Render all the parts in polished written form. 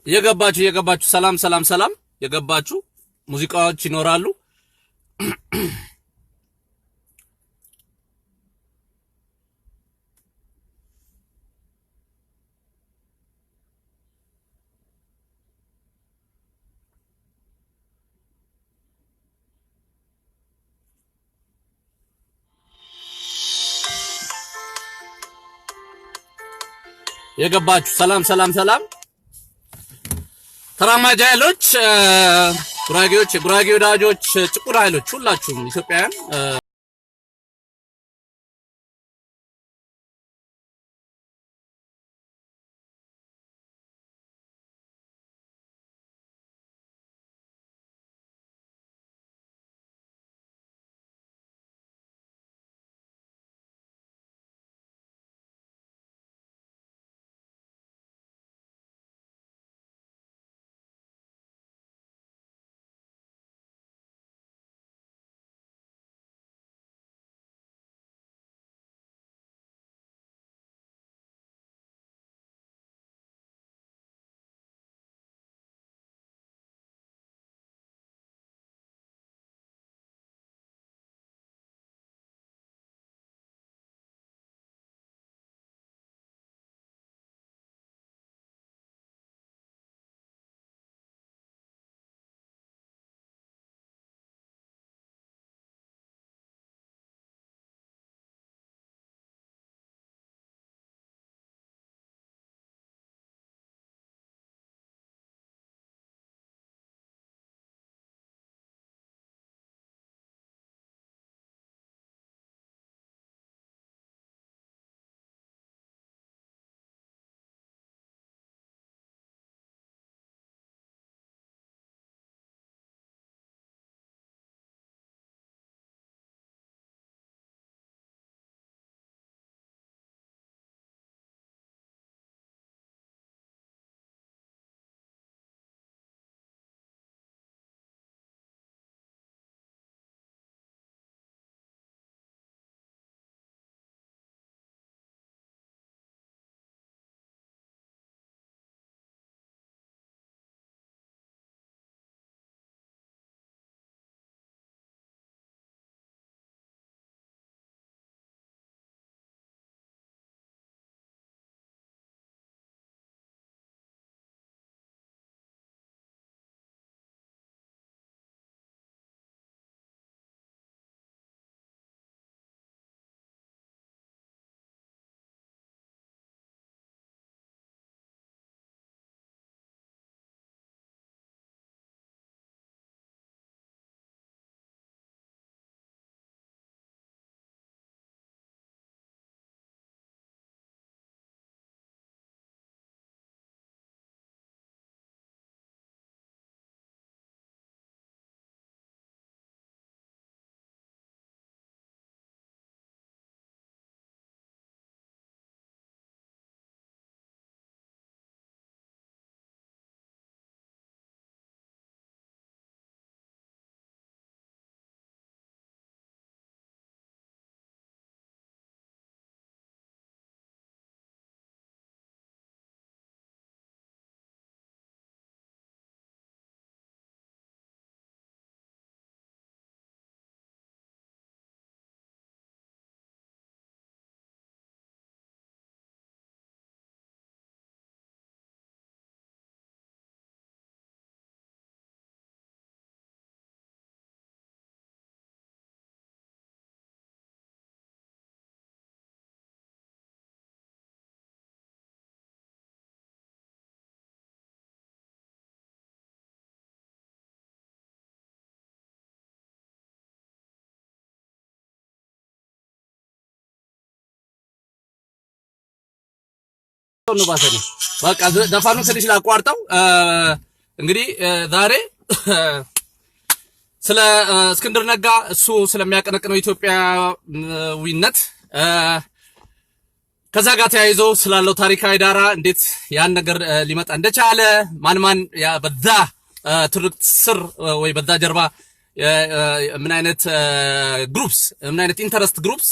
እየገባችሁ እየገባችሁ ሰላም ሰላም ሰላም የገባችሁ ሙዚቃዎች ይኖራሉ። የገባችሁ ሰላም ሰላም ሰላም። ተራማጅ ኃይሎች፣ ጉራጌዎች፣ የጉራጌ ወዳጆች፣ ጥቁር ኃይሎች ሁላችሁም ኢትዮጵያውያን ነው ባሰኔ። በቃ ዘፋኑን ትንሽ ላቋርጠው። እንግዲህ ዛሬ ስለ እስክንድር ነጋ፣ እሱ ስለሚያቀነቅነው ኢትዮጵያዊነት፣ ከዛ ጋር ተያይዞ ስላለው ታሪካዊ ዳራ፣ እንዴት ያን ነገር ሊመጣ እንደቻለ፣ ማን ማን በዛ ትርክት ስር ወይ በዛ ጀርባ ምን አይነት groups፣ ምን አይነት interest groups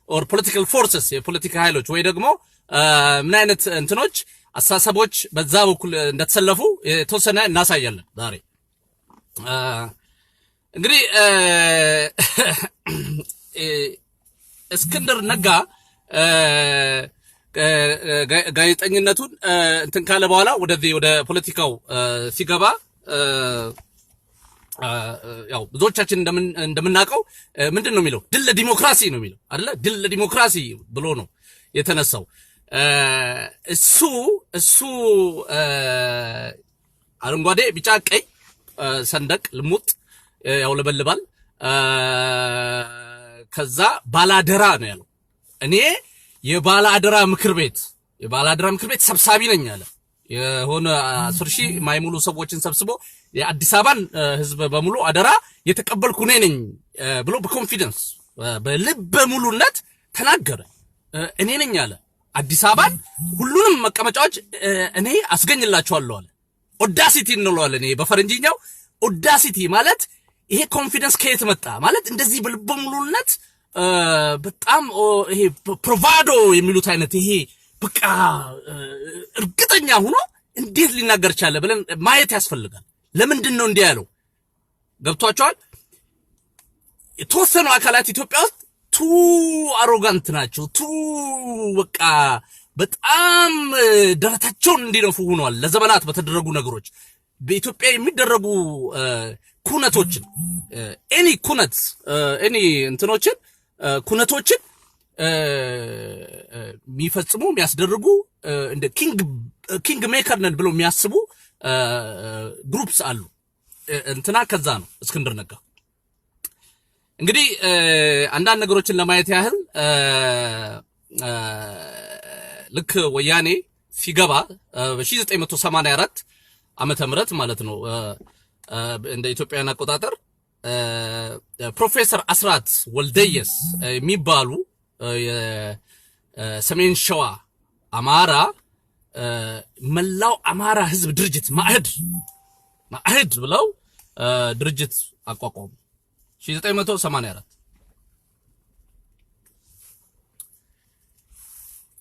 or political forces፣ የፖለቲካ ኃይሎች ወይ ደግሞ ምን አይነት እንትኖች፣ አስተሳሰቦች በዛ በኩል እንደተሰለፉ የተወሰነ እናሳያለን ዛሬ። እንግዲህ እስክንድር ነጋ ጋዜጠኝነቱን እንትን ካለ በኋላ ወደዚህ ወደ ፖለቲካው ሲገባ ያው ብዙዎቻችን እንደምናውቀው ምንድን ነው የሚለው? ድል ለዲሞክራሲ ነው የሚለው አይደለ? ድል ለዲሞክራሲ ብሎ ነው የተነሳው። እሱ አረንጓዴ፣ ቢጫ፣ ቀይ ሰንደቅ ልሙጥ ያውለበልባል። ከዛ ባላደራ ነው ያለው። እኔ የባላደራ ምክር ቤት ሰብሳቢ ነኝ አለ። የሆነ 10,000 የማይሞሉ ሰዎችን ሰብስቦ የአዲስ አበባን ሕዝብ በሙሉ አደራ የተቀበልኩ እኔ ነኝ ብሎ በ confidence፣ በልበ ሙሉነት ተናገረ። እኔ ነኝ አለ። አዲስ አበባን ሁሉንም መቀመጫዎች እኔ አስገኝላቸዋለሁ አለ። Audacity እንለዋለን። ይሄ በፈረንጅኛው audacity ማለት ይሄ confidence ከየት መጣ ማለት እንደዚህ በልበ ሙሉነት በጣም ይሄ bravado የሚሉት አይነት፣ ይሄ በቃ እርግጠኛ ሆኖ እንዴት ሊናገር ቻለ ብለን ማየት ያስፈልጋል። ለምንድን ነው እንዲህ ያለው? ገብቷቸዋል። የተወሰኑ አካላት ኢትዮጵያ ውስጥ too arrogant ናቸው። Too በቃ በጣም ደረታቸውን እንዲነፉ ሆኗል። ለዘመናት በተደረጉ ነገሮች በኢትዮጵያ የሚደረጉ ኩነቶችን፣ any ኩነት፣ any እንትኖችን፣ ኩነቶችን የሚፈጽሙ፣ የሚያስደርጉ፣ እንደ king maker ነን ብለው የሚያስቡ groups አሉ። እንትና ከዛ ነው እስክንድር ነጋ። እንግዲህ አንዳንድ ነገሮችን ለማየት ያህል ልክ ወያኔ ሲገባ በ1984 ዓመተ ምህረት ማለት ነው እንደ ኢትዮጵያውያን አቆጣጠር፣ ፕሮፌሰር አስራት ወልደየስ የሚባሉ የሰሜን ሸዋ አማራ መላው አማራ ህዝብ ድርጅት ማዕህድ ብለው ድርጅት አቋቋሙ 1984።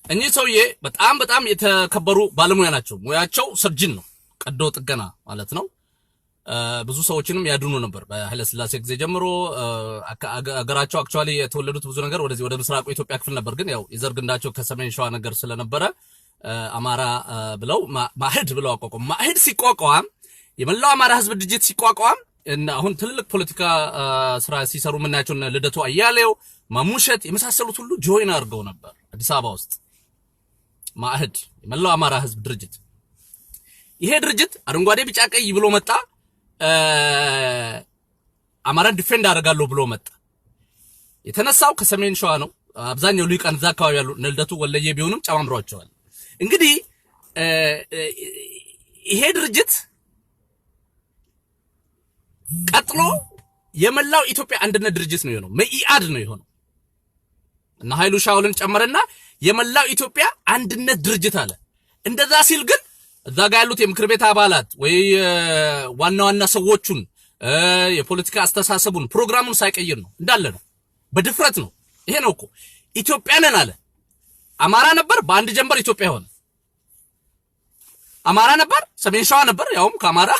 እኚህ ሰውዬ በጣም በጣም የተከበሩ ባለሙያ ናቸው። ሙያቸው surgeon ነው፣ ቀዶ ጥገና ማለት ነው። ብዙ ሰዎችንም ያድኑ ነበር። በኃይለ ሥላሴ ጊዜ ጀምሮ አገራቸው actually የተወለዱት ብዙ ነገር ወደዚህ ወደ ምስራቁ የኢትዮጵያ ክፍል ነበር። ግን ያው የዘር ግንዳቸው ከሰሜን ሸዋ ነገር ስለነበረ አማራ ብለው ማህድ ብለው አቋቋሙ። ማህድ ሲቋቋም፣ የመላው አማራ ህዝብ ድርጅት ሲቋቋም እና አሁን ትልልቅ ፖለቲካ ስራ ሲሰሩ የምናያቸው እነ ልደቱ አያሌው፣ ማሙሸት የመሳሰሉት ሁሉ join አድርገው ነበር አዲስ አበባ ውስጥ ማህድ፣ የመላው አማራ ህዝብ ድርጅት። ይሄ ድርጅት አረንጓዴ፣ ቢጫ፣ ቀይ ብሎ መጣ። አማራን defend አደርጋለሁ ብሎ መጣ። የተነሳው ከሰሜን ሸዋ ነው። አብዛኛው ሊቃን እዛ አካባቢ ያሉ እነ ልደቱ ወለየ ቢሆኑም ጨማምሯቸዋል። እንግዲህ ይሄ ድርጅት ቀጥሎ የመላው ኢትዮጵያ አንድነት ድርጅት ነው የሆነው። መኢአድ ነው የሆነው እና ኃይሉ ሻውልን ጨመረና የመላው ኢትዮጵያ አንድነት ድርጅት አለ። እንደዛ ሲል ግን እዛ ጋር ያሉት የምክር ቤት አባላት ወይ ዋና ዋና ሰዎቹን የፖለቲካ አስተሳሰቡን፣ ፕሮግራሙን ሳይቀይር ነው፣ እንዳለ ነው። በድፍረት ነው። ይሄ ነው እኮ ኢትዮጵያ ነን አለ። አማራ ነበር፣ በአንድ ጀንበር ኢትዮጵያ ሆነ። አማራ ነበር፣ ሰሜን ሸዋ ነበር፣ ያውም ከአማራ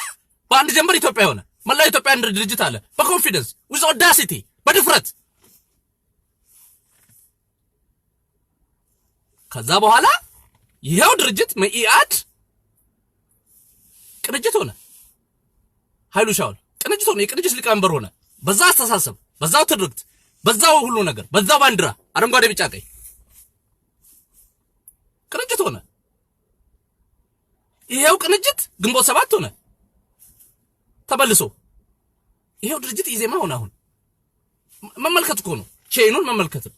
በአንድ ጀንበር ኢትዮጵያ ሆነ። መላው ኢትዮጵያ አንድ ድርጅት አለ። በ confidence፣ with audacity፣ በድፍረት። ከዛ በኋላ ይሄው ድርጅት መኢአድ ቅንጅት ሆነ። ኃይሉ ሻውል ቅንጅት ሆነ፣ የቅንጅት ሊቀመንበር ሆነ። በዛ አስተሳሰብ፣ በዛው ትርክት፣ በዛው ሁሉ ነገር፣ በዛው ባንዲራ አረንጓዴ፣ ቢጫ፣ ቀይ ቅንጅት ሆነ። ይሄው ቅንጅት ግንቦት ሰባት ሆነ ተመልሶ። ይሄው ድርጅት ኢዜማ ሆነ። አሁን መመልከት እኮ ነው፣ chain ኑን መመልከት ነው።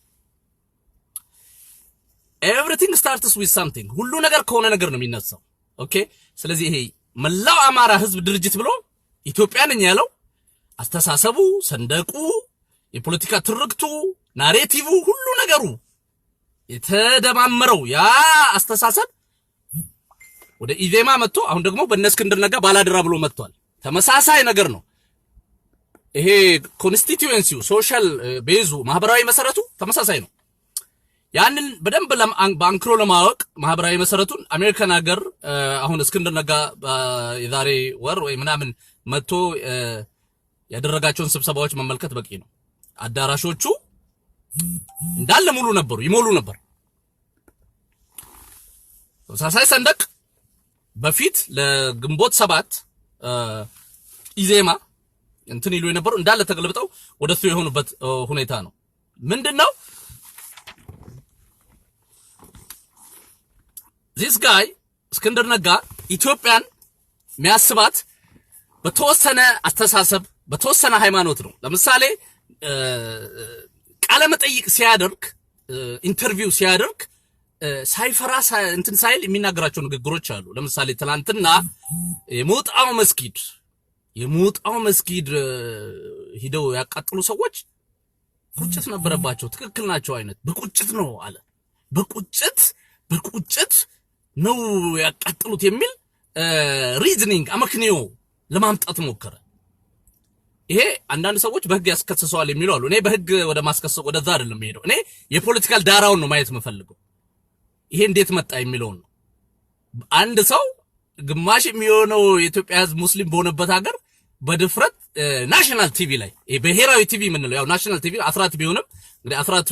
Everything Everything starts with something፣ ሁሉ ነገር ከሆነ ነገር ነው የሚነሳው። Okay፣ ስለዚህ ይሄ መላው አማራ ህዝብ ድርጅት ብሎ ኢትዮጵያ ነኝ ያለው አስተሳሰቡ፣ ሰንደቁ፣ የፖለቲካ ትርክቱ፣ narrative፣ ሁሉ ነገሩ የተደማመረው ያ አስተሳሰብ ወደ ኢዜማ መጥቶ አሁን ደግሞ በእነ እስክንድር ነጋ ባላደራ ብሎ መጥቷል። ተመሳሳይ ነገር ነው። ይሄ constituency ው፣ social base ኡ፣ ማህበራዊ መሰረቱ ተመሳሳይ ነው። ያንን በደንብ በአንክሮ ለማወቅ ማህበራዊ መሰረቱን አሜሪካን ሀገር አሁን እስክንድር ነጋ የዛሬ ወር ወይ ምናምን መጥቶ ያደረጋቸውን ስብሰባዎች መመልከት በቂ ነው። አዳራሾቹ እንዳለ ሙሉ ነበሩ፣ ይሞሉ ነበር። ተመሳሳይ ሰንደቅ በፊት ለግንቦት 7 ኢዜማ እንትን ይሉ የነበሩ እንዳለ ተገልብጠው ወደሱ የሆኑበት ሁኔታ ነው። ምንድነው this guy እስክንድር ነጋ ኢትዮጵያን የሚያስባት በተወሰነ አስተሳሰብ፣ በተወሰነ ሃይማኖት ነው። ለምሳሌ ቃለ መጠይቅ ሲያደርግ፣ interview ሲያደርግ ሳይፈራ እንትን ሳይል የሚናገራቸው ንግግሮች አሉ። ለምሳሌ ትናንትና የሞጣው መስጊድ ሂደው ያቃጠሉ ሰዎች ቁጭት ነበረባቸው። ትክክል ናቸው አይነት በቁጭት ነው አለ። በቁጭት ነው ያቃጠሉት የሚል reasoning፣ አመክንዮ ለማምጣት ሞከረ። ይሄ አንዳንድ ሰዎች በህግ ያስከስሰዋል የሚሉ አሉ። እኔ በህግ ወደ ማስከሰስ ወደዛ አይደለም የምሄደው። እኔ የ political ዳራውን ነው ማየት የምፈልገው። ይሄ እንዴት መጣ የሚለውን ነው። አንድ ሰው ግማሽ የሚሆነው የኢትዮጵያ ህዝብ ሙስሊም በሆነበት ሀገር በድፍረት national TV ላይ፣ ይሄ ብሔራዊ ቲቪ የምንለው ያው national TV አስራት ቢሆንም እንግዲህ አስራት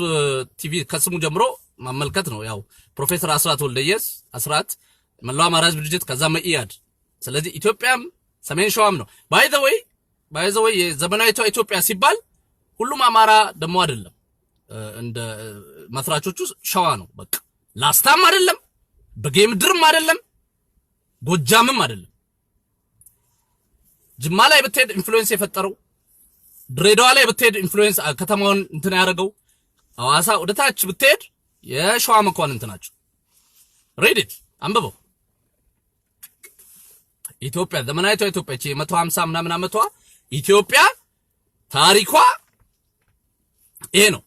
ቲቪ ከስሙ ጀምሮ ማመልከት ነው። ያው ፕሮፌሰር አስራት ወልደየስ፣ አስራት፣ መላው አማራ ህዝብ ድርጅት፣ ከዛ መኢአድ። ስለዚህ ኢትዮጵያም ሰሜን ሸዋም ነው። By the way የዘመናዊቷ ኢትዮጵያ ሲባል ሁሉም አማራ ደግሞ አይደለም። እንደ መስራቾቹ ሸዋ ነው። በቃ ላስታም አይደለም፣ በጌምድርም አይደለም፣ ጎጃምም አይደለም። ጅማ ላይ ብትሄድ influence የፈጠረው፣ ድሬዳዋ ላይ ብትሄድ influence ከተማውን እንትን ያደረገው፣ ሐዋሳ ወደ ታች ብትሄድ የሸዋ መኳንንት ናቸው። Read it፣ አንብበው። ኢትዮጵያ፣ ዘመናዊቷ ኢትዮጵያ፣ እቺ 150 ምናምን ዓመቷ ኢትዮጵያ ታሪኳ ይሄ ነው።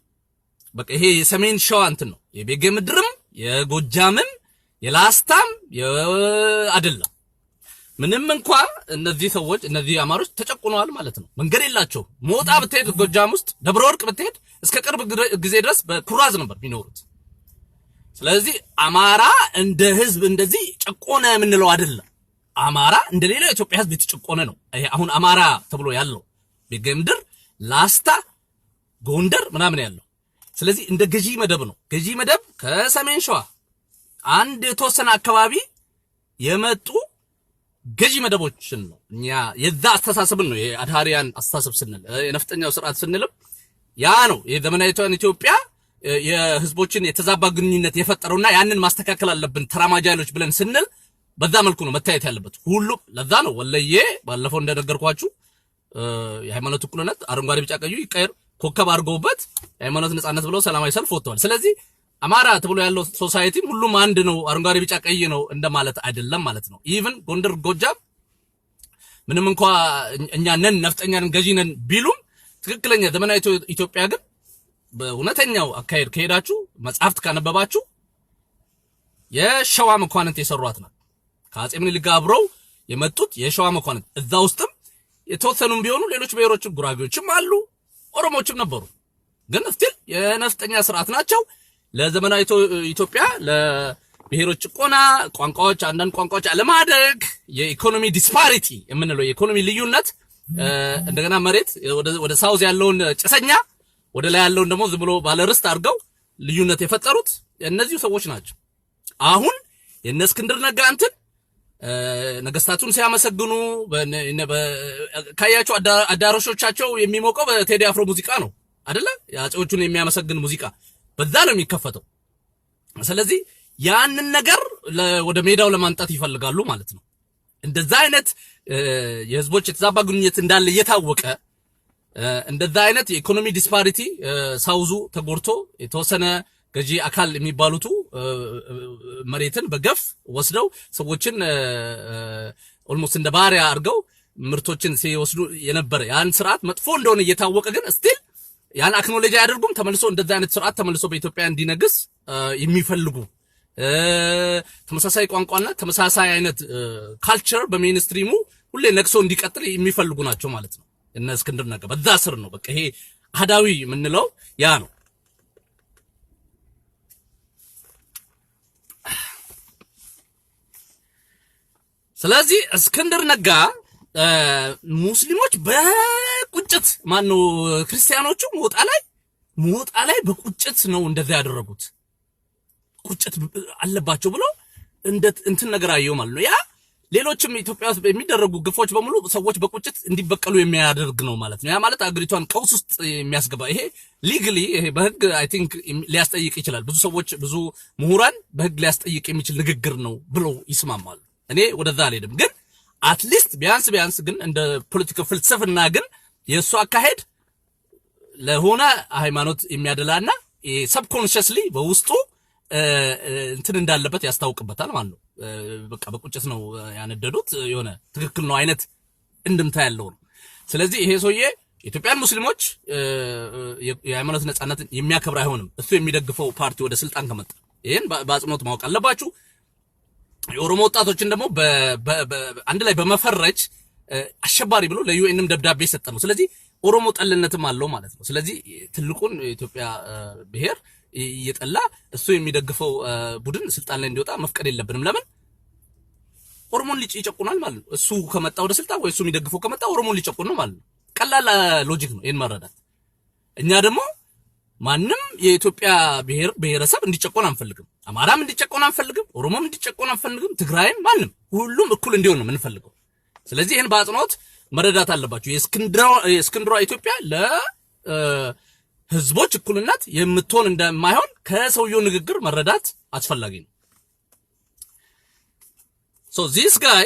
በቃ ይሄ የሰሜን ሸዋ እንትን ነው። የቤጌ ምድርም የጎጃምም የላስታም አይደለም። ምንም እንኳ እነዚህ ሰዎች፣ እነዚህ አማሮች ተጨቁነዋል ማለት ነው። መንገድ የላቸው። ሞጣ ብትሄድ፣ ጎጃም ውስጥ ደብረ ወርቅ ብትሄድ እስከ ቅርብ ጊዜ ድረስ በኩራዝ ነበር የሚኖሩት። ስለዚህ አማራ እንደ ህዝብ እንደዚህ ጨቆነ የምንለው አይደለም። አማራ እንደ ሌላው የኢትዮጵያ ህዝብ የተጨቆነ ነው። ይሄ አሁን አማራ ተብሎ ያለው ቤጌምድር፣ ላስታ፣ ጎንደር ምናምን ያለው። ስለዚህ እንደ ገዢ መደብ ነው። ገዢ መደብ ከሰሜን ሸዋ አንድ የተወሰነ አካባቢ የመጡ ገዢ መደቦችን ነው። እኛ የዛ አስተሳሰብን ነው የአድሃሪያን አስተሳሰብ ስንል፣ የነፍጠኛው ስርዓት ስንልም ያ ነው የዘመናዊቷን ኢትዮጵያ የህዝቦችን የተዛባ ግንኙነት የፈጠረውና ያንን ማስተካከል አለብን ተራማጅ ኃይሎች ብለን ስንል በዛ መልኩ ነው መታየት ያለበት። ሁሉም ለዛ ነው ወለየ ባለፈው እንደነገርኳችሁ የሃይማኖት እኩልነት አረንጓዴ ቢጫ ቀዩ ይቀየር ኮከብ አድርገውበት የሃይማኖት ነጻነት ብለው ሰላማዊ ሰልፍ ወጥተዋል። ስለዚህ አማራ ተብሎ ያለው society ም ሁሉም አንድ ነው፣ አረንጓዴ ቢጫ ቀይ ነው እንደማለት አይደለም ማለት ነው። Even ጎንደር፣ ጎጃም ምንም እንኳ እኛ ነን ነፍጠኛ ነን ገዢ ነን ቢሉም ትክክለኛ ዘመናዊ ኢትዮጵያ ግን በእውነተኛው አካሄድ ከሄዳችሁ፣ መጽሐፍት ካነበባችሁ የሸዋ መኳንንት የሰሯት ናት። ከአጼ ምኒልክ ጋር አብረው የመጡት የሸዋ መኳንንት እዛ ውስጥም የተወሰኑም ቢሆኑ ሌሎች ብሔሮችም ጉራጌዎችም አሉ፣ ኦሮሞዎችም ነበሩ። ግን still የነፍጠኛ ስርዓት ናቸው። ለዘመናዊ ኢትዮጵያ ለብሔሮች ጭቆና፣ ቋንቋዎች፣ አንዳንድ ቋንቋዎች አለማደግ፣ የኢኮኖሚ disparity የምንለው የኢኮኖሚ ልዩነት፣ እንደገና መሬት ወደ south ያለውን ጭሰኛ ወደ ላይ ያለውን ደግሞ ዝም ብሎ ባለርስት አድርገው ልዩነት የፈጠሩት እነዚሁ ሰዎች ናቸው። አሁን የእነ እስክንድር ነጋ እንትን ነገስታቱን ሲያመሰግኑ ካያቸው አዳራሾቻቸው የሚሞቀው በቴዲ አፍሮ ሙዚቃ ነው አይደለ? የአፄዎቹን የሚያመሰግን ሙዚቃ በዛ ነው የሚከፈተው። ስለዚህ ያንን ነገር ወደ ሜዳው ለማምጣት ይፈልጋሉ ማለት ነው። እንደዛ አይነት የህዝቦች የተዛባ ግንኙነት እንዳለ እየታወቀ፣ እንደዛ አይነት የኢኮኖሚ disparity south ኡ ተጎድቶ የተወሰነ ገዢ አካል የሚባሉቱ መሬትን በገፍ ወስደው ሰዎችን almost እንደ ባሪያ አድርገው ምርቶችን ሲወስዱ የነበረ ያን ስርዓት መጥፎ እንደሆነ እየታወቀ ግን still ያን acknowledge አያደርጉም። ተመልሶ እንደዛ አይነት ስርዓት ተመልሶ በኢትዮጵያ እንዲነግስ የሚፈልጉ፣ ተመሳሳይ ቋንቋና ተመሳሳይ አይነት culture በ mainstream ኡ ሁሌ ነግሶ እንዲቀጥል የሚፈልጉ ናቸው ማለት ነው። እነ እስክንድር ነጋ በዛ ስር ነው። በቃ ይሄ አህዳዊ የምንለው ያ ነው። ስለዚህ እስክንድር ነጋ ሙስሊሞች በቁጭት፣ ማነው፣ ክርስቲያኖቹ ሞጣ ላይ በቁጭት ነው እንደዛ ያደረጉት። ቁጭት አለባቸው ብሎ እንደ እንትን ነገር አየው ማለት ነው። ያ ሌሎችም ኢትዮጵያ ውስጥ የሚደረጉ ግፎች በሙሉ ሰዎች በቁጭት እንዲበቀሉ የሚያደርግ ነው ማለት ነው። ያ ማለት አገሪቷን ቀውስ ውስጥ የሚያስገባ፣ ይሄ legally፣ ይሄ በህግ I think ሊያስጠይቅ ይችላል። ብዙ ሰዎች፣ ብዙ ምሁራን በህግ ሊያስጠይቅ የሚችል ንግግር ነው ብለው ይስማማሉ። እኔ ወደዛ አልሄድም፣ ግን at least ቢያንስ ቢያንስ ግን እንደ ፖለቲካ ፍልስፍና ግን የእሱ አካሄድ ለሆነ ሃይማኖት የሚያደላና subconsciously በውስጡ እንትን እንዳለበት ያስታውቅበታል ማለት ነው። በቃ በቁጭት ነው ያነደዱት፣ የሆነ ትክክል ነው አይነት እንድምታ ያለው ነው። ስለዚህ ይሄ ሰውዬ የኢትዮጵያን ሙስሊሞች የሃይማኖት ነጻነትን የሚያከብር አይሆንም፣ እሱ የሚደግፈው ፓርቲ ወደ ስልጣን ከመጣ። ይህን በአጽንኦት ማወቅ አለባችሁ። የኦሮሞ ወጣቶችን ደግሞ አንድ ላይ በመፈረጅ አሸባሪ ብሎ ለ UN ም ደብዳቤ የሰጠ ነው። ስለዚህ ኦሮሞ ጠልነትም አለው ማለት ነው። ስለዚህ ትልቁን የኢትዮጵያ ብሔር እየጠላ እሱ የሚደግፈው ቡድን ስልጣን ላይ እንዲወጣ መፍቀድ የለብንም። ለምን? ኦሮሞን ይጨቁናል ማለት ነው። እሱ ከመጣ ወደ ስልጣን ወይ እሱ የሚደግፈው ከመጣ ኦሮሞን ሊጨቁን ነው ማለት ነው። ቀላል logic ነው ይሄን መረዳት። እኛ ደግሞ ማንም የኢትዮጵያ ብሔር ብሔረሰብ እንዲጨቆን አንፈልግም። አማራም እንዲጨቆን አንፈልግም። ኦሮሞም እንዲጨቆን አንፈልግም። ትግራይም፣ ማንም፣ ሁሉም እኩል እንዲሆን ነው የምንፈልገው። ስለዚህ ይህን በአጽንኦት መረዳት አለባችሁ። የእስክንድሯ ኢትዮጵያ ለህዝቦች እኩልነት የምትሆን እንደማይሆን ከሰውየው ንግግር መረዳት አስፈላጊ ነው። So this guy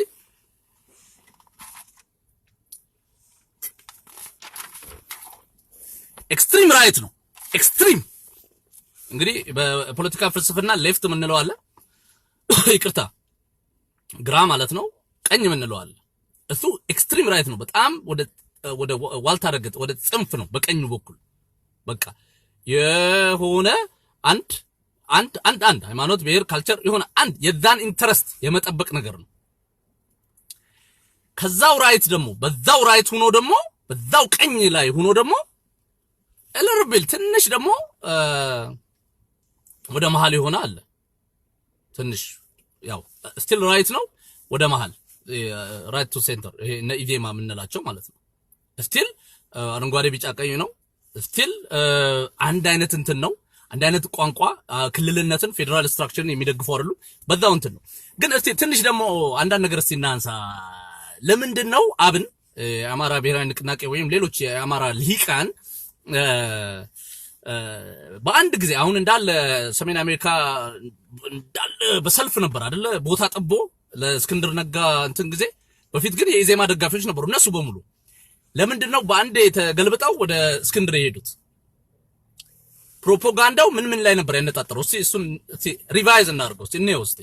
extreme right ነው። Extreme እንግዲህ በፖለቲካ ፍልስፍና left የምንለው አለ፣ ይቅርታ፣ ግራ ማለት ነው፣ ቀኝ የምንለው አለ። እሱ extreme right ነው። በጣም ወደ ዋልታ ረገጥ፣ ወደ ጽንፍ ነው በቀኙ በኩል። በቃ የሆነ አንድ አንድ አንድ አንድ ሃይማኖት፣ ብሔር፣ culture የሆነ አንድ የዛን interest የመጠበቅ ነገር ነው። ከዛው right ደግሞ በዛው right ሆኖ ደግሞ በዛው ቀኝ ላይ ሆኖ ደግሞ a little bit ትንሽ ደግሞ ወደ መሃል የሆነ አለ። ትንሽ ያው still right ነው፣ ወደ መሃል፣ right to center፣ ይሄ እነ ኢዜማ የምንላቸው ማለት ነው። Still አረንጓዴ፣ ቢጫ፣ ቀይ ነው። Still አንድ አይነት እንትን ነው። አንድ አይነት ቋንቋ፣ ክልልነትን፣ federal structure ን የሚደግፉ አይደሉ። በዛው እንትን ነው። ግን እስቲ ትንሽ ደግሞ አንዳንድ ነገር እስቲ እናንሳ። ለምንድን ነው አብን፣ የአማራ ብሔራዊ ንቅናቄ ወይም ሌሎች የአማራ ልሂቃን በአንድ ጊዜ አሁን እንዳለ ሰሜን አሜሪካ እንዳለ በሰልፍ ነበር አይደለ? ቦታ ጠቦ ለእስክንድር ነጋ እንትን ጊዜ። በፊት ግን የኢዜማ ደጋፊዎች ነበሩ እነሱ በሙሉ። ለምንድን ነው በአንዴ ተገልብጠው ወደ እስክንድር የሄዱት? ፕሮፓጋንዳው ምን ምን ላይ ነበር ያነጣጠረው? እስቲ እሱን እስቲ revise እናድርገው። እስቲ እንየው እስቲ።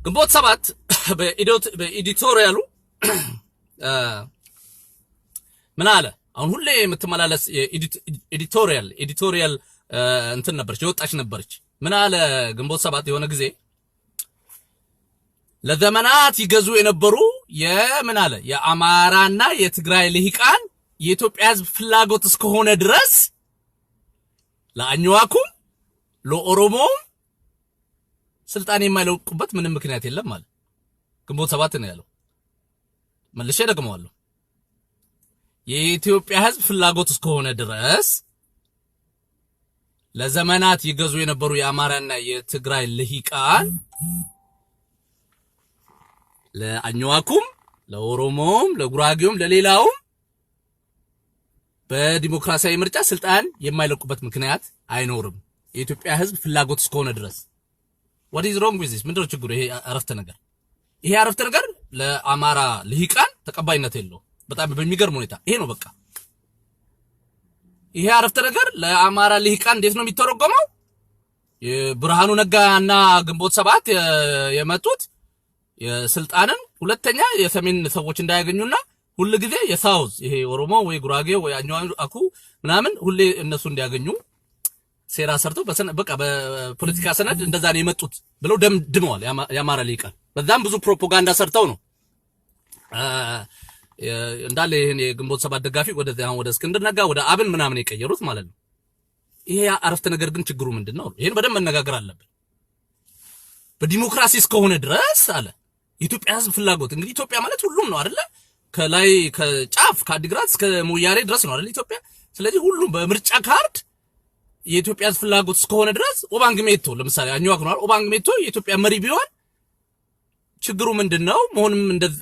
ግንቦት 7 በ editorial ኡ ምን አለ? አሁን ሁሌ የምትመላለስ editorial እንትን ነበረች፣ የወጣች ነበረች። ምን አለ ግንቦት 7 የሆነ ጊዜ? ለዘመናት ይገዙ የነበሩ የምን አለ፣ የአማራና የትግራይ ልሂቃን የኢትዮጵያ ሕዝብ ፍላጎት እስከሆነ ድረስ ለአኝዋኩም ለኦሮሞውም ስልጣን የማይለቁበት ምንም ምክንያት የለም አለ። ግንቦት 7 ነው ያለው። መልሼ ደግመዋለሁ። የኢትዮጵያ ሕዝብ ፍላጎት እስከሆነ ድረስ ለዘመናት ይገዙ የነበሩ የአማራና የትግራይ ልሂቃን ለአኝዋኩም፣ ለኦሮሞውም፣ ለጉራጌውም፣ ለሌላውም በዲሞክራሲያዊ ምርጫ ስልጣን የማይለቁበት ምክንያት አይኖርም፣ የኢትዮጵያ ሕዝብ ፍላጎት እስከሆነ ድረስ። What is wrong with this? ምንድነው ችግሩ? ይሄ አረፍተ ነገር ለአማራ ልሂቃን ተቀባይነት የለውም። በጣም በሚገርም ሁኔታ ይሄ ነው በቃ። ይሄ አረፍተ ነገር ለአማራ ልሂቃን እንዴት ነው የሚተረጎመው? የብርሃኑ ነጋና ግንቦት ሰባት የመጡት የስልጣንን ሁለተኛ የሰሜን ሰዎች እንዳያገኙና ሁል ጊዜ የ south ይሄ ኦሮሞ ወይ ጉራጌ ወይ አኙዋኩ ምናምን ሁሌ እነሱ እንዲያገኙ ሴራ ሰርተው በቃ በፖለቲካ ሰነድ እንደዛ ነው የመጡት ብለው ደምድመዋል የአማራ ልሂቃን። በዛም ብዙ ፕሮፓጋንዳ ሰርተው ነው እንዳለ ይሄን የግንቦት ሰባት ደጋፊ ወደ አሁን ወደ እስክንድር ነጋ፣ ወደ አብን ምናምን የቀየሩት ማለት ነው። ይሄ አረፍተ ነገር ግን ችግሩ ምንድን ነው? ይሄን በደንብ መነጋገር አለብን። በዲሞክራሲ እስከሆነ ድረስ አለ የኢትዮጵያ ሕዝብ ፍላጎት፣ እንግዲህ ኢትዮጵያ ማለት ሁሉም ነው አይደለ? ከላይ ከጫፍ ከአዲግራት እስከ ሞያሌ ድረስ ነው አይደለ ኢትዮጵያ። ስለዚህ ሁሉም በምርጫ ካርድ የኢትዮጵያ ሕዝብ ፍላጎት እስከሆነ ድረስ ኦባንግ ሜቶ ለምሳሌ አኝዋክ ነው፣ ኦባንግ ሜቶ የኢትዮጵያ መሪ ቢሆን ችግሩ ምንድን ነው?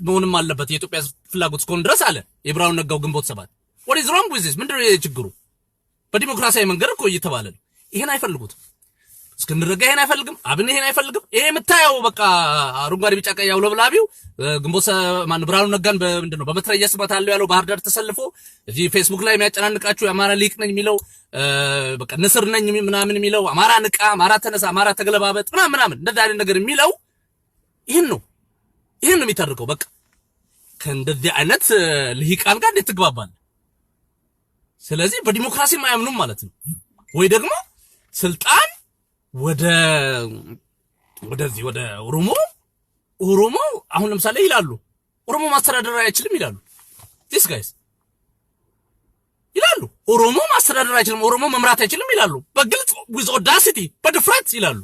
መሆንም አለበት የኢትዮጵያ ሕዝብ ፍላጎት እስከሆነ ድረስ አለ የብርሃኑ ነጋው ግንቦት ሰባት። What is wrong with this? ምንድነው ችግሩ? በዲሞክራሲያዊ መንገድ እኮ እየተባለ ነው። ይሄን አይፈልጉትም። እስክንድር ነጋ ይሄን አይፈልግም። አብን ይሄን አይፈልግም። ይሄ የምታየው በቃ አረንጓዴ፣ ቢጫ፣ ቀይ አውለብላቢው ግንቦት ማን ብርሃኑ ነጋን በምንድን ነው በመትረየስ እመታለሁ ያለው ባህር ዳር ተሰልፎ፣ እዚህ ፌስቡክ ላይ የሚያጨናንቃችሁ የአማራ ሊቅ ነኝ የሚለው፣ በቃ ንስር ነኝ ምናምን የሚለው፣ አማራ ንቃ፣ አማራ ተነሳ፣ አማራ ተገለባበጥ ምናምን ምናምን እንደዛ አይነት ነገር የሚለው ይህን ነው፣ ይህን ነው የሚተርከው። በቃ ከእንደዚህ አይነት ልሂቃን ጋር እንዴት ትግባባለህ? ስለዚህ በዲሞክራሲ አያምኑም ማለት ነው። ወይ ደግሞ ስልጣን ወደዚህ ወደ ኦሮሞ፣ ኦሮሞ አሁን ለምሳሌ ይላሉ ኦሮሞ ማስተዳደር አይችልም ይላሉ። These guys ይላሉ ኦሮሞ ማስተዳደር አይችልም፣ ኦሮሞ መምራት አይችልም ይላሉ። በግልጽ with audacity በድፍረት ይላሉ።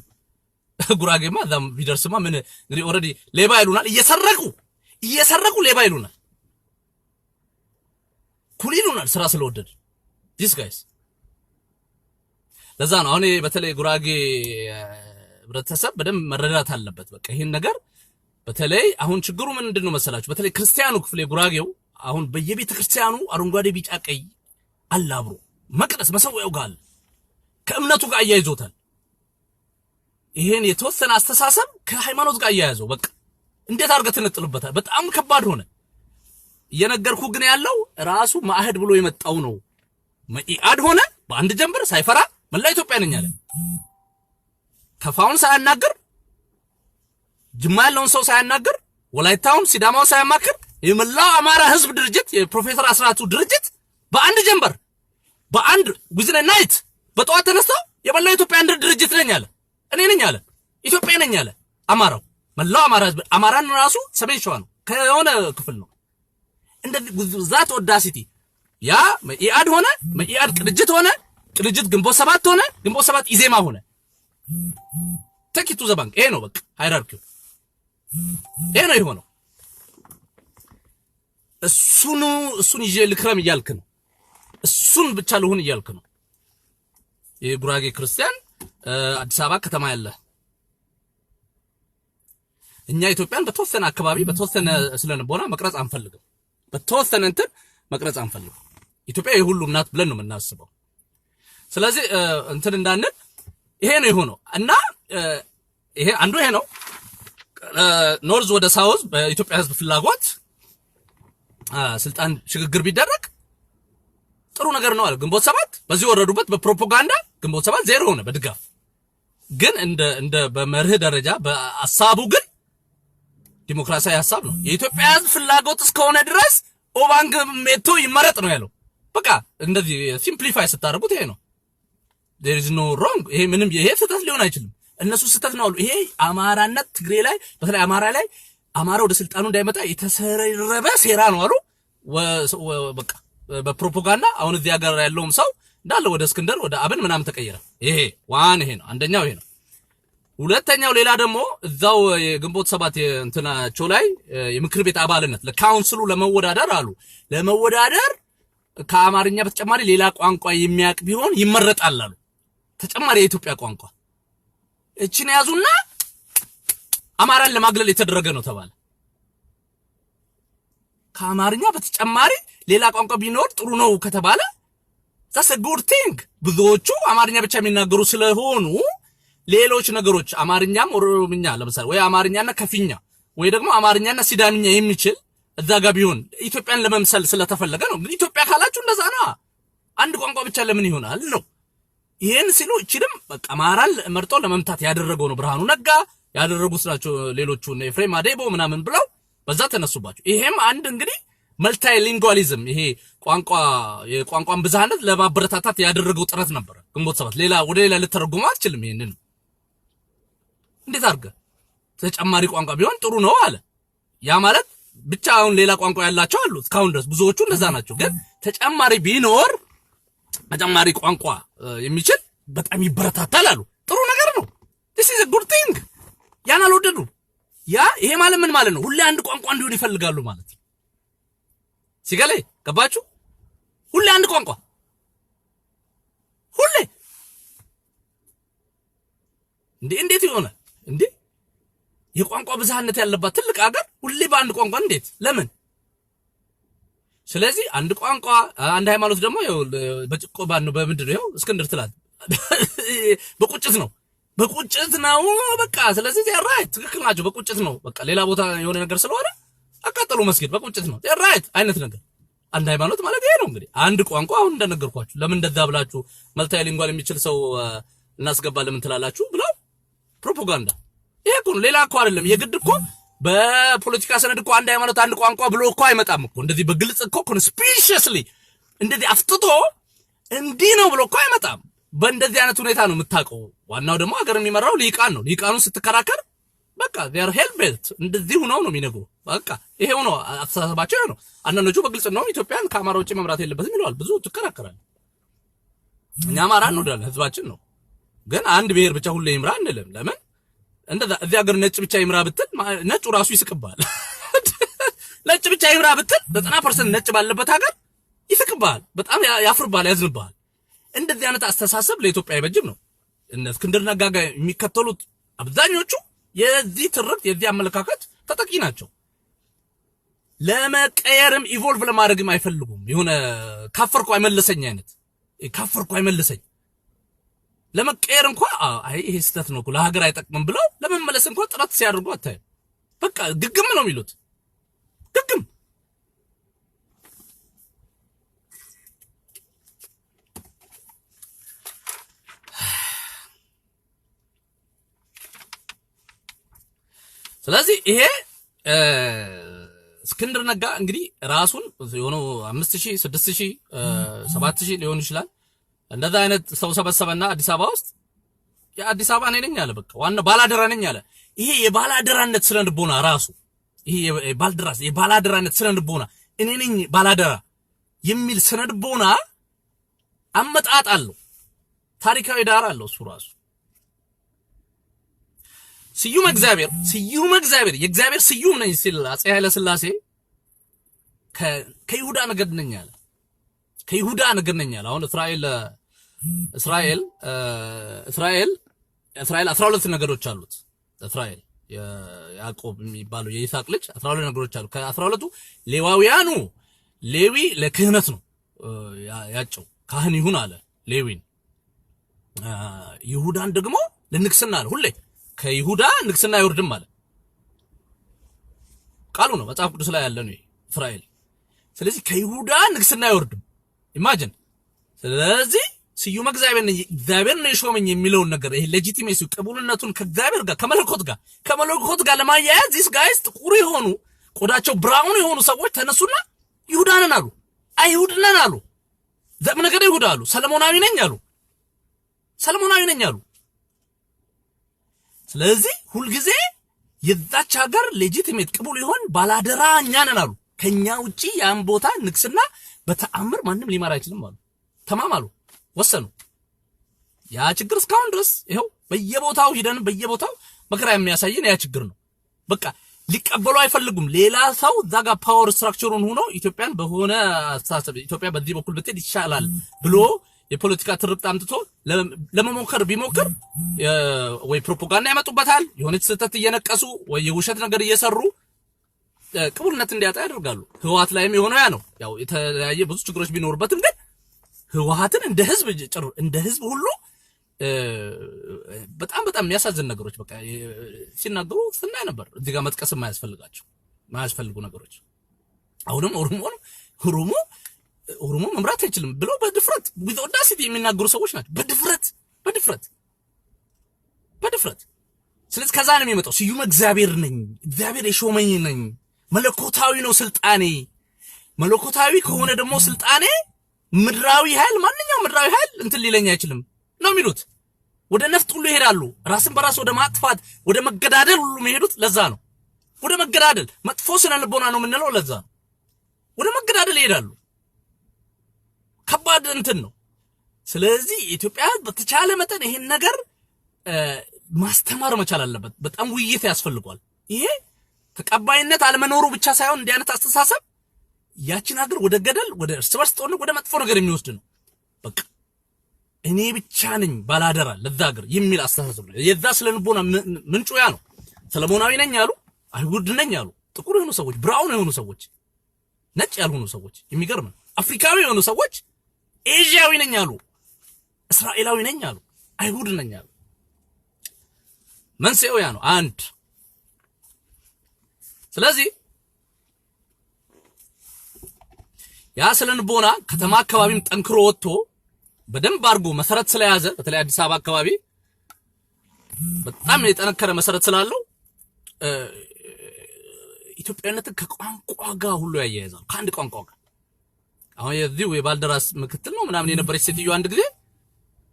ጉራጌማ እዛም ቢደርስማ ምን እንግዲህ already ሌባ ይሉናል። እየሰረቁ እየሰረቁ ሌባ ይሉናል፣ ኩሊ ይሉናል ስራ ስለወደድ these guys። ለዛ ነው አሁን በተለይ ጉራጌ ህብረተሰብ በደንብ መረዳት አለበት። በቃ ይሄን ነገር በተለይ አሁን ችግሩ ምንድን ነው መሰላችሁ? በተለይ ክርስቲያኑ ክፍል የጉራጌው አሁን በየቤተ ክርስቲያኑ አረንጓዴ፣ ቢጫ፣ ቀይ አለ፣ አብሮ መቅደስ መሰዊያው ጋር አለ። ከእምነቱ ጋር አያይዞታል። ይሄን የተወሰነ አስተሳሰብ ከሃይማኖት ጋር አያያዘው። በቃ እንዴት አድርገህ ትነጥልበታል? በጣም ከባድ ሆነ። እየነገርኩ ግን ያለው ራሱ መአህድ ብሎ የመጣው ነው። መኢአድ ሆነ በአንድ ጀንበር ሳይፈራ መላ ኢትዮጵያ ነኝ አለ። ከፋውን ሳያናግር፣ ጅማ ያለውን ሰው ሳያናግር፣ ወላይታውን ሲዳማውን ሳያማክር የመላው አማራ ህዝብ ድርጅት የፕሮፌሰር አስራቱ ድርጅት በአንድ ጀንበር በአንድ within a night በጠዋት ተነስተው የመላው ኢትዮጵያ አንድ ድርጅት ነኝ አለ። እኔ ነኝ አለ። ኢትዮጵያ ነኝ አለ። አማራው መላው አማራ ህዝብ አማራን ራሱ ሰሜን ሸዋ ነው ከሆነ ክፍል ነው። እንደዚህ that audacity ያ መኢአድ ሆነ፣ መኢአድ ቅንጅት ሆነ፣ ቅንጅት ግንቦት ሰባት ሆነ፣ ግንቦት ሰባት ኢዜማ ሆነ። Take it to the bank። ይሄ ነው በቃ hierarchy ው ይሄ ነው የሆነው። እሱኑ እሱን ይዤ ልክረም እያልክ ነው። እሱን ብቻ ልሁን እያልክ ነው። የጉራጌ ክርስቲያን አዲስ አበባ ከተማ ያለ እኛ ኢትዮጵያን በተወሰነ አካባቢ በተወሰነ ስነልቦና መቅረጽ አንፈልግም። በተወሰነ እንትን መቅረጽ አንፈልግም። ኢትዮጵያ የሁሉም ናት ብለን ነው የምናስበው። ስለዚህ እንትን እንዳንል ይሄ ነው የሆነው እና ይሄ አንዱ ይሄ ነው። North ወደ south በኢትዮጵያ ሕዝብ ፍላጎት ስልጣን ሽግግር ቢደረግ ጥሩ ነገር ነው አለ። ግንቦት ሰባት በዚህ ወረዱበት በፕሮፓጋንዳ ግንቦት ሰባት ዜሮ ሆነ በድጋፍ። ግን እንደ በመርህ ደረጃ በሀሳቡ ግን ዲሞክራሲያዊ ሀሳብ ነው። የኢትዮጵያ ሕዝብ ፍላጎት እስከሆነ ድረስ ኦባንግ ሜቶ ይመረጥ ነው ያለው። በቃ እንደዚህ simplify ስታደርጉት ይሄ ነው። There is no wrong። ይሄ ምንም ይሄ ስህተት ሊሆን አይችልም። እነሱ ስህተት ነው አሉ። ይሄ አማራነት ትግሬ ላይ በተለይ አማራ ላይ አማራ ወደ ስልጣኑ እንዳይመጣ የተሰረበ ሴራ ነው አሉ። በቃ በፕሮፓጋንዳ አሁን እዚህ ሀገር ያለውም ሰው እንዳለ ወደ እስክንድር ወደ አብን ምናምን ተቀየረ። ይሄ one ይሄ ነው አንደኛው ይሄ ነው። ሁለተኛው ሌላ ደግሞ እዛው የግንቦት ሰባት እንትናቸው ላይ የምክር ቤት አባልነት ለ council ኡ ለመወዳደር አሉ፣ ለመወዳደር ከአማርኛ በተጨማሪ ሌላ ቋንቋ የሚያውቅ ቢሆን ይመረጣል አሉ። ተጨማሪ የኢትዮጵያ ቋንቋ እችን ያዙና አማራን ለማግለል የተደረገ ነው ተባለ። ከአማርኛ በተጨማሪ ሌላ ቋንቋ ቢኖር ጥሩ ነው ከተባለ that's a good thing። ብዙዎቹ አማርኛ ብቻ የሚናገሩ ስለሆኑ ሌሎች ነገሮች አማርኛም ኦሮምኛ ለምሳሌ ወይ አማርኛና ከፊኛ ወይ ደግሞ አማርኛና ሲዳምኛ የሚችል እዛ ጋር ቢሆን ኢትዮጵያን ለመምሰል ስለተፈለገ ነው። እንግዲህ ኢትዮጵያ ካላችሁ እንደዛ ነው። አንድ ቋንቋ ብቻ ለምን ይሆናል ነው። ይሄን ሲሉ እችንም በቃ አማራን መርጦ ለመምታት ያደረገው ነው ብርሃኑ ነጋ ያደረጉት ናቸው። ሌሎቹ ኤፍሬም አዴቦ ምናምን ብለው በዛ ተነሱባቸው። ይሄም አንድ እንግዲህ multilingualism፣ ይሄ ቋንቋ የቋንቋን ብዝሃነት ለማበረታታት ያደረገው ጥረት ነበረ። ግንቦት 7 ሌላ ወደ ሌላ ልተረጉመው አትችልም። ይሄንን እንዴት አድርገህ ተጨማሪ ቋንቋ ቢሆን ጥሩ ነው አለ። ያ ማለት ብቻ አሁን ሌላ ቋንቋ ያላቸው አሉ፣ እስካሁን ድረስ ብዙዎቹ እንደዛ ናቸው። ግን ተጨማሪ ቢኖር፣ ተጨማሪ ቋንቋ የሚችል በጣም ይበረታታል አሉ። ጥሩ ነገር ነው። This is a good thing። ያን አልወደዱ። ያ ይሄ ማለት ምን ማለት ነው? ሁሌ አንድ ቋንቋ እንዲሆን ይፈልጋሉ ማለት ነው። ሲገሌ ገባችሁ? ሁሌ አንድ ቋንቋ፣ ሁሌ እንዴ፣ እንዴት ይሆናል እንዴ? የቋንቋ ብዝሃነት ያለባት ትልቅ ሀገር ሁሌ በአንድ ቋንቋ እንዴት? ለምን? ስለዚህ አንድ ቋንቋ፣ አንድ ሃይማኖት ደግሞ ይኸው በጭቆ ባነው በምንድን ነው? ይኸው እስክንድር ትላለህ፣ በቁጭት ነው፣ በቁጭት ነው በቃ። ስለዚህ right፣ ትክክል ናቸው። በቁጭት ነው በቃ። ሌላ ቦታ የሆነ ነገር ስለሆነ አቃጠሉ መስጊድ፣ በቁጭት ነው፣ right አይነት ነገር። አንድ ሃይማኖት ማለት ይሄ ነው እንግዲህ። አንድ ቋንቋ አሁን እንደነገርኳችሁ ለምን እንደዛ ብላችሁ multilingual የሚችል ሰው እናስገባ ለምን ትላላችሁ ብለው ፕሮፓጋንዳ። ይሄ እኮ ነው፣ ሌላ እኮ አይደለም። የግድ እኮ በፖለቲካ ሰነድ እኮ አንድ ሃይማኖት አንድ ቋንቋ ብሎ እኮ አይመጣም እኮ። እንደዚህ በግልጽ እኮ conspicuously እንደዚህ አፍጥጦ እንዲህ ነው ብሎ እኮ አይመጣም። በእንደዚህ አይነት ሁኔታ ነው የምታውቀው። ዋናው ደግሞ ሀገር የሚመራው ልሂቃን ነው። ልሂቃኑን ስትከራከር በቃ they're hell bent እንደዚህ ሆነው ነው የሚነግሩ። በቃ ይሄው ነው አስተሳሰባቸው፣ ይሄው ነው። አንዳንዶቹ በግልጽ ነው ኢትዮጵያን ከአማራ ውጭ መምራት የለበትም ይለዋል። ብዙ ትከራከራለህ። እኛ አማራ እንወዳለን፣ ህዝባችን ነው። ግን አንድ ብሔር ብቻ ሁሌ ይምራ አንልም። ለምን እንደዛ? እዚህ ሀገር ነጭ ብቻ ይምራ ብትል ነጩ ራሱ ይስቅብሃል። ነጭ ብቻ ይምራ ብትል 90% ነጭ ባለበት ሀገር ይስቅብሃል፣ በጣም ያፍርብሃል፣ ያዝንብሃል። እንደዚህ አይነት አስተሳሰብ ለኢትዮጵያ አይበጅም ነው። እነ እስክንድር ነጋ ጋር የሚከተሉት አብዛኞቹ የዚህ ትርክት፣ የዚህ አመለካከት ተጠቂ ናቸው። ለመቀየርም evolve ለማድረግም አይፈልጉም። የሆነ ካፈርኩ አይመልሰኝ አይነት፣ ካፈርኩ አይመልሰኝ፣ ለመቀየር እንኳ አይ ይሄ ስህተት ነው እኮ፣ ለሀገር አይጠቅምም ብለው ለመመለስ እንኳ ጥረት ሲያደርጉ አታይም። በቃ ግግም ነው የሚሉት፣ ግግም። ስለዚህ ይሄ እስክንድር ነጋ እንግዲህ ራሱን የሆነው 5000፣ 6000፣ 7000 ሊሆን ይችላል። እንደዛ አይነት ሰው ሰበሰበና አዲስ አበባ ውስጥ የአዲስ አበባ እኔ ነኝ አለ። በቃ ዋና ባላደራ ነኝ አለ። ይሄ የባላደራነት ስነ ልቦና ራሱ፣ ይሄ የባልደራስ የባላደራነት ስነ ልቦና፣ እኔ ነኝ ባላደራ የሚል ስነ ልቦና አመጣጥ አለው፣ ታሪካዊ ዳራ አለው። እሱ ራሱ ስዩም እግዚአብሔር፣ ስዩም እግዚአብሔር፣ የእግዚአብሔር ስዩም ነኝ ሲል አፄ ኃይለ ሥላሴ ከይሁዳ ነገድ ነኝ አለ። ከይሁዳ ነገድ ነኝ አለ። አሁን እስራኤል እስራኤል እስራኤል እስራኤል 12 ነገዶች አሉት። እስራኤል ያዕቆብ የሚባለው የይስሐቅ ልጅ 12 ነገዶች አሉ። ከ12ቱ ሌዋውያኑ፣ ሌዊ ለክህነት ነው ያጨው፣ ካህን ይሁን አለ ሌዊን። ይሁዳን ደግሞ ለንግስና አለ። ሁሌ ከይሁዳ ንግስና አይወርድም አለ። ቃሉ ነው፣ መጽሐፍ ቅዱስ ላይ ያለ ነው እስራኤል። ስለዚህ ከይሁዳ ንግስና አይወርድም። Imagine። ስለዚህ ስዩመ እግዚአብሔር ነኝ፣ እግዚአብሔር ነው የሾመኝ የሚለውን ነገር፣ ይሄ legitimacy ቅቡልነቱን ከእግዚአብሔር ጋር፣ ከመለኮት ጋር ለማያያዝ these guys ጥቁር የሆኑ፣ ቆዳቸው brown የሆኑ ሰዎች ተነሱና ይሁዳ ነን አሉ። አይሁድ ነን አሉ። ዘእምነገደ ይሁዳ አሉ። ሰለሞናዊ ነኝ አሉ። ሰለሞናዊ ነኝ አሉ። ስለዚህ ሁልጊዜ የዛች ሀገር legitimate ቅቡል ይሆን ባላደራ እኛ ነን አሉ። ከኛ ውጪ ያን ቦታ ንግስና በተአምር ማንም ሊመራ አይችልም አሉ። ተማማሉ፣ ወሰኑ። ያ ችግር እስካሁን ድረስ ይኸው በየቦታው ሂደን በየቦታው መከራ የሚያሳየን ያ ችግር ነው። በቃ ሊቀበሉ አይፈልጉም። ሌላ ሰው እዛ ጋር power structure ኡን ሆኖ ኢትዮጵያን በሆነ አስተሳሰብ ኢትዮጵያ በዚህ በኩል ብትሄድ ይሻላል ብሎ የፖለቲካ ትርክት አምጥቶ ለመሞከር ቢሞክር ወይ ፕሮፓጋንዳ ያመጡበታል፣ የሆነች ስህተት እየነቀሱ ወይ የውሸት ነገር እየሰሩ ቅቡልነት እንዲያጣ ያደርጋሉ። ህወሓት ላይም የሆነው ያ ነው። ያው የተለያየ ብዙ ችግሮች ቢኖሩበትም ግን ህወሓትን እንደ ህዝብ ጭር እንደ ህዝብ ሁሉ በጣም በጣም የሚያሳዝን ነገሮች በቃ ሲናገሩ ስናይ ነበር። እዚህ ጋር መጥቀስ የማያስፈልጋቸው፣ የማያስፈልጉ ነገሮች። አሁንም ኦሮሞ መምራት አይችልም ብለው በድፍረት፣ with audacity የሚናገሩ ሰዎች ናቸው። በድፍረት፣ በድፍረት፣ በድፍረት። ስለዚህ ከዛ ነው የሚመጣው። ስዩመ እግዚአብሔር ነኝ፣ እግዚአብሔር የሾመኝ ነኝ፣ መለኮታዊ ነው ስልጣኔ። መለኮታዊ ከሆነ ደግሞ ስልጣኔ ምድራዊ ኃይል፣ ማንኛውም ምድራዊ ኃይል እንትን ሊለኝ አይችልም ነው የሚሉት። ወደ ነፍጥ ሁሉ ይሄዳሉ። ራስን በራስ ወደ ማጥፋት፣ ወደ መገዳደል ሁሉ የሚሄዱት ለዛ ነው። ወደ መገዳደል፣ መጥፎ ስነ ልቦና ነው የምንለው ለዛ ነው። ወደ መገዳደል ይሄዳሉ። ከባድ እንትን ነው። ስለዚህ ኢትዮጵያ በተቻለ መጠን ይሄን ነገር ማስተማር መቻል አለበት። በጣም ውይይት ያስፈልገዋል። ይሄ ተቀባይነት አለመኖሩ ብቻ ሳይሆን እንዲህ አይነት አስተሳሰብ ያችን ሀገር ወደ ገደል፣ ወደ እርስ በርስ ጦርነት፣ ወደ መጥፎ ነገር የሚወስድ ነው። በቃ እኔ ብቻ ነኝ ባላደራ ለዛ ሀገር የሚል አስተሳሰብ ነው። የዛ ስነ ልቦና ምንጩ ያ ነው። ሰለሞናዊ ነኝ ያሉ፣ አይሁድ ነኝ ያሉ፣ ጥቁር የሆኑ ሰዎች፣ brown የሆኑ ሰዎች፣ ነጭ ያልሆኑ ሰዎች፣ የሚገርም ነው። አፍሪካዊ የሆኑ ሰዎች ኤዥያዊ ነኝ አሉ፣ እስራኤላዊ ነኝ አሉ፣ አይሁድ ነኝ አሉ። መንስኤው ያ ነው። አንድ ስለዚህ ያ ስነ ልቦና ከተማ አካባቢም ጠንክሮ ወጥቶ በደንብ አድርጎ መሰረት ስለያዘ፣ በተለይ አዲስ አበባ አካባቢ በጣም የጠነከረ መሰረት ስላለው ኢትዮጵያዊነትን ከቋንቋ ጋር ሁሉ ያያይዛል። ከአንድ ቋንቋ ጋር። አሁን የዚሁ የባልደራስ ምክትል ነው ምናምን የነበረች ሴትዮ አንድ ጊዜ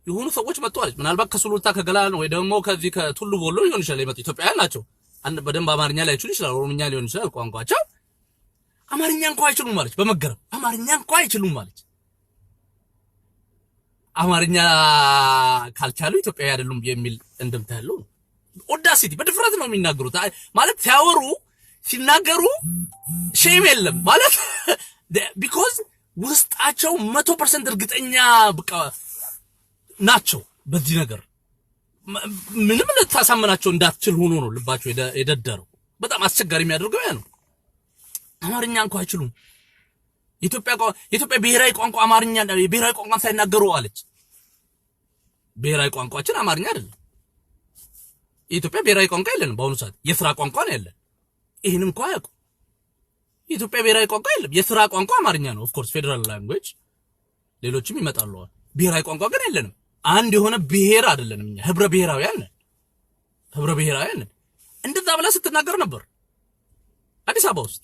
የሆኑ ሰዎች መጡ አለች። ምናልባት ከሱሉልታ፣ ከገላን ወይ ደግሞ ከዚህ ከቱሉ ቦሎ ሊሆን ይችላል የመጡ ኢትዮጵያውያን ናቸው። አንድ በደንብ አማርኛ ላይችሉ ይችላል፣ ኦሮምኛ ሊሆን ይችላል ቋንቋቸው። አማርኛ እንኳ አይችሉም አለች። በመገረም አማርኛ እንኳ አይችሉም አለች። አማርኛ ካልቻሉ ኢትዮጵያዊ አይደሉም የሚል እንድምታ ያለው ነው። Audacity፣ በድፍረት ነው የሚናገሩት። ማለት ሲያወሩ፣ ሲናገሩ shame የለም ማለት because ውስጣቸው 100% እርግጠኛ በቃ ናቸው በዚህ ነገር። ምንም ልታሳምናቸው እንዳትችል ሆኖ ነው ልባቸው የደደረው። በጣም አስቸጋሪ የሚያደርገው ያ ነው። አማርኛ እንኳ አይችሉም። የኢትዮጵያ ብሔራዊ ቋንቋ አማርኛ፣ የብሔራዊ ቋንቋን ሳይናገሩ አለች። ብሔራዊ ቋንቋችን አማርኛ አይደለም። የኢትዮጵያ ብሔራዊ ቋንቋ የለንም። በአሁኑ ሰዓት የስራ ቋንቋ ነው ያለን። ይህን እንኳ አያውቁም። የኢትዮጵያ ብሔራዊ ቋንቋ የለም። የስራ ቋንቋ አማርኛ ነው። Of course federal language ሌሎችም ይመጣሉ። ብሔራዊ ቋንቋ ግን የለንም። አንድ የሆነ ብሔር አይደለንም። እኛ ህብረ ብሔራውያን ነን። ህብረ ብሔራውያን ነን። እንደዛ ብላ ስትናገር ነበር። አዲስ አበባ ውስጥ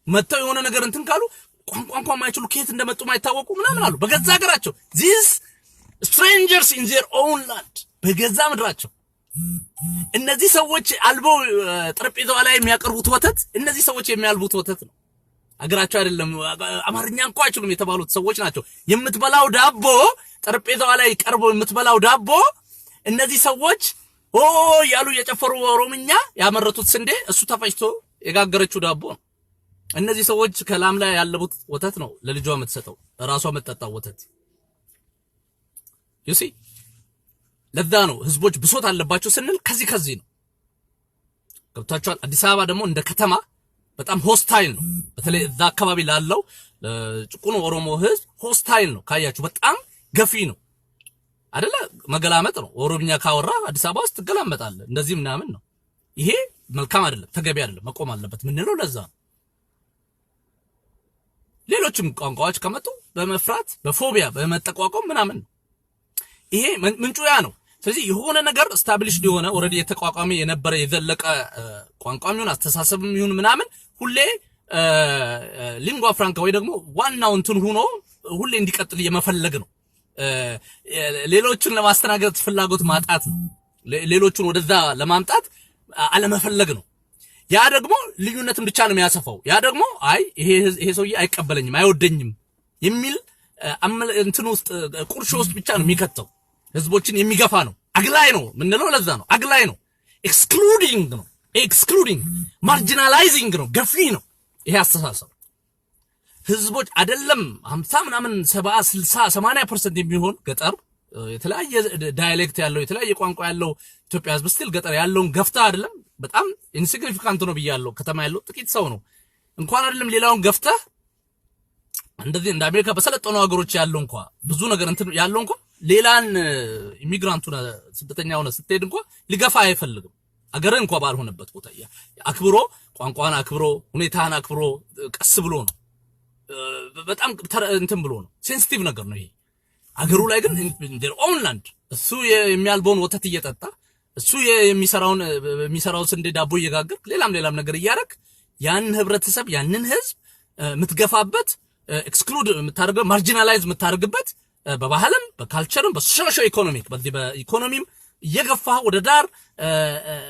መጥተው የሆነ ነገር እንትን ካሉ ቋንቋ እንኳን ማይችሉ፣ ከየት እንደመጡ ማይታወቁ ምናምን አሉ። በገዛ ሀገራቸው፣ these strangers in their own land፣ በገዛ ምድራቸው እነዚህ ሰዎች አልበው ጠረጴዛዋ ላይ የሚያቀርቡት ወተት እነዚህ ሰዎች የሚያልቡት ወተት ነው። አገራቸው አይደለም። አማርኛ እንኳ አይችሉም የተባሉት ሰዎች ናቸው። የምትበላው ዳቦ፣ ጠረጴዛዋ ላይ ቀርቦ የምትበላው ዳቦ፣ እነዚህ ሰዎች ኦ እያሉ እየጨፈሩ ኦሮምኛ ያመረቱት ስንዴ እሱ ተፈጭቶ የጋገረችው ዳቦ ነው። እነዚህ ሰዎች ከላም ላይ ያለቡት ወተት ነው ለልጇ የምትሰጠው፣ ራሷ የምትጠጣው ወተት፣ you see። ለዛ ነው ህዝቦች ብሶት አለባቸው ስንል ከዚህ ነው። ገብቷቸዋል። አዲስ አበባ ደግሞ እንደ ከተማ በጣም hostile ነው። በተለይ እዛ አካባቢ ላለው ጭቁኑ ኦሮሞ ህዝብ hostile ነው። ካያችሁ በጣም ገፊ ነው አይደለ? መገላመጥ ነው። ኦሮምኛ ካወራ አዲስ አበባ ውስጥ ትገላመጣለህ። እንደዚህ ምናምን ነው። ይሄ መልካም አይደለም፣ ተገቢ አይደለም፣ መቆም አለበት ምንለው ለዛ ነው። ሌሎችም ቋንቋዎች ከመጡ በመፍራት፣ በ phobia፣ በመጠቋቆም ምናምን ነው። ይሄ ምንጩ ያ ነው። ስለዚህ የሆነ ነገር established የሆነ፣ already የተቋቋመ የነበረ፣ የዘለቀ ቋንቋም ይሁን አስተሳሰብም ይሁን ምናምን ሁሌ lingua franca ወይ ደግሞ ዋናው እንትን ሆኖ ሁሌ እንዲቀጥል የመፈለግ ነው። ሌሎቹን ለማስተናገድ ፍላጎት ማጣት ነው። ሌሎቹን ወደዛ ለማምጣት አለመፈለግ ነው። ያ ደግሞ ልዩነትን ብቻ ነው የሚያሰፋው። ያ ደግሞ አይ ይሄ ሰውዬ አይቀበለኝም፣ አይወደኝም የሚል እንትን ውስጥ፣ ቁርሾ ውስጥ ብቻ ነው የሚከተው። ህዝቦችን የሚገፋ ነው። አግላይ ነው የምንለው ለዛ ነው። አግላይ ነው። Excluding ነው። Excluding፣ marginalizing ነው። ገፊ ነው ይሄ አስተሳሰብ። ህዝቦች አይደለም 50 ምናምን፣ 70፣ 60፣ 80% የሚሆን ገጠር የተለያየ dialect ያለው፣ የተለያየ ቋንቋ ያለው ኢትዮጵያ ህዝብ still ገጠር ያለውን ገፍታ አይደለም፣ በጣም insignificant ነው ብያለሁ። ከተማ ያለው ጥቂት ሰው ነው። እንኳን አይደለም ሌላውን ገፍተህ እንደዚህ እንደ አሜሪካ በሰለጠኑ ሀገሮች ያለው እንኳ፣ ብዙ ነገር እንትን ያለው እንኳ ሌላን immigrant ኡ ስደተኛ ሆነ ስትሄድ እንኳ ሊገፋ አይፈልግም። አገርህ እንኳ ባልሆነበት ቦታ አክብሮ፣ ቋንቋን አክብሮ፣ ሁኔታህን አክብሮ፣ ቀስ ብሎ ነው፣ በጣም እንትን ብሎ ነው። Sensitive ነገር ነው ይሄ። አገሩ ላይ ግን their own land እሱ የሚያልበውን ወተት እየጠጣ፣ እሱ የሚሰራውን ስንዴ ዳቦ እየጋገርክ፣ ሌላም ሌላም ነገር እያደረግ፣ ያንን ህብረተሰብ፣ ያንን ህዝብ የምትገፋበት፣ exclude የምታደርገው፣ marginalize የምታደርግበት፣ በባህልም በ culture ም በ socio economic በዚህ በኢኮኖሚም እየገፋ ወደ ዳር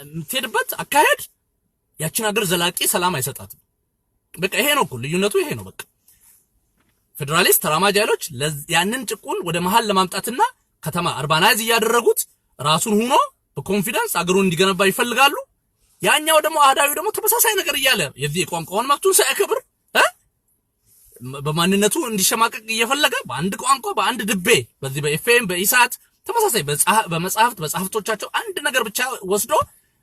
የምትሄድበት አካሄድ ያችን ሀገር ዘላቂ ሰላም አይሰጣትም። በቃ ይሄ ነው እኮ ልዩነቱ፣ ይሄ ነው በቃ። ፌዴራሊስት ተራማጅ ኃይሎች ያንን ጭቁን ወደ መሃል ለማምጣትና ከተማ urbanize እያደረጉት ራሱን ሆኖ በ confidence አገሩን እንዲገነባ ይፈልጋሉ። ያኛው ደግሞ አህዳዊ ደግሞ ተመሳሳይ ነገር እያለ የዚህ የቋንቋውን መብቱን ሳያከብር በማንነቱ እንዲሸማቀቅ እየፈለገ፣ በአንድ ቋንቋ፣ በአንድ ድቤ፣ በዚህ በኤፍኤም፣ በኢሳት፣ ተመሳሳይ በመጽሐፍት በጸሐፍቶቻቸው አንድ ነገር ብቻ ወስዶ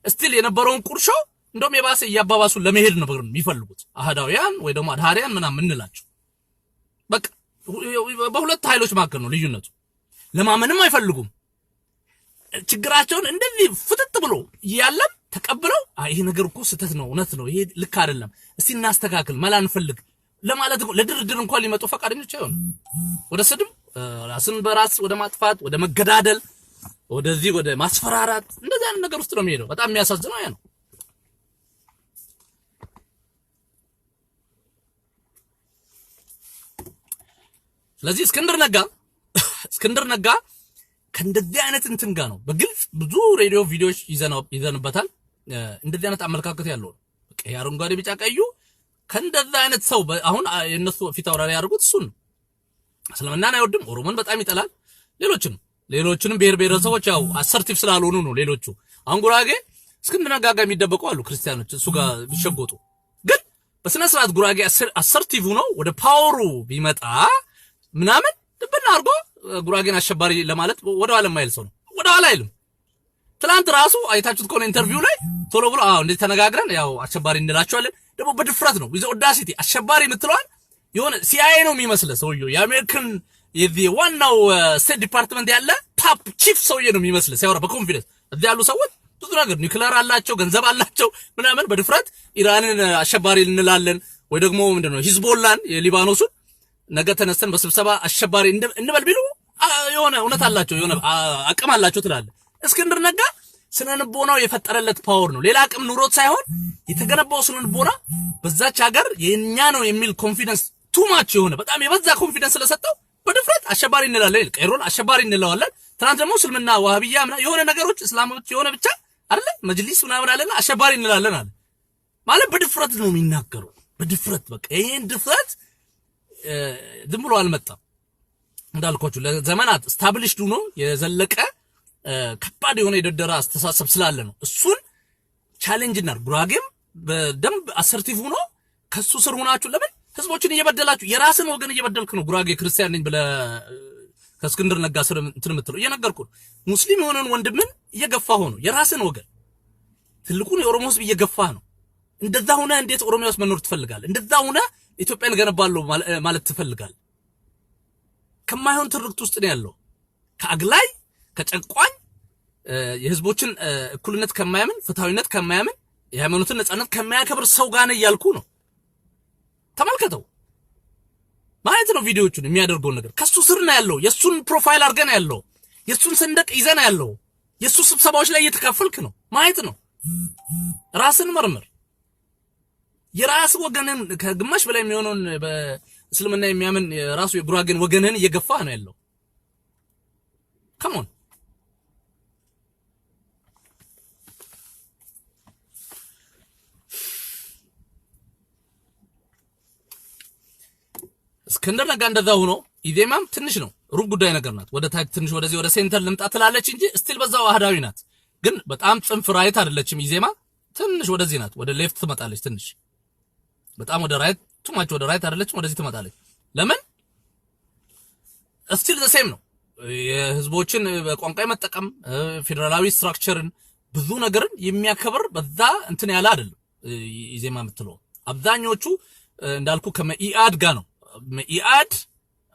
still የነበረውን ቁርሾ እንደውም የባሰ እያባባሱ ለመሄድ ነው የሚፈልጉት። አህዳውያን ወይ ደግሞ አድሃሪያን ምናምን የምንላቸው በቃ በሁለት ኃይሎች መካከል ነው ልዩነቱ። ለማመንም አይፈልጉም። ችግራቸውን እንደዚህ ፍጥጥ ብሎ እያለም ተቀብለው ይሄ ነገር እኮ ስህተት ነው፣ እውነት ነው፣ ይሄ ልክ አይደለም፣ እስቲ እናስተካክል፣ መላ እንፈልግ ለማለት ለድርድር እንኳን ሊመጡ ፈቃደኞች አይሆኑም። ወደ ስድብ፣ ራስን በራስ ወደ ማጥፋት፣ ወደ መገዳደል፣ ወደዚህ ወደ ማስፈራራት፣ እንደዚህ አይነት ነገር ውስጥ ነው የሚሄደው። በጣም የሚያሳዝነው ያ ነው። ስለዚህ እስክንድር ነጋ ከእንደዚህ አይነት እንትን ጋር ነው። በግልጽ ብዙ ሬዲዮ ቪዲዮዎች ይዘንበታል። እንደዚህ አይነት አመለካከት ያለው ነው። በቃ የአረንጓዴ ቢጫ ቀዩ ከእንደዛ አይነት ሰው አሁን የእነሱ ፊት አውራሪ ያደርጉት እሱን ነው። እስልምናን አይወድም፣ ኦሮሞን በጣም ይጠላል። ሌሎችንም ሌሎችንም ብሔር ብሔረሰቦች ያው assertive ስላልሆኑ ነው። ሌሎቹ አሁን ጉራጌ እስክንድር ነጋ ጋር የሚደበቁ አሉ፣ ክርስቲያኖች እሱ ጋር ቢሸጎጡ፣ ግን በስነ ስርዓት ጉራጌ assertive ሆኖ ወደ power ኡ ቢመጣ ምናምን ድብና አድርጎ ጉራጌን አሸባሪ ለማለት ወደ ኋላ የማይል ሰው ነው። ወደ ኋላ አይልም። ትናንት ራሱ አይታችሁት ከሆነ interview ላይ ቶሎ ብሎ አዎ እንደዚህ ተነጋግረን ያው አሸባሪ እንላቸዋለን። ደግሞ በድፍረት ነው፣ with audacity። አሸባሪ የምትለዋል የሆነ CIA ነው የሚመስለ ሰውየው፣ የአሜሪካን የዚህ ዋናው State Department ያለ top chief ሰውዬ ነው የሚመስለ ሲያወራ በ confidence። እዚህ ያሉ ሰዎች ብዙ ነገር ኒውክሌር አላቸው፣ ገንዘብ አላቸው ምናምን፣ በድፍረት ኢራንን አሸባሪ እንላለን ወይ ደግሞ ምንድነው ሂዝቦላን የሊባኖሱን ነገ ተነስተን በስብሰባ አሸባሪ እንበል ቢሉ የሆነ እውነት አላቸው፣ የሆነ አቅም አላቸው ትላለህ። እስክንድር ነጋ ስነ ልቦናው የፈጠረለት power ነው። ሌላ አቅም ኑሮት ሳይሆን የተገነባው ስነ ልቦና በዛች ሀገር የኛ ነው የሚል confidence፣ too much የሆነ በጣም የበዛ confidence ስለሰጠው በድፍረት አሸባሪ እንላለን ይል ቄሮን አሸባሪ እንለዋለን። ትናንት ደግሞ እስልምና ዋህብያ ምናምን የሆነ ነገሮች እስላሞች የሆነ ብቻ አይደለ መጅሊስ ምናምን አለና አሸባሪ እንላለን አለ። ማለት በድፍረት ነው የሚናገረው። በድፍረት በቃ ይሄን ድፍረት ዝም ብሎ አልመጣም። እንዳልኳችሁ ለዘመናት established ሆኖ የዘለቀ ከባድ የሆነ የደደራ አስተሳሰብ ስላለ ነው። እሱን challenge እናድርግ። ጉራጌም በደንብ assertive ሆኖ ከሱ ስር ሆናችሁ ለምን ህዝቦችን እየበደላችሁ፣ የራስን ወገን እየበደልክ ነው። ጉራጌ ክርስቲያን ነኝ ብለህ ከእስክንድር ነጋ ስር እንትን የምትለው እየነገርኩህ ነው። ሙስሊም የሆነን ወንድምን እየገፋ ሆኖ የራስን ወገን ትልቁን የኦሮሞ ህዝብ እየገፋ ነው። እንደዛ ሆነ እንዴት ኦሮሚያ ውስጥ መኖር ትፈልጋለህ? እንደዛ ሆነ ኢትዮጵያን እገነባለሁ ማለት ትፈልጋለህ? ከማይሆን ትርክት ውስጥ ነው ያለው። ከአግላይ፣ ከጨቋኝ፣ የህዝቦችን እኩልነት ከማያምን፣ ፍትሃዊነት ከማያምን፣ የሃይማኖትን ነጻነት ከማያከብር ሰው ጋር ነው እያልኩ ነው። ተመልከተው ማለት ነው ቪዲዮዎቹን፣ የሚያደርገውን ነገር። ከሱ ስር ነው ያለው። የሱን profile አድርገን ያለው፣ የሱን ሰንደቅ ይዘን ያለው፣ የሱ ስብሰባዎች ላይ እየተካፈልክ ነው ማየት ነው። ራስን መርምር። የራስ ወገንን ከግማሽ በላይ የሚሆነውን በእስልምና የሚያምን የራሱ የጉራጌን ወገንን እየገፋ ነው ያለው። Come on። እስክንድር ነጋ እንደዛ ሆኖ ኢዜማም ትንሽ ነው፣ ሩብ ጉዳይ ነገር ናት። ወደ ታች ትንሽ ወደዚህ ወደ center ልምጣ ትላለች እንጂ still በዛው አህዳዊ ናት። ግን በጣም ጽንፍ right አይደለችም። ኢዜማ ትንሽ ወደዚህ ናት፣ ወደ left ትመጣለች ትንሽ። በጣም ወደ right too much ወደ right አይደለችም፣ ወደዚህ ትመጣለች። ለምን still the same ነው። የህዝቦችን በቋንቋ የመጠቀም ፌዴራላዊ structure ን ብዙ ነገርን የሚያከብር በዛ እንትን ያለ አይደለም። ኢዜማ የምትለው አብዛኞቹ እንዳልኩ ከመኢአድ ጋር ነው። መኢአድ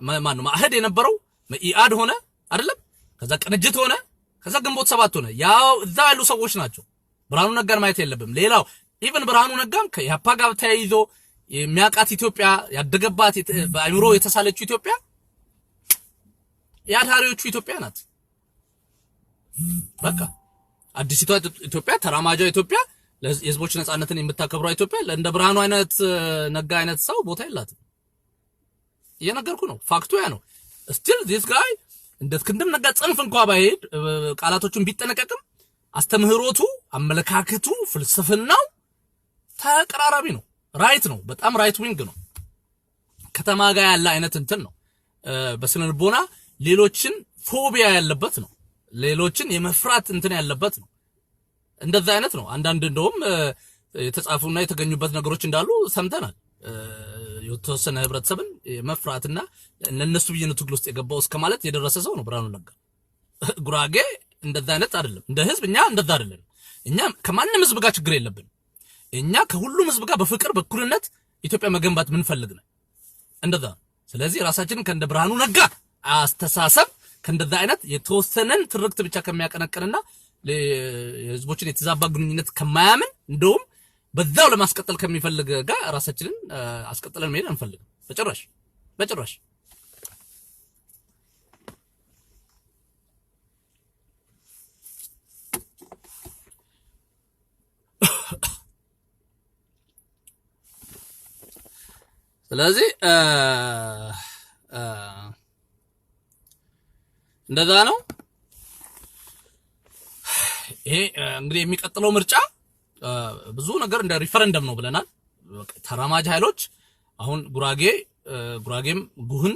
ማን ነው? መአህድ የነበረው መኢአድ ሆነ አይደለም? ከዛ ቅንጅት ሆነ፣ ከዛ ግንቦት ሰባት ሆነ። ያው እዛ ያሉ ሰዎች ናቸው። ብርሃኑ ነጋን ማየት የለብም። ሌላው even ብርሃኑ ነጋም ከኢህአፓ ጋር ተያይዞ የሚያውቃት ኢትዮጵያ፣ ያደገባት፣ በአእምሮ የተሳለችው ኢትዮጵያ የአድሃሪዎቹ ኢትዮጵያ ናት። በቃ አዲሲቷ ኢትዮጵያ፣ ተራማጇ ኢትዮጵያ፣ የህዝቦች ነጻነትን የምታከብረው ኢትዮጵያ እንደ ብርሃኑ አይነት ነጋ አይነት ሰው ቦታ የላትም። እየነገርኩ ነው። Fact ኡ ያ ነው። Still this guy እንደ እስክንድር ነጋ ጽንፍ እንኳ ባይሄድ፣ ቃላቶቹን ቢጠነቀቅም አስተምህሮቱ፣ አመለካከቱ፣ ፍልስፍናው ተቀራራቢ ነው። Right ነው። በጣም right wing ነው። ከተማ ጋር ያለ አይነት እንትን ነው። በስነ ልቦና ሌሎችን phobia ያለበት ነው። ሌሎችን የመፍራት እንትን ያለበት ነው። እንደዛ አይነት ነው። አንዳንድ እንደውም የተጻፉና የተገኙበት ነገሮች እንዳሉ ሰምተናል። የተወሰነ ህብረተሰብን የመፍራትና ለነሱ ብዬ ነው ትግል ውስጥ የገባው እስከ ማለት የደረሰ ሰው ነው ብርሃኑ ነጋ። ጉራጌ እንደዛ አይነት አይደለም። እንደ ህዝብ እኛ እንደዛ አይደለም። እኛ ከማንም ህዝብ ጋር ችግር የለብንም። እኛ ከሁሉም ህዝብ ጋር በፍቅር፣ በእኩልነት ኢትዮጵያ መገንባት ምንፈልግ ነን። እንደዛ ነው። ስለዚህ ራሳችንን ከእንደ ብርሃኑ ነጋ አስተሳሰብ፣ ከእንደዛ አይነት የተወሰነን ትርክት ብቻ ከሚያቀነቅንና የህዝቦችን የተዛባ ግንኙነት ከማያምን፣ እንደውም በዛው ለማስቀጠል ከሚፈልግ ጋር ራሳችንን አስቀጥለን መሄድ አንፈልግም። በጭራሽ፣ በጭራሽ። ስለዚህ እንደዛ ነው። ይሄ እንግዲህ የሚቀጥለው ምርጫ ብዙ ነገር እንደ ሪፈረንደም ነው ብለናል። በቃ ተራማጅ ኃይሎች አሁን ጉራጌም ጉህን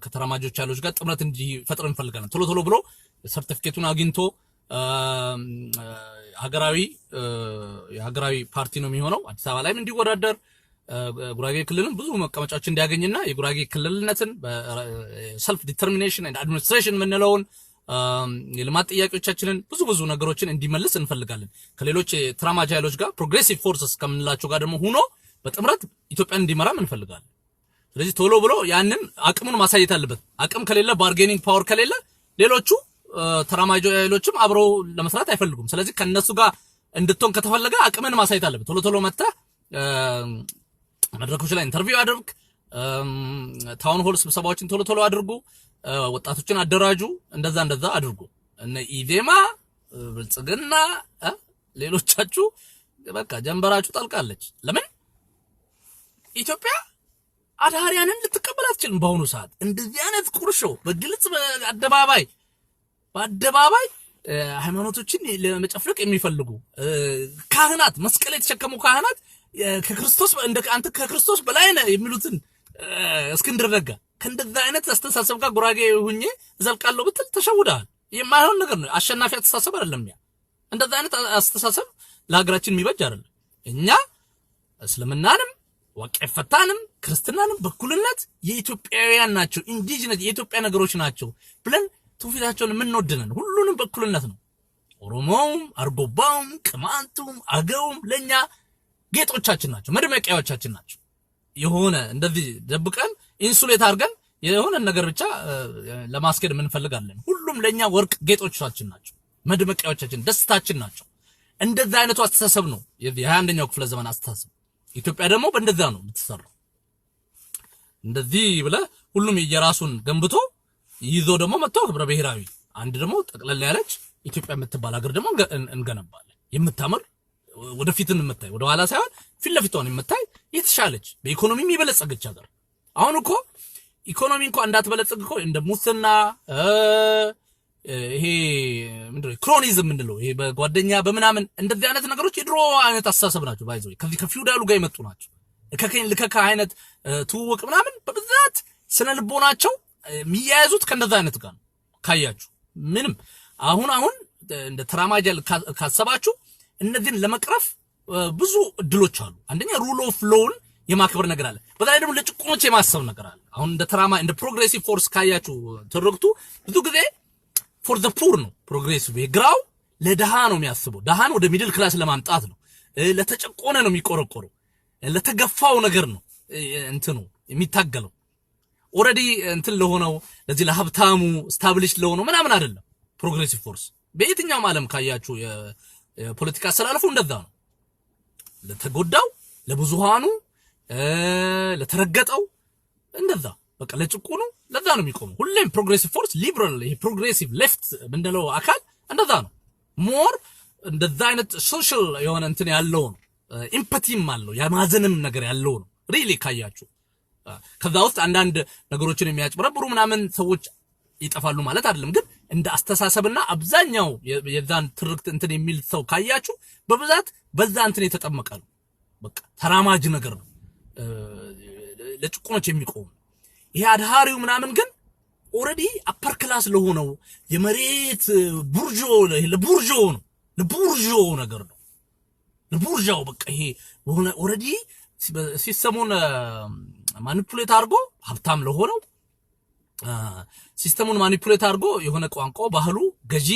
ከተራማጆች ኃይሎች ጋር ጥምረት እንዲፈጥር እንፈልጋለን። ቶሎ ቶሎ ብሎ ሰርቲፊኬቱን አግኝቶ ሀገራዊ የሀገራዊ ፓርቲ ነው የሚሆነው። አዲስ አበባ ላይም እንዲወዳደር፣ ጉራጌ ክልልም ብዙ መቀመጫዎች እንዲያገኝና የጉራጌ ክልልነትን፣ self determination and administration የምንለውን፣ የልማት ጥያቄዎቻችንን፣ ብዙ ብዙ ነገሮችን እንዲመልስ እንፈልጋለን። ከሌሎች ተራማጅ ኃይሎች ጋር፣ progressive forces ከምንላቸው ጋር ደግሞ ሁኖ በጥምረት ኢትዮጵያን እንዲመራም እንፈልጋለን። ስለዚህ ቶሎ ብሎ ያንን አቅሙን ማሳየት አለበት። አቅም ከሌለ፣ bargaining power ከሌለ ሌሎቹ ተራማጅ ኃይሎችም አብረው ለመስራት አይፈልጉም። ስለዚህ ከነሱ ጋር እንድትሆን ከተፈለገ አቅምን ማሳየት አለበት። ቶሎ ቶሎ መጥተህ መድረኮች ላይ interview አድርግ፣ town hall ስብሰባዎችን ቶሎ ቶሎ አድርጉ፣ ወጣቶችን አደራጁ፣ እንደዛ እንደዛ አድርጉ። እነ ኢዜማ፣ ብልጽግና፣ ሌሎቻችሁ በቃ ጀንበራችሁ ጠልቃለች። ለምን? ኢትዮጵያ አድሃሪያንን ልትቀበል አትችልም። በአሁኑ ሰዓት እንደዚህ አይነት ቁርሾ በግልጽ በአደባባይ ሃይማኖቶችን ለመጨፍለቅ የሚፈልጉ ካህናት፣ መስቀል የተሸከሙ ካህናት ከክርስቶስ እንደ አንተ ከክርስቶስ በላይ ነህ የሚሉትን እስክንድር ነጋ፣ ከእንደዛ አይነት አስተሳሰብ ጋር ጉራጌ ሁኜ እዘልቃለሁ ብትል ተሸውደሃል። የማይሆን ነገር ነው። አሸናፊ አስተሳሰብ አይደለም ያ። እንደዛ አይነት አስተሳሰብ ለሀገራችን የሚበጅ አይደለም። እኛ እስልምናንም ዋቄፈታንም ክርስትናንም በእኩልነት የኢትዮጵያውያን ናቸው፣ indigenous የኢትዮጵያ ነገሮች ናቸው ብለን ትውፊታቸውን የምንወድነን ሁሉንም በእኩልነት ነው። ኦሮሞውም፣ አርጎባውም፣ ቅማንቱም፣ አገውም ለኛ ጌጦቻችን ናቸው፣ መድመቂያዎቻችን ናቸው። የሆነ እንደዚህ ደብቀን insulate አድርገን የሆነ ነገር ብቻ ለማስኬድ የምንፈልጋለን። ሁሉም ለኛ ወርቅ ጌጦቻችን ናቸው፣ መድመቂያዎቻችን፣ ደስታችን ናቸው። እንደዛ አይነቱ አስተሳሰብ ነው የ21ኛው ክፍለ ዘመን አስተሳሰብ። ኢትዮጵያ ደግሞ በእንደዛ ነው የምትሰራው። እንደዚህ ብለህ ሁሉም የራሱን ገንብቶ ይዞ ደግሞ መጥቶ ህብረ ብሔራዊ አንድ ደግሞ ጠቅለል ያለች ኢትዮጵያ የምትባል ሀገር ደግሞ እንገነባለን። የምታምር፣ ወደፊትን የምታይ፣ ወደ ኋላ ሳይሆን ፊት ለፊቷን የምታይ፣ የተሻለች፣ በኢኮኖሚም የበለጸገች ሀገር። አሁን እኮ ኢኮኖሚ እንኳን እንዳትበለጽግ እኮ እንደ ሙስና፣ ይሄ ምንድን ነው cronyism የምንለው፣ ይሄ በጓደኛ በምናምን እንደዚህ አይነት ነገሮች የድሮ አይነት አስተሳሰብ ናቸው። By the way ከዚህ ከፊውዳሉ ጋር የመጡ ናቸው። እከከኝ ልከካ አይነት ትውውቅ ምናምን በብዛት ስነ ልቦናቸው የሚያያዙት ከእንደዛ አይነት ጋር ነው። ካያችሁ ምንም አሁን አሁን እንደ ተራማጅ ካሰባችሁ እነዚህን ለመቅረፍ ብዙ እድሎች አሉ። አንደኛ rule of law ን የማክበር ነገር አለ። በዛ ላይ ደግሞ ለጭቁኖች የማሰብ ነገር አለ። አሁን እንደ progressive force ካያችሁ ትርክቱ ብዙ ጊዜ for the poor ነው። Progressive የግራው ለድሃ ነው የሚያስበው። ድሃን ወደ middle class ለማምጣት ነው። ለተጨቆነ ነው የሚቆረቆረው። ለተገፋው ነገር ነው እንትኑ የሚታገለው። Already እንትን ለሆነው፣ ለዚህ ለሀብታሙ establish ለሆነው ምናምን አይደለም። Progressive force በየትኛውም ዓለም ካያችሁ የፖለቲካ አሰላለፉ እንደዛ ነው። ለተጎዳው፣ ለብዙሃኑ፣ ለተረገጠው እንደዛ በቃ ለጭቁኑ ለዛ ነው የሚቆመው። ሁሌም progressive force liberal፣ ይሄ progressive left ምንለው አካል እንደዛ ነው። More እንደዛ አይነት social የሆነ እንትን ያለው ነው። Empathy ም አለው፣ የማዘንም ነገር ያለው ነው። Really ካያችሁ ከዛ ውስጥ አንዳንድ ነገሮችን የሚያጭበረብሩ ምናምን ሰዎች ይጠፋሉ ማለት አይደለም። ግን እንደ አስተሳሰብና አብዛኛው የዛን ትርክት እንትን የሚል ሰው ካያችሁ በብዛት በዛ እንትን የተጠመቀ ነው። በቃ ተራማጅ ነገር ነው፣ ለጭቁኖች የሚቆም። ይሄ አድሃሪው ምናምን ግን already upper class ለሆነው የመሬት ቡርዦ ለቡርዦ ነው፣ ለቡርዦ ነገር ነው፣ ለቡርዣው። በቃ ይሄ already system ኡን manipulate አድርጎ ሀብታም ለሆነው፣ system ኡን manipulate አድርጎ የሆነ ቋንቋ ባህሉ ገዢ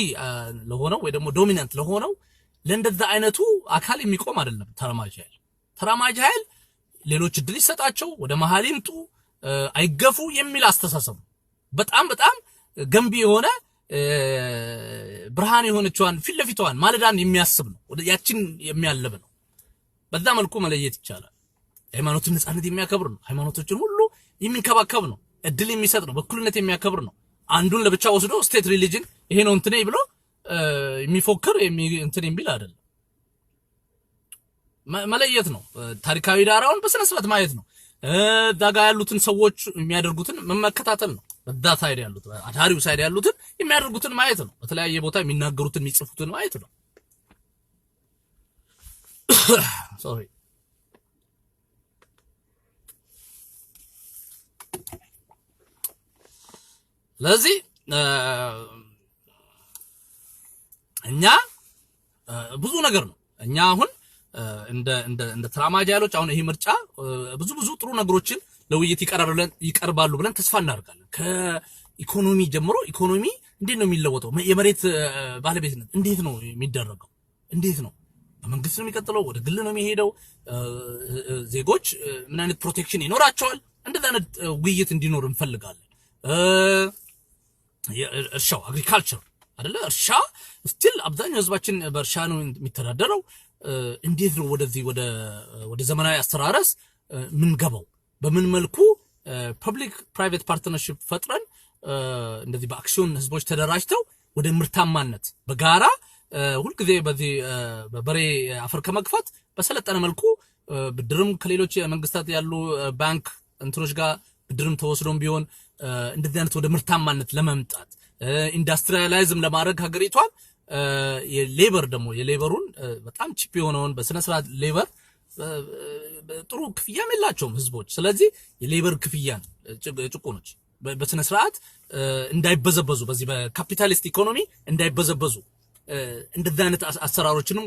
ለሆነው ወይ ደግሞ dominant ለሆነው ለእንደዛ አይነቱ አካል የሚቆም አይደለም ተራማጅ ኃይል። ተራማጅ ኃይል ሌሎች እድል ይሰጣቸው፣ ወደ መሀል ይምጡ፣ አይገፉ የሚል አስተሳሰብ ነው። በጣም በጣም ገንቢ የሆነ ብርሃን የሆነችዋን ፊት ለፊቷን ማለዳን የሚያስብ ነው። ወደ ያችን የሚያለብ ነው። በዛ መልኩ መለየት ይቻላል። የሃይማኖትን ነጻነት የሚያከብር ነው። ሃይማኖቶችን ሁሉ የሚንከባከብ ነው። እድል የሚሰጥ ነው። በእኩልነት የሚያከብር ነው። አንዱን ለብቻ ወስዶ state religion ይሄ ነው እንትኔ ብሎ የሚፎክር እንትን የሚል አይደለም። መለየት ነው። ታሪካዊ ዳራውን በስነ ስርዓት ማየት ነው። እዛ ጋ ያሉትን ሰዎች የሚያደርጉትን መከታተል ነው። በዛ side ያሉት፣ አድሃሪው side ያሉትን የሚያደርጉትን ማየት ነው። በተለያየ ቦታ የሚናገሩትን የሚጽፉትን ማየት ነው። Sorry። ስለዚህ እኛ ብዙ ነገር ነው። እኛ አሁን እንደ ተራማጅ ኃይሎች አሁን ይሄ ምርጫ ብዙ ብዙ ጥሩ ነገሮችን ለውይይት ይቀርባሉ ብለን ተስፋ እናደርጋለን። ከኢኮኖሚ ጀምሮ ኢኮኖሚ እንዴት ነው የሚለወጠው? የመሬት ባለቤትነት እንዴት ነው የሚደረገው? እንዴት ነው፣ በመንግስት ነው የሚቀጥለው? ወደ ግል ነው የሚሄደው? ዜጎች ምን አይነት protection ይኖራቸዋል? እንደዚህ አይነት ውይይት እንዲኖር እንፈልጋለን። እርሻው agriculture አይደለ? እርሻ still አብዛኛው ህዝባችን በእርሻ ነው የሚተዳደረው። እንዴት ነው ወደዚህ ወደ ዘመናዊ አስተራረስ ምንገባው? በምን መልኩ public private partnership ፈጥረን እንደዚህ በአክሲዮን ህዝቦች ተደራጅተው ወደ ምርታማነት በጋራ ሁልጊዜ በዚህ በበሬ አፈር ከመግፋት በሰለጠነ መልኩ ብድርም ከሌሎች መንግስታት ያሉ ባንክ እንትኖች ጋር ብድርም ተወስዶም ቢሆን እንደዚህ አይነት ወደ ምርታማነት ለመምጣት industrialize ም ለማድረግ ሀገሪቷን የ labor ደግሞ የ labor ኡን በጣም cheap የሆነውን በስነ ስርዓት labor ጥሩ ክፍያም የላቸውም ህዝቦች። ስለዚህ የ labor ክፍያን ጭቁኖች በስነ ስርዓት እንዳይበዘበዙ፣ በዚህ በካፒታሊስት ኢኮኖሚ እንዳይበዘበዙ እንደዚህ አይነት አሰራሮችንም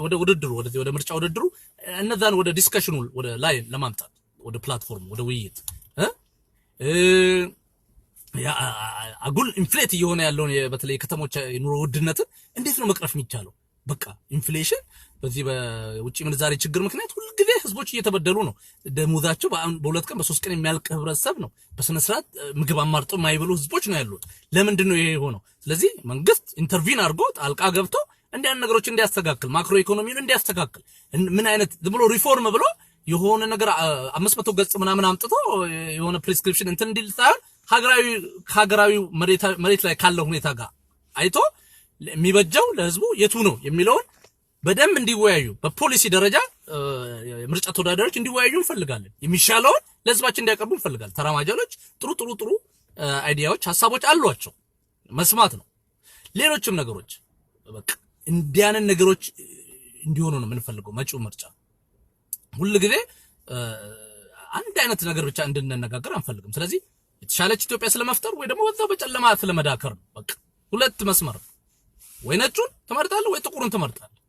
ወደ ውድድሩ ወደዚህ ወደ ምርጫ ውድድሩ እነዛን ወደ discussion ኑ ወደ ላይ ለማምጣት፣ ወደ platform ወደ ውይይት አጉል inflate እየሆነ ያለውን በተለይ የከተሞች የኑሮ ውድነትን እንዴት ነው መቅረፍ የሚቻለው? በቃ inflation በዚህ በውጭ ምንዛሬ ችግር ምክንያት ሁልጊዜ ህዝቦች እየተበደሉ ነው። ደሞዛቸው በ2 ቀን በ3 ቀን የሚያልቅ ህብረተሰብ ነው። በስነ ስርዓት ምግብ አማርጠው የማይበሉ ህዝቦች ነው ያሉት። ለምንድን ነው ይሄ የሆነው? ስለዚህ መንግስት intervene አድርጎ ጣልቃ ገብቶ እንዲያን ነገሮች እንዲያስተካክል፣ macro ኢኮኖሚውን እንዲያስተካክል፣ ምን አይነት ዝም ብሎ ሪፎርም ብሎ የሆነ ነገር 500 ገጽ ምናምን አምጥቶ የሆነ prescription እንትን እንዲል ሳይሆን ሀገራዊ ከሀገራዊ መሬት ላይ ካለው ሁኔታ ጋር አይቶ የሚበጀው ለህዝቡ የቱ ነው የሚለውን በደንብ እንዲወያዩ በፖሊሲ ደረጃ የምርጫ ተወዳዳሪዎች እንዲወያዩ እንፈልጋለን። የሚሻለውን ለህዝባችን እንዲያቀርቡ እንፈልጋለን። ተራማጅ ኃይሎች ጥሩ ጥሩ ጥሩ idea ዎች፣ ሀሳቦች አሏቸው፣ መስማት ነው። ሌሎችም ነገሮች በቃ እንዲያንን ነገሮች እንዲሆኑ ነው የምንፈልገው። መጪው ምርጫ ሁል ጊዜ አንድ አይነት ነገር ብቻ እንድንነጋገር አንፈልግም። ስለዚህ የተሻለች ኢትዮጵያ ስለመፍጠር ወይ ደግሞ በዛው በጨለማ ስለመዳከር ነው። በቃ ሁለት መስመር ነው። ወይ ነጩን ትመርጣለህ ወይ ጥቁሩን ትመርጣለህ።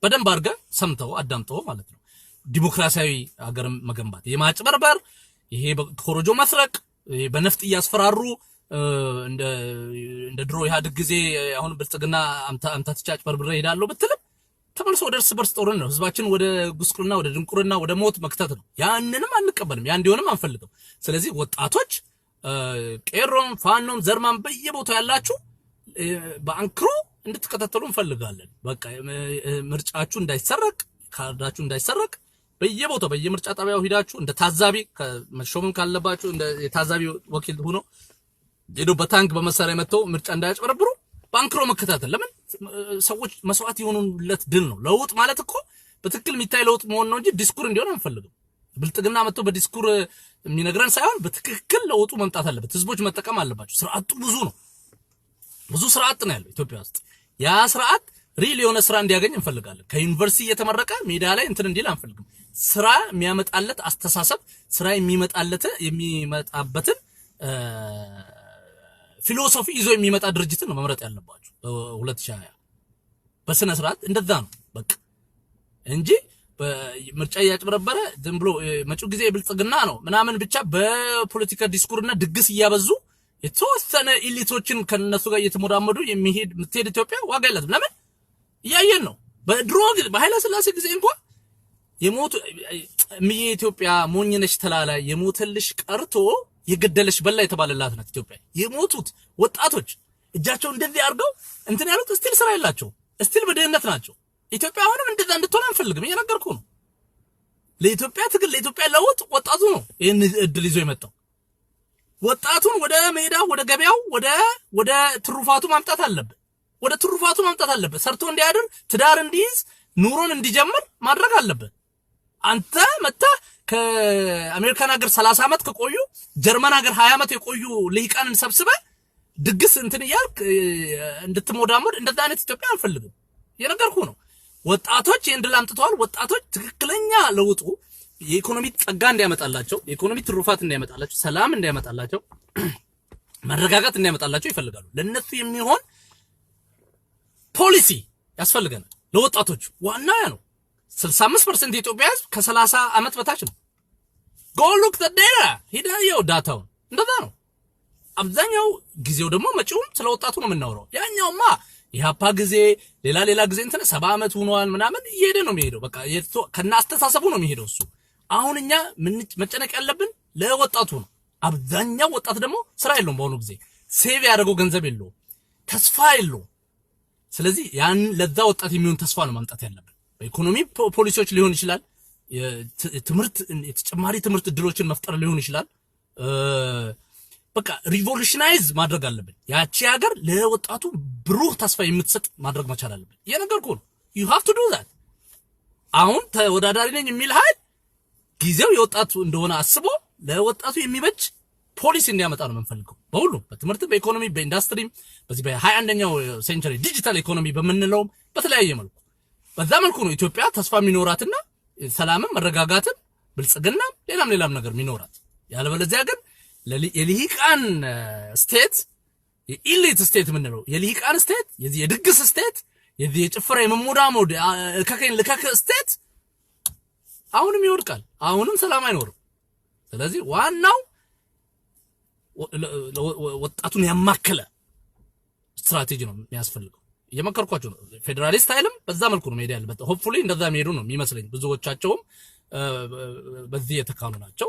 በደንብ አድርገህ ሰምተው አዳምጠው ማለት ነው። ዲሞክራሲያዊ ሀገር መገንባት የማጭበርበር፣ ይሄ በኮረጆ መስረቅ፣ ይሄ በነፍጥ እያስፈራሩ እንደ ድሮ ኢህአዴግ ጊዜ አሁን ብልጽግና አምታትቼ አጭበርብሬ እሄዳለሁ ብትልም ተመልሶ ወደ እርስ በርስ ጦርነት ነው። ህዝባችን ወደ ጉስቁልና፣ ወደ ድንቁርና፣ ወደ ሞት መክተት ነው። ያንንም አንቀበልም። ያ እንዲሆንም አንፈልግም። ስለዚህ ወጣቶች ቄሮም፣ ፋኖም፣ ዘርማም በየቦታው ያላችሁ በአንክሮ እንድትከታተሉ እንፈልጋለን። በቃ ምርጫችሁ እንዳይሰረቅ፣ ካርዳችሁ እንዳይሰረቅ በየቦታው በየምርጫ ጣቢያው ሂዳችሁ እንደ ታዛቢ መሾምም ካለባችሁ እንደ የታዛቢ ወኪል ሆኖ ሄዶ በታንክ በመሳሪያ መጥተው ምርጫ እንዳያጭበረብሩ በአንክሮ መከታተል። ለምን ሰዎች መስዋዕት የሆኑለት ድል ነው። ለውጥ ማለት እኮ በትክክል የሚታይ ለውጥ መሆን ነው እንጂ ዲስኩር እንዲሆን አንፈልግም። ብልጥግና መጥቶ በዲስኩር የሚነግረን ሳይሆን በትክክል ለውጡ መምጣት አለበት። ህዝቦች መጠቀም አለባቸው። ስራ አጡ ብዙ ነው። ብዙ ስራ አጥ ነው ያለው ኢትዮጵያ ውስጥ። ያ ስራ አጥ real የሆነ ስራ እንዲያገኝ እንፈልጋለን። ከዩኒቨርሲቲ እየተመረቀ ሜዳ ላይ እንትን እንዲል አንፈልግም። ስራ የሚያመጣለት አስተሳሰብ፣ ስራ የሚመጣለት የሚመጣበትን philosophy ይዞ የሚመጣ ድርጅትን ነው መምረጥ ያለባችሁ። በ2020 በስነ ስርዓት እንደዛ ነው በቃ እንጂ ምርጫ እያጭበረበረ ዝም ብሎ መጪው ጊዜ ብልጽግና ነው ምናምን ብቻ በፖለቲካ ዲስኩርና ድግስ እያበዙ የተወሰነ elite ኦችን ከነሱ ጋር እየተሞዳመዱ የሚሄድ የምትሄድ ኢትዮጵያ ዋጋ የላትም። ለምን እያየን ነው። በድሮ ጊዜ በኃይለ ሥላሴ ጊዜ እንኳን የሞቱ እምዬ ኢትዮጵያ ሞኝ ነሽ ተላላ የሞተልሽ ቀርቶ የገደለሽ በላ የተባለላት ናት ኢትዮጵያ። የሞቱት ወጣቶች እጃቸው እንደዚህ አድርገው እንትን ያሉት still ስራ የላቸው፣ still በድህነት ናቸው። ኢትዮጵያ አሁንም እንደዛ እንድትሆን አንፈልግም። እየነገርኩህ ነው። ለኢትዮጵያ ትግል፣ ለኢትዮጵያ ለውጥ ወጣቱ ነው ይህን እድል ይዞ የመጣው። ወጣቱን ወደ ሜዳው፣ ወደ ገበያው፣ ወደ ትሩፋቱ ማምጣት አለብን። ወደ ትሩፋቱ ማምጣት አለብን። ሰርቶ እንዲያድር፣ ትዳር እንዲይዝ፣ ኑሮን እንዲጀምር ማድረግ አለብን። አንተ መጥተህ ከአሜሪካን ሀገር 30 ዓመት ከቆዩ፣ ጀርመን ሀገር 20 ዓመት የቆዩ ልሂቃንን ሰብስበህ ድግስ እንትን እያልክ እንድትሞዳሞድ እንደዛ አይነት ኢትዮጵያ አንፈልግም። የነገርኩህ ነው። ወጣቶች ይህን ድል አምጥተዋል። ወጣቶች ትክክለኛ ለውጡ የኢኮኖሚ ጸጋ እንዲያመጣላቸው፣ የኢኮኖሚ ትሩፋት እንዲያመጣላቸው፣ ሰላም እንዲያመጣላቸው፣ መረጋጋት እንዲያመጣላቸው ይፈልጋሉ። ለነሱ የሚሆን ፖሊሲ ያስፈልገናል። ለወጣቶች ዋና ያ ነው። 65% የኢትዮጵያ ሕዝብ ከ30 ዓመት በታች ነው። Go look the data፣ ሂደህ እየው data ውን፣ እንደዛ ነው። አብዛኛው ጊዜው ደግሞ መጪውም ስለ ወጣቱ ነው የምናወራው። ያኛውማ ኢህአፓ ጊዜ ሌላ ሌላ ጊዜ እንትን 70 ዓመት ሆኗል ምናምን እየሄደ ነው የሚሄደው። በቃ ከነ አስተሳሰቡ ነው የሚሄደው እሱ። አሁን እኛ መጨነቅ ያለብን ለወጣቱ ነው። አብዛኛው ወጣት ደግሞ ስራ የለውም። በአሁኑ ጊዜ save ያደረገው ገንዘብ የለውም፣ ተስፋ የለውም። ስለዚህ ያን ለዛ ወጣት የሚሆን ተስፋ ነው ማምጣት ያለብን። በኢኮኖሚ ፖሊሲዎች ሊሆን ይችላል፣ የትምህርት የተጨማሪ ትምህርት እድሎችን መፍጠር ሊሆን ይችላል። በቃ revolutionize ማድረግ አለብን። ያቺ ሀገር ለወጣቱ ብሩህ ተስፋ የምትሰጥ ማድረግ መቻል አለብን። እየነገርኩህ ነው። You have to do that። አሁን ተወዳዳሪ ነኝ የሚል ኃይል ጊዜው የወጣቱ እንደሆነ አስቦ ለወጣቱ የሚበጅ ፖሊሲ እንዲያመጣ ነው የምንፈልገው። በሁሉም በትምህርት፣ በኢኮኖሚ፣ በኢንዱስትሪም በዚህ በ21ኛው century digital economy በምንለውም በተለያየ መልኩ በዛ መልኩ ነው ኢትዮጵያ ተስፋ የሚኖራትና ሰላምም መረጋጋትም ብልጽግናም ሌላም ሌላም ነገር የሚኖራት። ያለበለዚያ ግን የልሂቃን state፣ የ elite state የምንለው የልሂቃን state፣ የዚህ የድግስ state፣ የዚህ የጭፈራ የመሞዳሞድ እከከኝ ልከክ state አሁንም ይወድቃል። አሁንም ሰላም አይኖርም። ስለዚህ ዋናው ወጣቱን ያማከለ ስትራቴጂ ነው የሚያስፈልገው። እየመከርኳቸው ነው። ፌዴራሊስት ኃይልም በዛ መልኩ ነው መሄድ ያለበት። Hopefully እንደዛ የሚሄዱ ነው የሚመስለኝ። ብዙዎቻቸውም በዚህ የተካኑ ናቸው።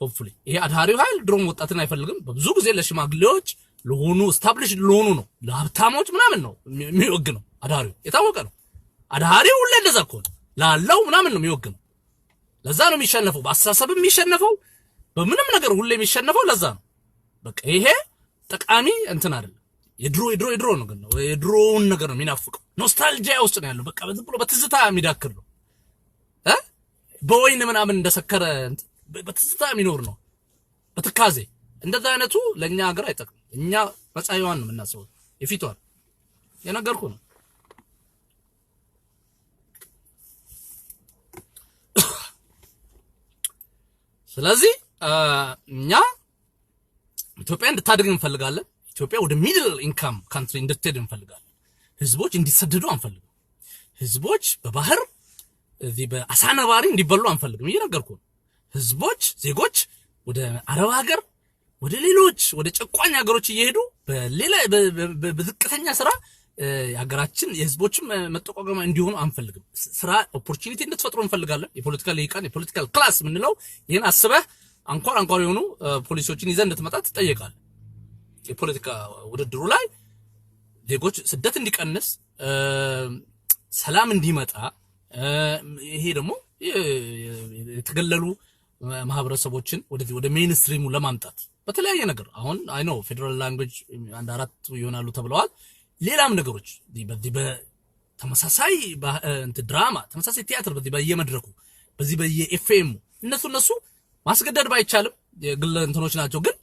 Hopefully ይሄ አድሃሪው ኃይል ድሮም ወጣትን አይፈልግም። በብዙ ጊዜ ለሽማግሌዎች ለሆኑ establish ለሆኑ ነው፣ ለሀብታሞች ምናምን ነው የሚወግነው። አድሃሪው የታወቀ ነው። አድሃሪው ሁሌ እንደዛ እኮ ነው፣ ላለው ምናምን ነው የሚወግነው። ለዛ ነው የሚሸነፈው፣ በአስተሳሰብ የሚሸነፈው፣ በምንም ነገር ሁሌ የሚሸነፈው ለዛ ነው። በቃ ይሄ ጠቃሚ እንትን አይደለም። የድሮ የድሮ የድሮ ነው ግን ነው የድሮውን ነገር ነው የሚናፍቀው። Nostalgia ውስጥ ነው ያለው። በቃ ዝም ብሎ በትዝታ የሚዳክር ነው እ በወይን ምናምን እንደሰከረ በትዝታ የሚኖር ነው፣ በትካዜ። እንደዛ አይነቱ ለእኛ ሀገር አይጠቅምም። እኛ መጻኢዋን ነው የምናስበው፣ የፊቷን የነገርኩህ ነው። ስለዚህ እኛ ኢትዮጵያ እንድታድግ እንፈልጋለን። ኢትዮጵያ ወደ middle income country እንድትሄድ እንፈልጋለን። ህዝቦች እንዲሰደዱ አንፈልግም። ህዝቦች በባህር እዚህ በአሳ ነባሪ እንዲበሉ አንፈልግም። እየነገርኩህ ነው። ህዝቦች ዜጎች ወደ አረብ ሀገር፣ ወደ ሌሎች ወደ ጨቋኝ ሀገሮች እየሄዱ በሌላ በዝቅተኛ ስራ የሀገራችን የህዝቦችም መጠቋቋሚያ እንዲሆኑ አንፈልግም። ስራ opportunity እንድትፈጥሩ እንፈልጋለን። የፖለቲካ ልሂቃን የ political class የምንለው ይህን አስበህ አንኳር አንኳር የሆኑ ፖሊሲዎችን ይዘህ እንድትመጣ ትጠየቃለህ። የፖለቲካ ውድድሩ ላይ ዜጎች ስደት እንዲቀንስ፣ ሰላም እንዲመጣ፣ ይሄ ደግሞ የተገለሉ ማህበረሰቦችን ወደዚህ ወደ mainstream ኡ ለማምጣት በተለያየ ነገር፣ አሁን I know federal language አንድ አራት ይሆናሉ ተብለዋል። ሌላም ነገሮች በዚህ በተመሳሳይ እንትን ድራማ፣ ተመሳሳይ ቲያትር በዚህ በየመድረኩ፣ በዚህ በየኤፍኤሙ እነሱ ማስገደድ ባይቻልም የግል እንትኖች ናቸው፣ ግን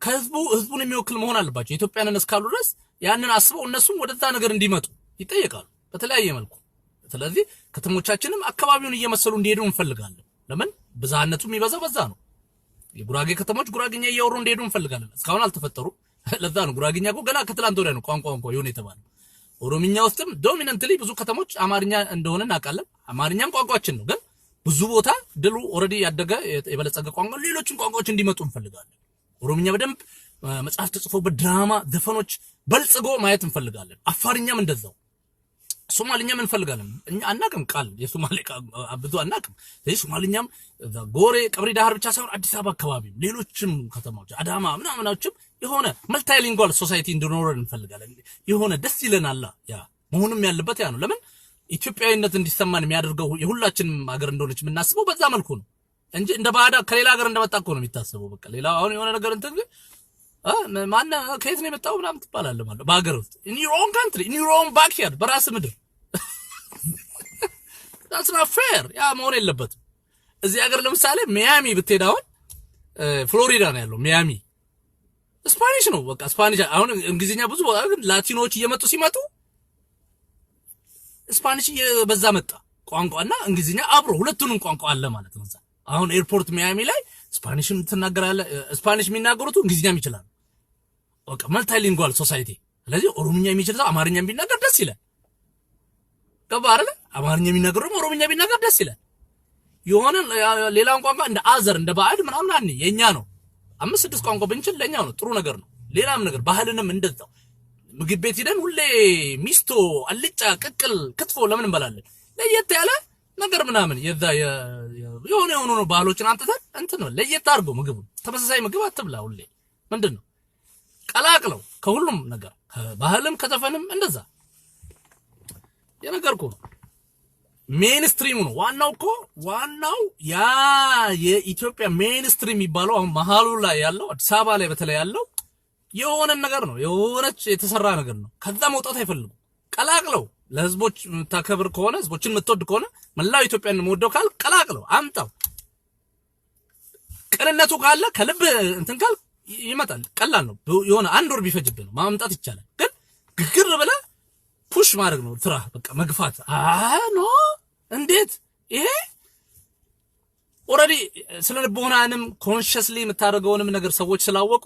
ከህዝቡ ህዝቡን የሚወክል መሆን አለባቸው። ኢትዮጵያንን እስካሉ ድረስ ያንን አስበው እነሱም ወደዛ ነገር እንዲመጡ ይጠየቃሉ በተለያየ መልኩ። ስለዚህ ከተሞቻችንም አካባቢውን እየመሰሉ እንዲሄዱ እንፈልጋለን። ለምን? ብዝሃነቱ የሚበዛው በዛ ነው። የጉራጌ ከተሞች ጉራጌኛ እያወሩ እንዲሄዱ እንፈልጋለን። እስካሁን አልተፈጠሩም። ለዛ ነው፣ ጉራጌኛ እኮ ገና ከትላንት ወዲያ ነው ቋንቋ እንኳ ይሁን የተባለው። ኦሮምኛ ውስጥም dominantly ብዙ ከተሞች አማርኛ እንደሆነ እናውቃለን። አማርኛም ቋንቋችን ነው፣ ግን ብዙ ቦታ ድሉ already ያደገ የበለጸገ ቋንቋ፣ ሌሎችም ቋንቋዎች እንዲመጡ እንፈልጋለን። ኦሮምኛ በደንብ መጽሐፍ ተጽፎበት፣ ድራማ፣ ዘፈኖች በልጽጎ ማየት እንፈልጋለን። አፋርኛም እንደዛው፣ ሶማልኛም እንፈልጋለን። እኛ አናቅም፣ ቃል የሶማሌ ቃል ብዙ አናቅም። ስለዚህ ሶማልኛም ጎሬ፣ ቀብሪ ዳህር ብቻ ሳይሆን አዲስ አበባ አካባቢም ሌሎችም ከተማዎች አዳማ ምናምናዎችም የሆነ multilingual society እንዲኖረን እንፈልጋለን። የሆነ ደስ ይለናል። ያ መሆንም ያለበት ያ ነው። ለምን? ኢትዮጵያዊነት እንዲሰማን የሚያደርገው የሁላችንም ሀገር እንደሆነች የምናስበው በዛ መልኩ ነው እንጂ እንደ ባዕዳ ከሌላ ሀገር እንደመጣ እኮ ነው የሚታሰበው። በቃ ሌላ አሁን የሆነ ነገር እንትን ማነህ፣ ከየት ነው የመጣው ምናምን ትባላለህ ማለት በሀገር ውስጥ፣ in your own country, in your own backyard፣ በራስ ምድር። That's not fair። ያ መሆን የለበትም። እዚህ ሀገር ለምሳሌ ሚያሚ ብትሄድ፣ አሁን ፍሎሪዳ ነው ያለው፣ ሚያሚ Spanish ነው። በቃ Spanish። አሁን እንግሊዝኛ ብዙ ቦታ፣ ግን ላቲኖች እየመጡ ሲመጡ Spanish እየበዛ መጣ ቋንቋና እንግሊዝኛ አብሮ ሁለቱንም ቋንቋ አለ ማለት ነው። እዛ አሁን airport ሚያሚ ላይ Spanish ም ትናገራለህ። Spanish የሚናገሩት እንግሊዝኛም ይችላሉ። በቃ multilingual society። ስለዚህ ኦሮምኛ የሚችል ሰው አማርኛ ቢናገር ደስ ይላል። ገባ አይደለ? አማርኛ የሚናገር ደግሞ ኦሮምኛ ቢናገር ደስ ይላል። የሆነ ሌላውን ቋንቋ እንደ other፣ እንደ ባዕድ ምናምን አን የኛ ነው። አምስት ስድስት ቋንቋ ብንችል ለኛ ነው፣ ጥሩ ነገር ነው። ሌላም ነገር ባህልንም እንደዛው፣ ምግብ ቤት ሂደን ሁሌ ሚስቶ፣ አልጫ፣ ቅቅል፣ ክትፎ ለምን እንበላለን? ለየት ያለ ነገር ምናምን የዛ የሆነ የሆኑ ነው ባህሎችን አምጥተን እንትን ነው ለየት አድርጎ ምግቡ፣ ተመሳሳይ ምግብ አትብላ ሁሌ። ምንድን ነው፣ ቀላቅለው ከሁሉም ነገር፣ ከባህልም ከዘፈንም እንደዛ የነገርኩህ ነው። Mainstream ኡ ነው ዋናው እኮ። ዋናው ያ የኢትዮጵያ mainstream የሚባለው አሁን መሀሉ ላይ ያለው፣ አዲስ አበባ ላይ በተለይ ያለው የሆነ ነገር ነው፣ የሆነች የተሰራ ነገር ነው። ከዛ መውጣት አይፈልጉም። ቀላቅለው፣ ለህዝቦች የምታከብር ከሆነ፣ ህዝቦችን የምትወድ ከሆነ፣ መላው ኢትዮጵያን የምወደው ካል ቀላቅለው አምጣው። ቅንነቱ ካለ፣ ከልብ እንትን ካል ይመጣል። ቀላል ነው። የሆነ አንድ ወር ቢፈጅብህ ነው፣ ማምጣት ይቻላል። ግን ግግር ብለህ push ማድረግ ነው ስራ፣ በቃ መግፋት። No፣ እንዴት ይሄ already ስለ ልቦናንም consciously የምታደርገውንም ነገር ሰዎች ስላወቁ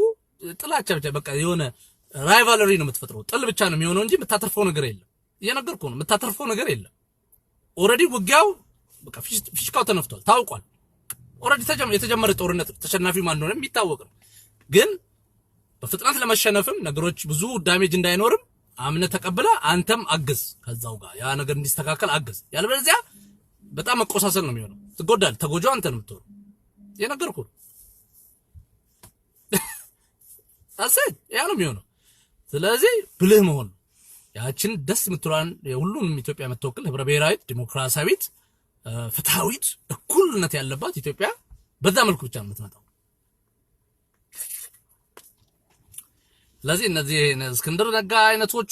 ጥላቻ ብቻ፣ በቃ የሆነ rivalry ነው የምትፈጥረው። ጥል ብቻ ነው የሚሆነው እንጂ የምታተርፈው ነገር የለም። እየነገርኩህ ነው፣ የምታተርፈው ነገር የለም። Already ውጊያው በቃ ፊሽካው ተነፍቷል፣ ታውቋል። Already የተጀመረ ጦርነት ተሸናፊ ማን እንደሆነ የሚታወቅ ነው። ግን በፍጥነት ለመሸነፍም ነገሮች ብዙ damage እንዳይኖርም አምነህ ተቀብለህ አንተም አግዝ፣ ከዛው ጋር ያ ነገር እንዲስተካከል አግዝ። ያለበለዚያ በጣም መቆሳሰል ነው የሚሆነው። ትጎዳለህ። ተጎጂው አንተ ነው የምትሆነው። የነገርኩህ ነው። አሰይ ያ ነው የሚሆነው። ስለዚህ ብልህ መሆን ነው። ያችን ደስ የምትሏን የሁሉንም ኢትዮጵያ የምትወክል ህብረ ብሔራዊት፣ ዲሞክራሲያዊት፣ ፍትሃዊት፣ እኩልነት ያለባት ኢትዮጵያ በዛ መልኩ ብቻ ነው የምትመጣው። ስለዚህ እነዚህ እስክንድር ነጋ አይነቶቹ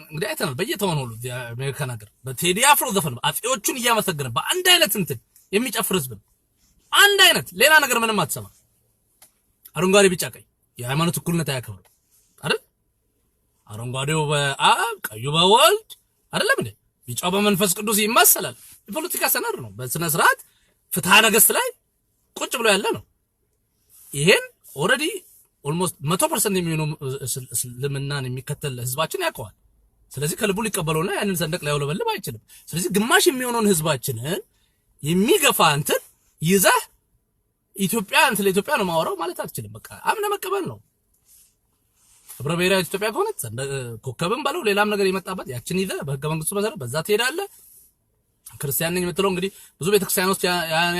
እንግዲህ አይተናል። በየተሆነ ሁሉ አሜሪካን ሀገር በቴዲ አፍሮ ዘፈን አፄዎቹን እያመሰገነ በአንድ አይነት እንትን የሚጨፍር ህዝብ ነው። አንድ አይነት፣ ሌላ ነገር ምንም አትሰማ። አረንጓዴ፣ ቢጫ፣ ቀይ የሃይማኖት እኩልነት አያከብርም አይደል? አረንጓዴው በአብ፣ ቀዩ በወልድ አይደለም እንዴ? ቢጫው በመንፈስ ቅዱስ ይመሰላል። የፖለቲካ ሰነድ ነው። በስነ ስርዓት ፍትሐ ነገሥት ላይ ቁጭ ብሎ ያለ ነው። ይሄን already almost 100% የሚሆነው እስልምናን የሚከተል ህዝባችን ያውቀዋል። ስለዚህ ከልቡ ሊቀበለውና ያንን ሰንደቅ ሊያውለበልብ አይችልም። ስለዚህ ግማሽ የሚሆነውን ህዝባችንን የሚገፋ እንትን ይዘህ ኢትዮጵያ ስለ ኢትዮጵያ ነው ማወራው ማለት አትችልም። በቃ አምነህ መቀበል ነው። ህብረ ብሔራዊ ኢትዮጵያ ከሆነ ኮከብም በለው ሌላም ነገር የመጣበት ያችን ይዘህ በህገ መንግስቱ መሰረት በዛ ትሄዳለህ። ክርስቲያን ነኝ የምትለው እንግዲህ ብዙ ቤተክርስቲያን ውስጥ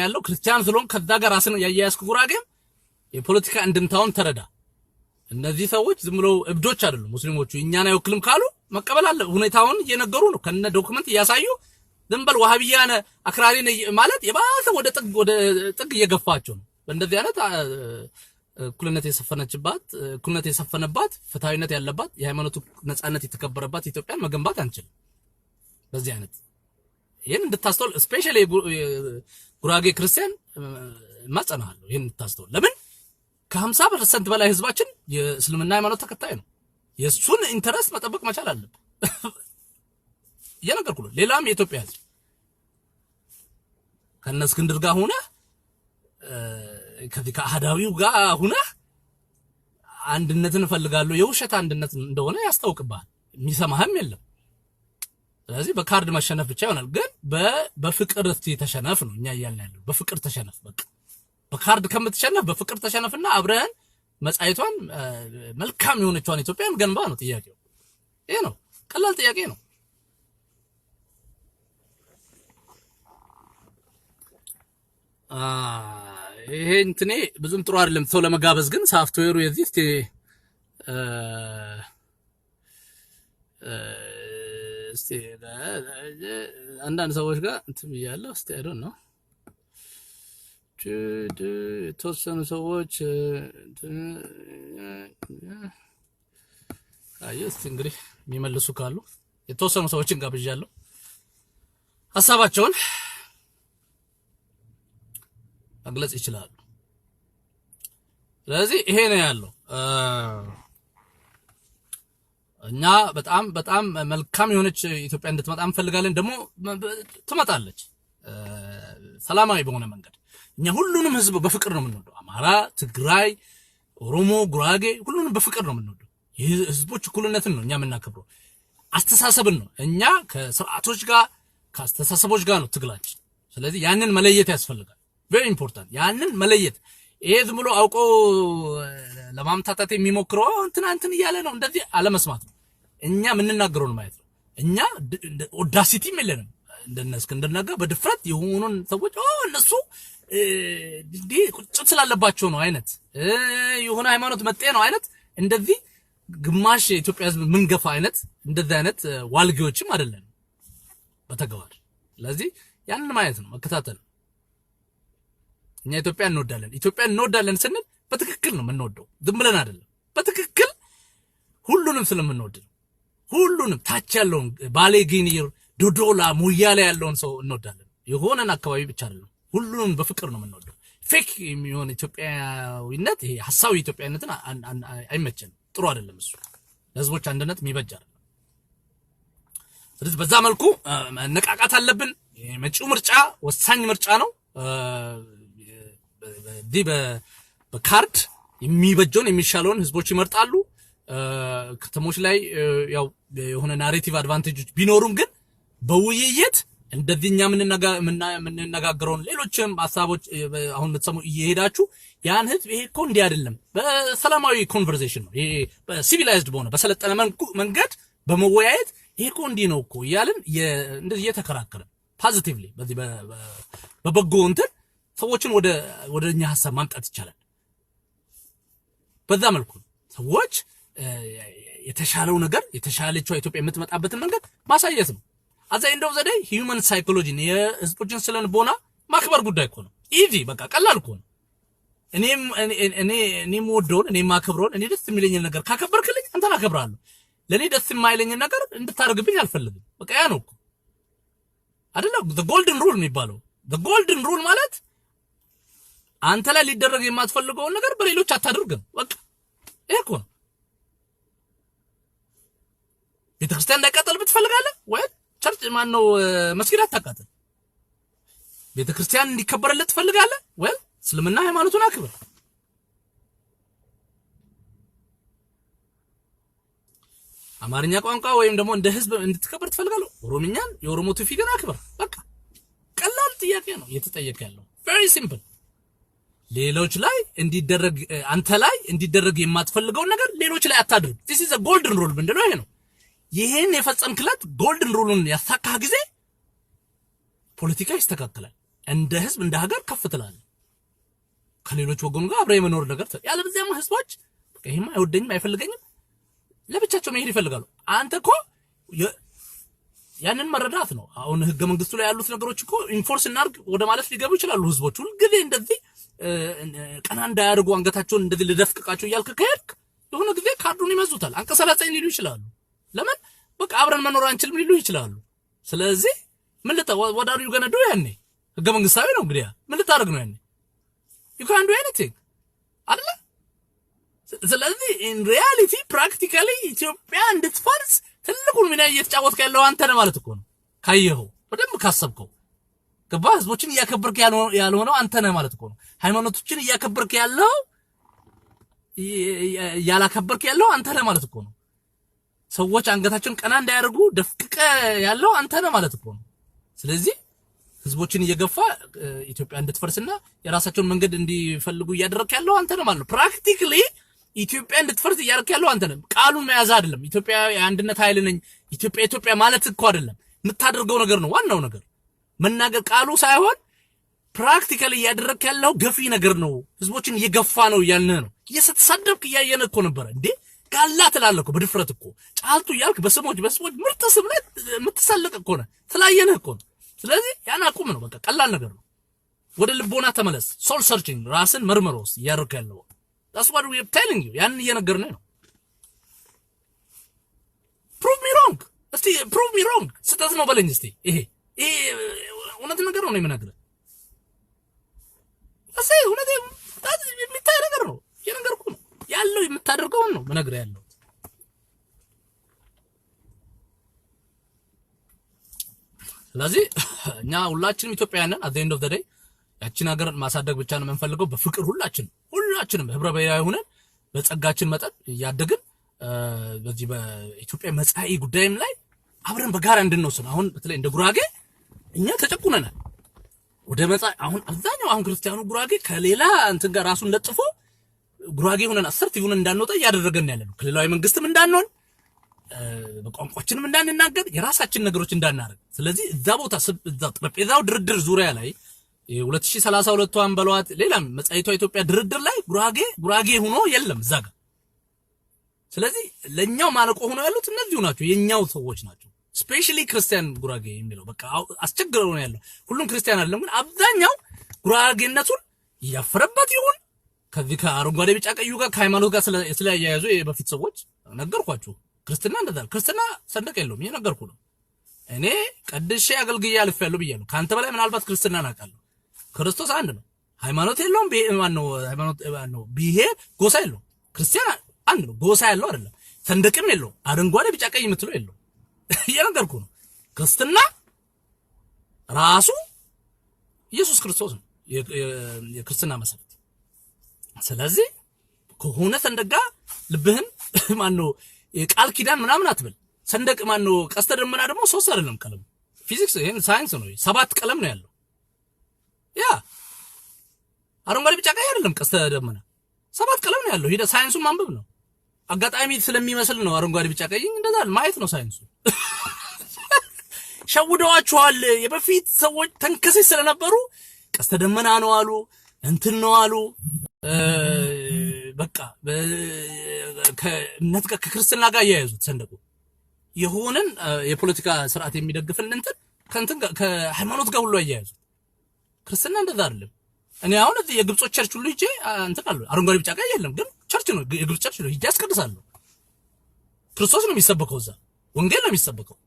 ያለው ክርስቲያን ስለሆን ከዛ ጋር ራስን ያያያዝክ ጉራጌም የፖለቲካ እንድምታውን ተረዳ። እነዚህ ሰዎች ዝም ብለው እብዶች አይደሉም። ሙስሊሞቹ እኛን አይወክልም ካሉ መቀበል አለ። ሁኔታውን እየነገሩ ነው ከነ document እያሳዩ። ዝም በል ዋሃብያ ነህ አክራሪ ነህ ማለት የባሰ ወደ ጥግ እየገፋቸው ነው። በእንደዚህ አይነት እኩልነት የሰፈነባት፣ ፍትሃዊነት ያለባት፣ የሃይማኖቱ ነጻነት የተከበረባት ኢትዮጵያን መገንባት አንችልም። በዚህ አይነት ይህን እንድታስተውል especially ጉራጌ ክርስቲያን እማጸናሃለሁ። ይህን እንድታስተውል። ለምን? ከ50% በላይ ህዝባችን የእስልምና ሃይማኖት ተከታይ ነው። የእሱን interest መጠበቅ መቻል አለብን። እየነገርኩህ ነው። ሌላም የኢትዮጵያ ህዝብ ከነ እስክንድር ጋር ሆነህ፣ ከዚህ ከአህዳዊው ጋር ሁነህ አንድነትን እፈልጋለሁ፣ የውሸት አንድነት እንደሆነ ያስታውቅብሃል። የሚሰማህም የለም። ስለዚህ በካርድ መሸነፍ ብቻ ይሆናል። ግን በፍቅር እስቲ ተሸነፍ ነው እኛ እያልን ያለው። በፍቅር ተሸነፍ። በቃ በካርድ ከምትሸነፍ በፍቅር ተሸነፍና አብረህን መጻኢቷን መልካም የሆነችዋን ኢትዮጵያን ገንባ ነው ጥያቄው። ይሄ ነው፣ ቀላል ጥያቄ ነው። ይሄ እንትኔ ብዙም ጥሩ አይደለም ሰው ለመጋበዝ፣ ግን ሳፍትዌሩ የዚህ እስቲ እስቲ አንዳንድ ሰዎች ጋር እንትን ብያለሁ። እስቲ I don't know፣ የተወሰኑ ሰዎች አየህ፣ እስቲ እንግዲህ የሚመልሱ ካሉ የተወሰኑ ሰዎችን ጋብዣለሁ። ሀሳባቸውን መግለጽ ይችላሉ። ስለዚህ ይሄ ነው ያለው። እኛ በጣም በጣም መልካም የሆነች ኢትዮጵያ እንድትመጣ እንፈልጋለን። ደግሞ ትመጣለች፣ ሰላማዊ በሆነ መንገድ። እኛ ሁሉንም ህዝብ በፍቅር ነው የምንወደው። አማራ፣ ትግራይ፣ ኦሮሞ፣ ጉራጌ ሁሉንም በፍቅር ነው የምንወደው። የህዝቦች እኩልነትን ነው እኛ የምናከብረው። አስተሳሰብን ነው፣ እኛ ከስርዓቶች ጋር ከአስተሳሰቦች ጋር ነው ትግላችን። ስለዚህ ያንን መለየት ያስፈልጋል። Very important ያንን መለየት። ይሄ ዝም ብሎ አውቆ ለማምታታት የሚሞክረው እንትና እንትን እያለ ነው፣ እንደዚህ አለመስማት ነው። እኛ የምንናገረውን ማየት ነው። እኛ audacity ም የለንም እንደነ እስክንድር ነጋ በድፍረት የሆኑን ሰዎች እነሱ እንዲህ ቁጭት ስላለባቸው ነው አይነት፣ የሆነ ሃይማኖት መጤ ነው አይነት፣ እንደዚህ ግማሽ የኢትዮጵያ ህዝብ ምንገፋ አይነት እንደዚህ አይነት ዋልጌዎችም አይደለንም በተግባር። ስለዚህ ያንን ማየት ነው፣ መከታተል ነው። እኛ ኢትዮጵያ እንወዳለን። ኢትዮጵያ እንወዳለን ስንል በትክክል ነው የምንወደው፣ ዝም ብለን አይደለም። በትክክል ሁሉንም ስለምንወድ ነው። ሁሉንም ታች ያለውን ባሌ፣ ጊኒር፣ ዶዶላ፣ ሞያሌ ያለውን ሰው እንወዳለን። የሆነን አካባቢ ብቻ አይደለም። ሁሉንም በፍቅር ነው የምንወደው። Fake የሚሆን ኢትዮጵያዊነት፣ ይሄ ሀሳዊ ኢትዮጵያዊነትን አይመቸንም። ጥሩ አይደለም እሱ፣ ለህዝቦች አንድነት የሚበጅ አይደለም። ስለዚህ በዛ መልኩ መነቃቃት አለብን። የመጪው ምርጫ ወሳኝ ምርጫ ነው። በዚህ በካርድ የሚበጀውን የሚሻለውን ህዝቦች ይመርጣሉ። ከተሞች ላይ ያው የሆነ narrative advantage ኦች ቢኖሩም ግን በውይይት እንደዚህ እኛ የምንነጋገረውን ሌሎችም ሀሳቦች አሁን የምትሰሙ እየሄዳችሁ ያን ህዝብ ይሄ እኮ እንዲህ አይደለም፣ በሰላማዊ conversation ነው ይሄ፣ በ civilized በሆነ በሰለጠነ መንገድ በመወያየት ይሄ እኮ እንዲህ ነው እኮ እያልን እንደዚህ እየተከራከርን positively በዚህ በበጎ እንትን ሰዎችን ወደ እኛ ሀሳብ ማምጣት ይቻላል። በዛ መልኩ ሰዎች የተሻለው ነገር የተሻለችው ኢትዮጵያ የምትመጣበትን መንገድ ማሳየት ነው። At the end of the day human psychology ን የህዝቦችን ስነ ልቦና ማክበር ጉዳይ እኮ ነው። Easy፣ በቃ ቀላል እኮ ነው። እኔም እኔ እኔ የምወደውን፣ እኔ የማከብረውን፣ እኔ ደስ የሚለኝን ነገር ካከበርክልኝ አንተን አከብርሃለሁ። ለእኔ ደስ የማይለኝን ነገር እንድታደርግብኝ አልፈልግም። በቃ ያ ነው እኮ አይደለ? The golden rule የሚባለው። The golden rule ማለት አንተ ላይ ሊደረግ የማትፈልገውን ነገር በሌሎች አታድርግም። በቃ ይሄ እኮ ነው። ቤተክርስቲያን እንዳይቃጠል ትፈልጋለህ ወይ? Church ማን ነው መስጊድ አታቃጥል። ቤተክርስቲያን እንዲከበርለት ትፈልጋለህ ወይ? እስልምና ሃይማኖቱን አክብር። አማርኛ ቋንቋ ወይም ደግሞ እንደ ህዝብ እንድትከበር ትፈልጋለህ? ኦሮምኛን የኦሮሞ ትውፊትን አክብር። በቃ ቀላል ጥያቄ ነው እየተጠየቀ ያለው። Very simple። ሌሎች ላይ እንዲደረግ፣ አንተ ላይ እንዲደረግ የማትፈልገውን ነገር ሌሎች ላይ አታድርግ። This is golden rule ምንድነው? ይሄ ነው። ይሄን የፈጸምክለት golden rule ኡን ያሳካህ ጊዜ ፖለቲካ ይስተካከላል። እንደ ህዝብ እንደ ሀገር ከፍ ትላለህ። ከሌሎች ወገኑ ጋር አብረህ የመኖር ነገር፣ ያለበዚያማ ህዝቦች በቃ ይሄማ አይወደኝም አይፈልገኝም ለብቻቸው መሄድ ይፈልጋሉ። አንተ እኮ ያንን መረዳት ነው። አሁን ህገ መንግስቱ ላይ ያሉት ነገሮች እኮ enforce እናድርግ ወደ ማለት ሊገቡ ይችላሉ ህዝቦች። ሁልጊዜ እንደዚህ ቀና እንዳያደርጉ አንገታቸውን እንደዚህ ልደፍቅቃቸው እያልክ ከሄድክ የሆነ ጊዜ ካርዱን ይመዙታል። አንቀጽ 39 ሊሉ ይችላሉ። ለምን በቃ አብረን መኖር አንችልም ሊሉ ይችላሉ። ስለዚህ ምን ልታ what are you gonna do ያኔ? ህገ መንግስታዊ ነው እንግዲህ፣ ምን ልታደርግ ነው ያኔ? You can do anything አይደለ? ስለዚህ in reality practically ኢትዮጵያ እንድትፈርስ ትልቁን ሚና እየተጫወትክ ያለው አንተ ነህ ማለት እኮ ነው። ካየኸው፣ በደንብ ካሰብከው፣ ገባ? ህዝቦችን እያከበርክ ያልሆነው አንተ ነህ ማለት እኮ ነው። ሃይማኖቶችን እያከበርክ ያለው፣ ያላከበርክ ያለው አንተ ነህ ማለት እኮ ነው። ሰዎች አንገታቸውን ቀና እንዳያደርጉ ደፍቅቀ ያለው አንተ ነህ ማለት እኮ ነው። ስለዚህ ህዝቦችን እየገፋ ኢትዮጵያ እንድትፈርስና የራሳቸውን መንገድ እንዲፈልጉ እያደረክ ያለው አንተ ነህ ማለት ነው። Practically ኢትዮጵያ እንድትፈርስ እያደረክ ያለው አንተ ነህ። ቃሉን መያዝ አይደለም። ኢትዮጵያ የአንድነት ኃይል ነኝ፣ ኢትዮጵያ ኢትዮጵያ ማለት እኮ አይደለም። የምታደርገው ነገር ነው ዋናው ነገር። መናገር ቃሉ ሳይሆን practically እያደረክ ያለው ገፊ ነገር ነው። ህዝቦችን እየገፋ ነው እያልን ነው። እየተሳደብክ እያየን እኮ ነበረ እንዴ። ጋላ ትላለህ እኮ በድፍረት እኮ፣ ጫልቱ እያልክ በስሞች በስሞች ምርጥ ስም ላይ የምትሳለቅ እኮ ነህ። ስላየንህ እኮ ነው። ስለዚህ ያን አቁም ነው፣ በቃ ቀላል ነገር ነው። ወደ ልቦና ተመለስ። Soul searching፣ ራስን መርምር ውስጥ እያደረክ ያለው። That's what we are telling you። ያንን እየነገርንህ ነው። Prove me wrong እስቲ፣ prove me wrong። ስህተት ነው በለኝ እስቲ። ይሄ እውነት ነገር ነው የምነግርህ። እሰይ፣ እውነት የሚታይ ነገር ነው፣ እየነገርኩህ ነው ያለው። የምታደርገውን ነው የምነግርህ ያለው። ስለዚህ እኛ ሁላችንም ኢትዮጵያውያን ነን። At end of the day ያችን ሀገር ማሳደግ ብቻ ነው የምንፈልገው። በፍቅር ሁላችንም ህብረ ብሔራዊ ሆነን በጸጋችን መጠን እያደግን በዚህ በኢትዮጵያ መጻኢ ጉዳይም ላይ አብረን በጋራ እንድንወስን። አሁን በተለይ እንደ ጉራጌ እኛ ተጨቁነናል። ወደ መጻኢ አሁን አብዛኛው አሁን ክርስቲያኑ ጉራጌ ከሌላ እንትን ጋር ራሱን ለጥፎ ጉራጌ ሆነን assertive ሆነን እንዳንወጣ እያደረገን ያለ ነው። ክልላዊ መንግስትም እንዳንሆን፣ በቋንቋችንም እንዳንናገር፣ የራሳችን ነገሮች እንዳናደርግ። ስለዚህ እዛ ቦታ እዛ ጠረጴዛው ድርድር ዙሪያ ላይ የ2032ቷን በሏት ሌላም መጻኢቷ ኢትዮጵያ ድርድር ላይ ጉራጌ ጉራጌ ሆኖ የለም እዛ ጋር። ስለዚህ ለኛው ማነቆ ሆኖ ያሉት እነዚሁ ናቸው፣ የኛው ሰዎች ናቸው። Specially ክርስቲያን ጉራጌ የሚለው በቃ አስቸግረው ነው ያለው። ሁሉም ክርስቲያን አይደለም፣ ግን አብዛኛው ጉራጌነቱን እያፈረበት ይሁን ከዚህ ከአረንጓዴ ቢጫ ቀዩ ጋር ከሃይማኖት ጋር ስለያያዙ የበፊት ሰዎች ነገርኳችሁ። ክርስትና እንደዛ ነው። ክርስትና ሰንደቅ የለውም፣ እየነገርኩ ነው። እኔ ቀድሼ አገልግዬ አልፌያለሁ ብያለሁ። ከአንተ በላይ ምናልባት ክርስትናን አውቃለሁ። ክርስቶስ አንድ ነው። ሃይማኖት የለውም። ማነው ሃይማኖት ማነው? ብሔር ጎሳ የለውም። ክርስቲያን አንድ ነው። ጎሳ ያለው አይደለም። ሰንደቅም የለውም። አረንጓዴ ቢጫ ቀይ የምትለው የለውም። እየነገርኩ ነው። ክርስትና ራሱ ኢየሱስ ክርስቶስ ነው የክርስትና መሰረት። ስለዚህ ከሆነ ሰንደቅ ጋር ልብህን ማነው የቃል ኪዳን ምናምን አትበል። ሰንደቅ ማነው ቀስተ ደመና ደግሞ ሶስት አይደለም ቀለም። ፊዚክስ ይሄን ሳይንስ ነው። ሰባት ቀለም ነው ያለው። ያ አረንጓዴ ቢጫ ቀይ አይደለም ቀስተ ደመና፣ ሰባት ቀለም ነው ያለው። ሂደህ ሳይንሱን ማንበብ ነው። አጋጣሚ ስለሚመስል ነው አረንጓዴ ቢጫ ቀይ፣ እንደዛ ማየት ነው ሳይንሱ። ሸውደዋችኋል። የበፊት ሰዎች ተንከሴ ስለነበሩ ቀስተ ደመና ነው አሉ፣ እንትን ነው አሉ። በቃ ከእምነት ጋር ከክርስትና ጋር እያያዙት ሰንደቁ የሆነን የፖለቲካ ስርዓት የሚደግፍን እንትን ከእንትን ጋር ከሃይማኖት ጋር ሁሉ አያያዙት። ክርስትና እንደዛ አይደለም። እኔ አሁን እዚህ የግብጾች church ሁሉ ሂጄ እንትን አሉ፣ አረንጓዴ ቢጫ ቀይ የለም፣ ግን church ነው፣ የግብጽ church ነው፣ ሂጄ አስቀድሳለሁ። ክርስቶስ ነው የሚሰበከው እዛ፣ ወንጌል ነው የሚሰበከው።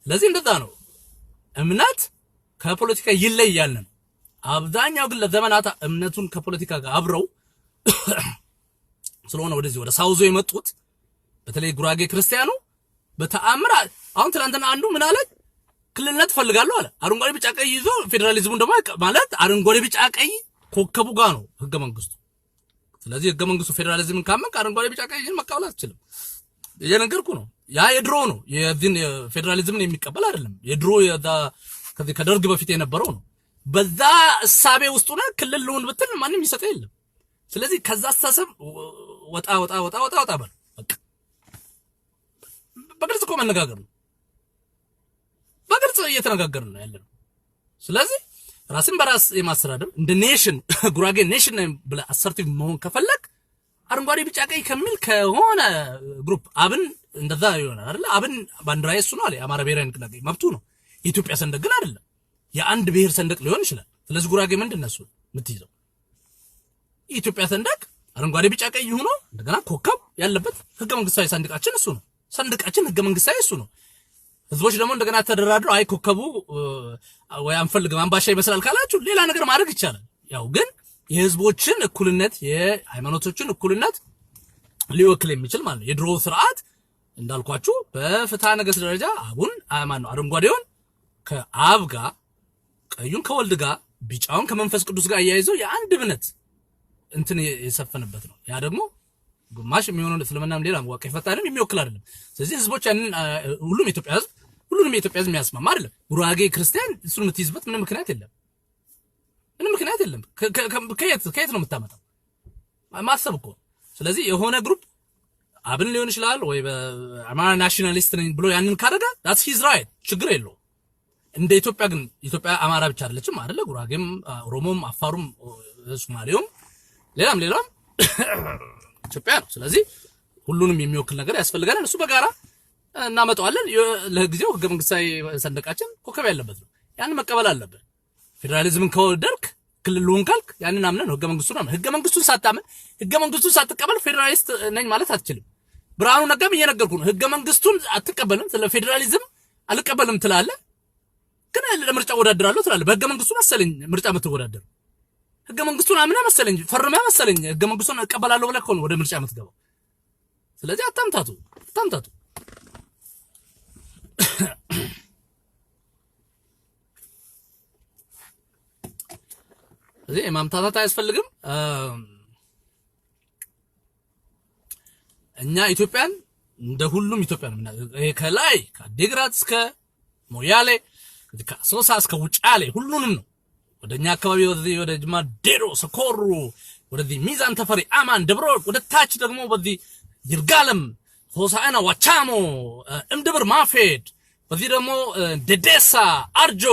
ስለዚህ እንደዛ ነው። እምነት ከፖለቲካ ይለያል ነው። አብዛኛው ግን ለዘመናት እምነቱን ከፖለቲካ ጋር አብረው ስለሆነ ወደዚህ ወደ ሳውዞ የመጡት በተለይ ጉራጌ ክርስቲያኑ በተአምር አሁን ትናንትና አንዱ ምን አለ? ክልልነት እፈልጋለሁ አለ። አረንጓዴ ቢጫ ቀይ ይዞ ፌዴራሊዝሙን ደግሞ ማለት አረንጓዴ ቢጫ ቀይ ኮከቡ ጋር ነው ህገ መንግስቱ። ስለዚህ ህገ መንግስቱ ፌዴራሊዝምን ካመንክ አረንጓዴ ቢጫ ቀይን መቀበል አትችልም። እየነገርኩ ነው። ያ የድሮ ነው። የዚህን ፌዴራሊዝምን የሚቀበል አይደለም። የድሮ ከዚህ ከደርግ በፊት የነበረው ነው። በዛ እሳቤ ውስጥ ሆነ ክልል ልሁን ብትል ማንም ይሰጠህ የለም። ስለዚህ ከዛ አስተሳሰብ ወጣ ወጣ ወጣ ወጣ ወጣ በል። በቃ በግልጽ እኮ መነጋገር ነው። በግልጽ እየተነጋገርን ነው ያለነው። ስለዚህ ራስን በራስ የማስተዳደር እንደ nation ጉራጌ nation ነኝ ብለህ assertive መሆን ከፈለግ አረንጓዴ ቢጫ ቀይ ከሚል ከሆነ group አብን እንደዛ ይሆናል አይደል? አብን ባንዲራ የሱ ነው አለ። የአማራ ብሔራዊ ንቅናቄ መብቱ ነው። የኢትዮጵያ ሰንደቅ ግን አይደለም። የአንድ ብሔር ሰንደቅ ሊሆን ይችላል። ስለዚህ ጉራጌ ምንድን ነው እሱ የምትይዘው? የኢትዮጵያ ሰንደቅ አረንጓዴ፣ ቢጫ፣ ቀይ ሆኖ እንደገና ኮከብ ያለበት ህገ መንግስታዊ ሰንደቃችን እሱ ነው። ሰንደቃችን ህገ መንግስታዊ እሱ ነው። ህዝቦች ደግሞ እንደገና ተደራድረው አይ ኮከቡ ወይ አንፈልግም አምባሻ ይመስላል ካላችሁ ሌላ ነገር ማድረግ ይቻላል። ያው ግን የህዝቦችን እኩልነት፣ የሃይማኖቶችን እኩልነት ሊወክል የሚችል ማለት ነው። የድሮ ስርዓት እንዳልኳችሁ በፍትሐ ነገሥት ደረጃ አቡን ማን ነው አረንጓዴውን ከአብ ጋር፣ ቀዩን ከወልድ ጋር፣ ቢጫውን ከመንፈስ ቅዱስ ጋር አያይዘው የአንድ እምነት እንትን የሰፈነበት ነው። ያ ደግሞ ግማሽ የሚሆነውን እስልምናም ሌላ ዋቄ ፈጣንም የሚወክል አይደለም። ስለዚህ ህዝቦች ያንን ሁሉም የኢትዮጵያ ህዝብ ሁሉንም የኢትዮጵያ ህዝብ የሚያስማማ አይደለም። ጉራጌ ክርስቲያን እሱን የምትይዝበት ምንም ምክንያት የለም። ምንም ምክንያት የለም። ከየት ከየት ነው የምታመጣው? ማሰብ እኮ። ስለዚህ የሆነ group አብን ሊሆን ይችላል ወይ በአማራ nationalist ነኝ ብሎ ያንን ካደረገ that's his right፣ ችግር የለውም። እንደ ኢትዮጵያ ግን ኢትዮጵያ አማራ ብቻ አይደለችም አይደለ? ጉራጌም፣ ኦሮሞም፣ አፋሩም፣ ሶማሌውም፣ ሌላም ሌላም ኢትዮጵያ ነው። ስለዚህ ሁሉንም የሚወክል ነገር ያስፈልጋል። እሱ በጋራ እናመጣዋለን። ለጊዜው ህገ መንግስታዊ ሰንደቃችን ኮከብ ያለበት ነው። ያንን መቀበል አለብን። ፌዴራሊዝምን ከወደድክ፣ ክልሉን ካልክ ያንን አምነን ነው። ህገ መንግስቱን አምነን፣ ህገ መንግስቱን ሳታምን፣ ህገ መንግስቱን ሳትቀበል ፌዴራሊስት ነኝ ማለት አትችልም። ብርሃኑ ነጋም እየነገርኩ ነው። ህገ መንግስቱን አትቀበልም፣ ስለ ፌዴራሊዝም አልቀበልም ትላለህ፣ ግን ለምርጫ እወዳደራለሁ ትላለህ። በህገ መንግስቱ መሰለኝ ምርጫ የምትወዳደር፣ ህገ መንግስቱን አምነህ መሰለኝ፣ ፈርመህ መሰለኝ፣ ህገ መንግስቱን እቀበላለሁ ብለህ እኮ ነው ወደ ምርጫ የምትገባው። ስለዚህ አታምታቱ፣ አታምታቱ። ስለዚህ የማምታታት አያስፈልግም። እኛ ኢትዮጵያን እንደ ሁሉም ኢትዮጵያ ነው። ይሄ ከላይ ከአዲግራት እስከ ሞያሌ፣ ከአሶሳ እስከ ውጫሌ ሁሉንም ነው። ወደኛ አካባቢ ወደዚህ ወደ ጅማ ዴሮ፣ ሰኮሩ፣ ወደዚህ ሚዛን ተፈሪ፣ አማን፣ ደብረ ወርቅ፣ ወደ ታች ደግሞ በዚህ ይርጋለም፣ ሆሳዕና፣ ዋቻሞ፣ እምድብር፣ ማፌድ፣ በዚህ ደግሞ ደዴሳ፣ አርጆ፣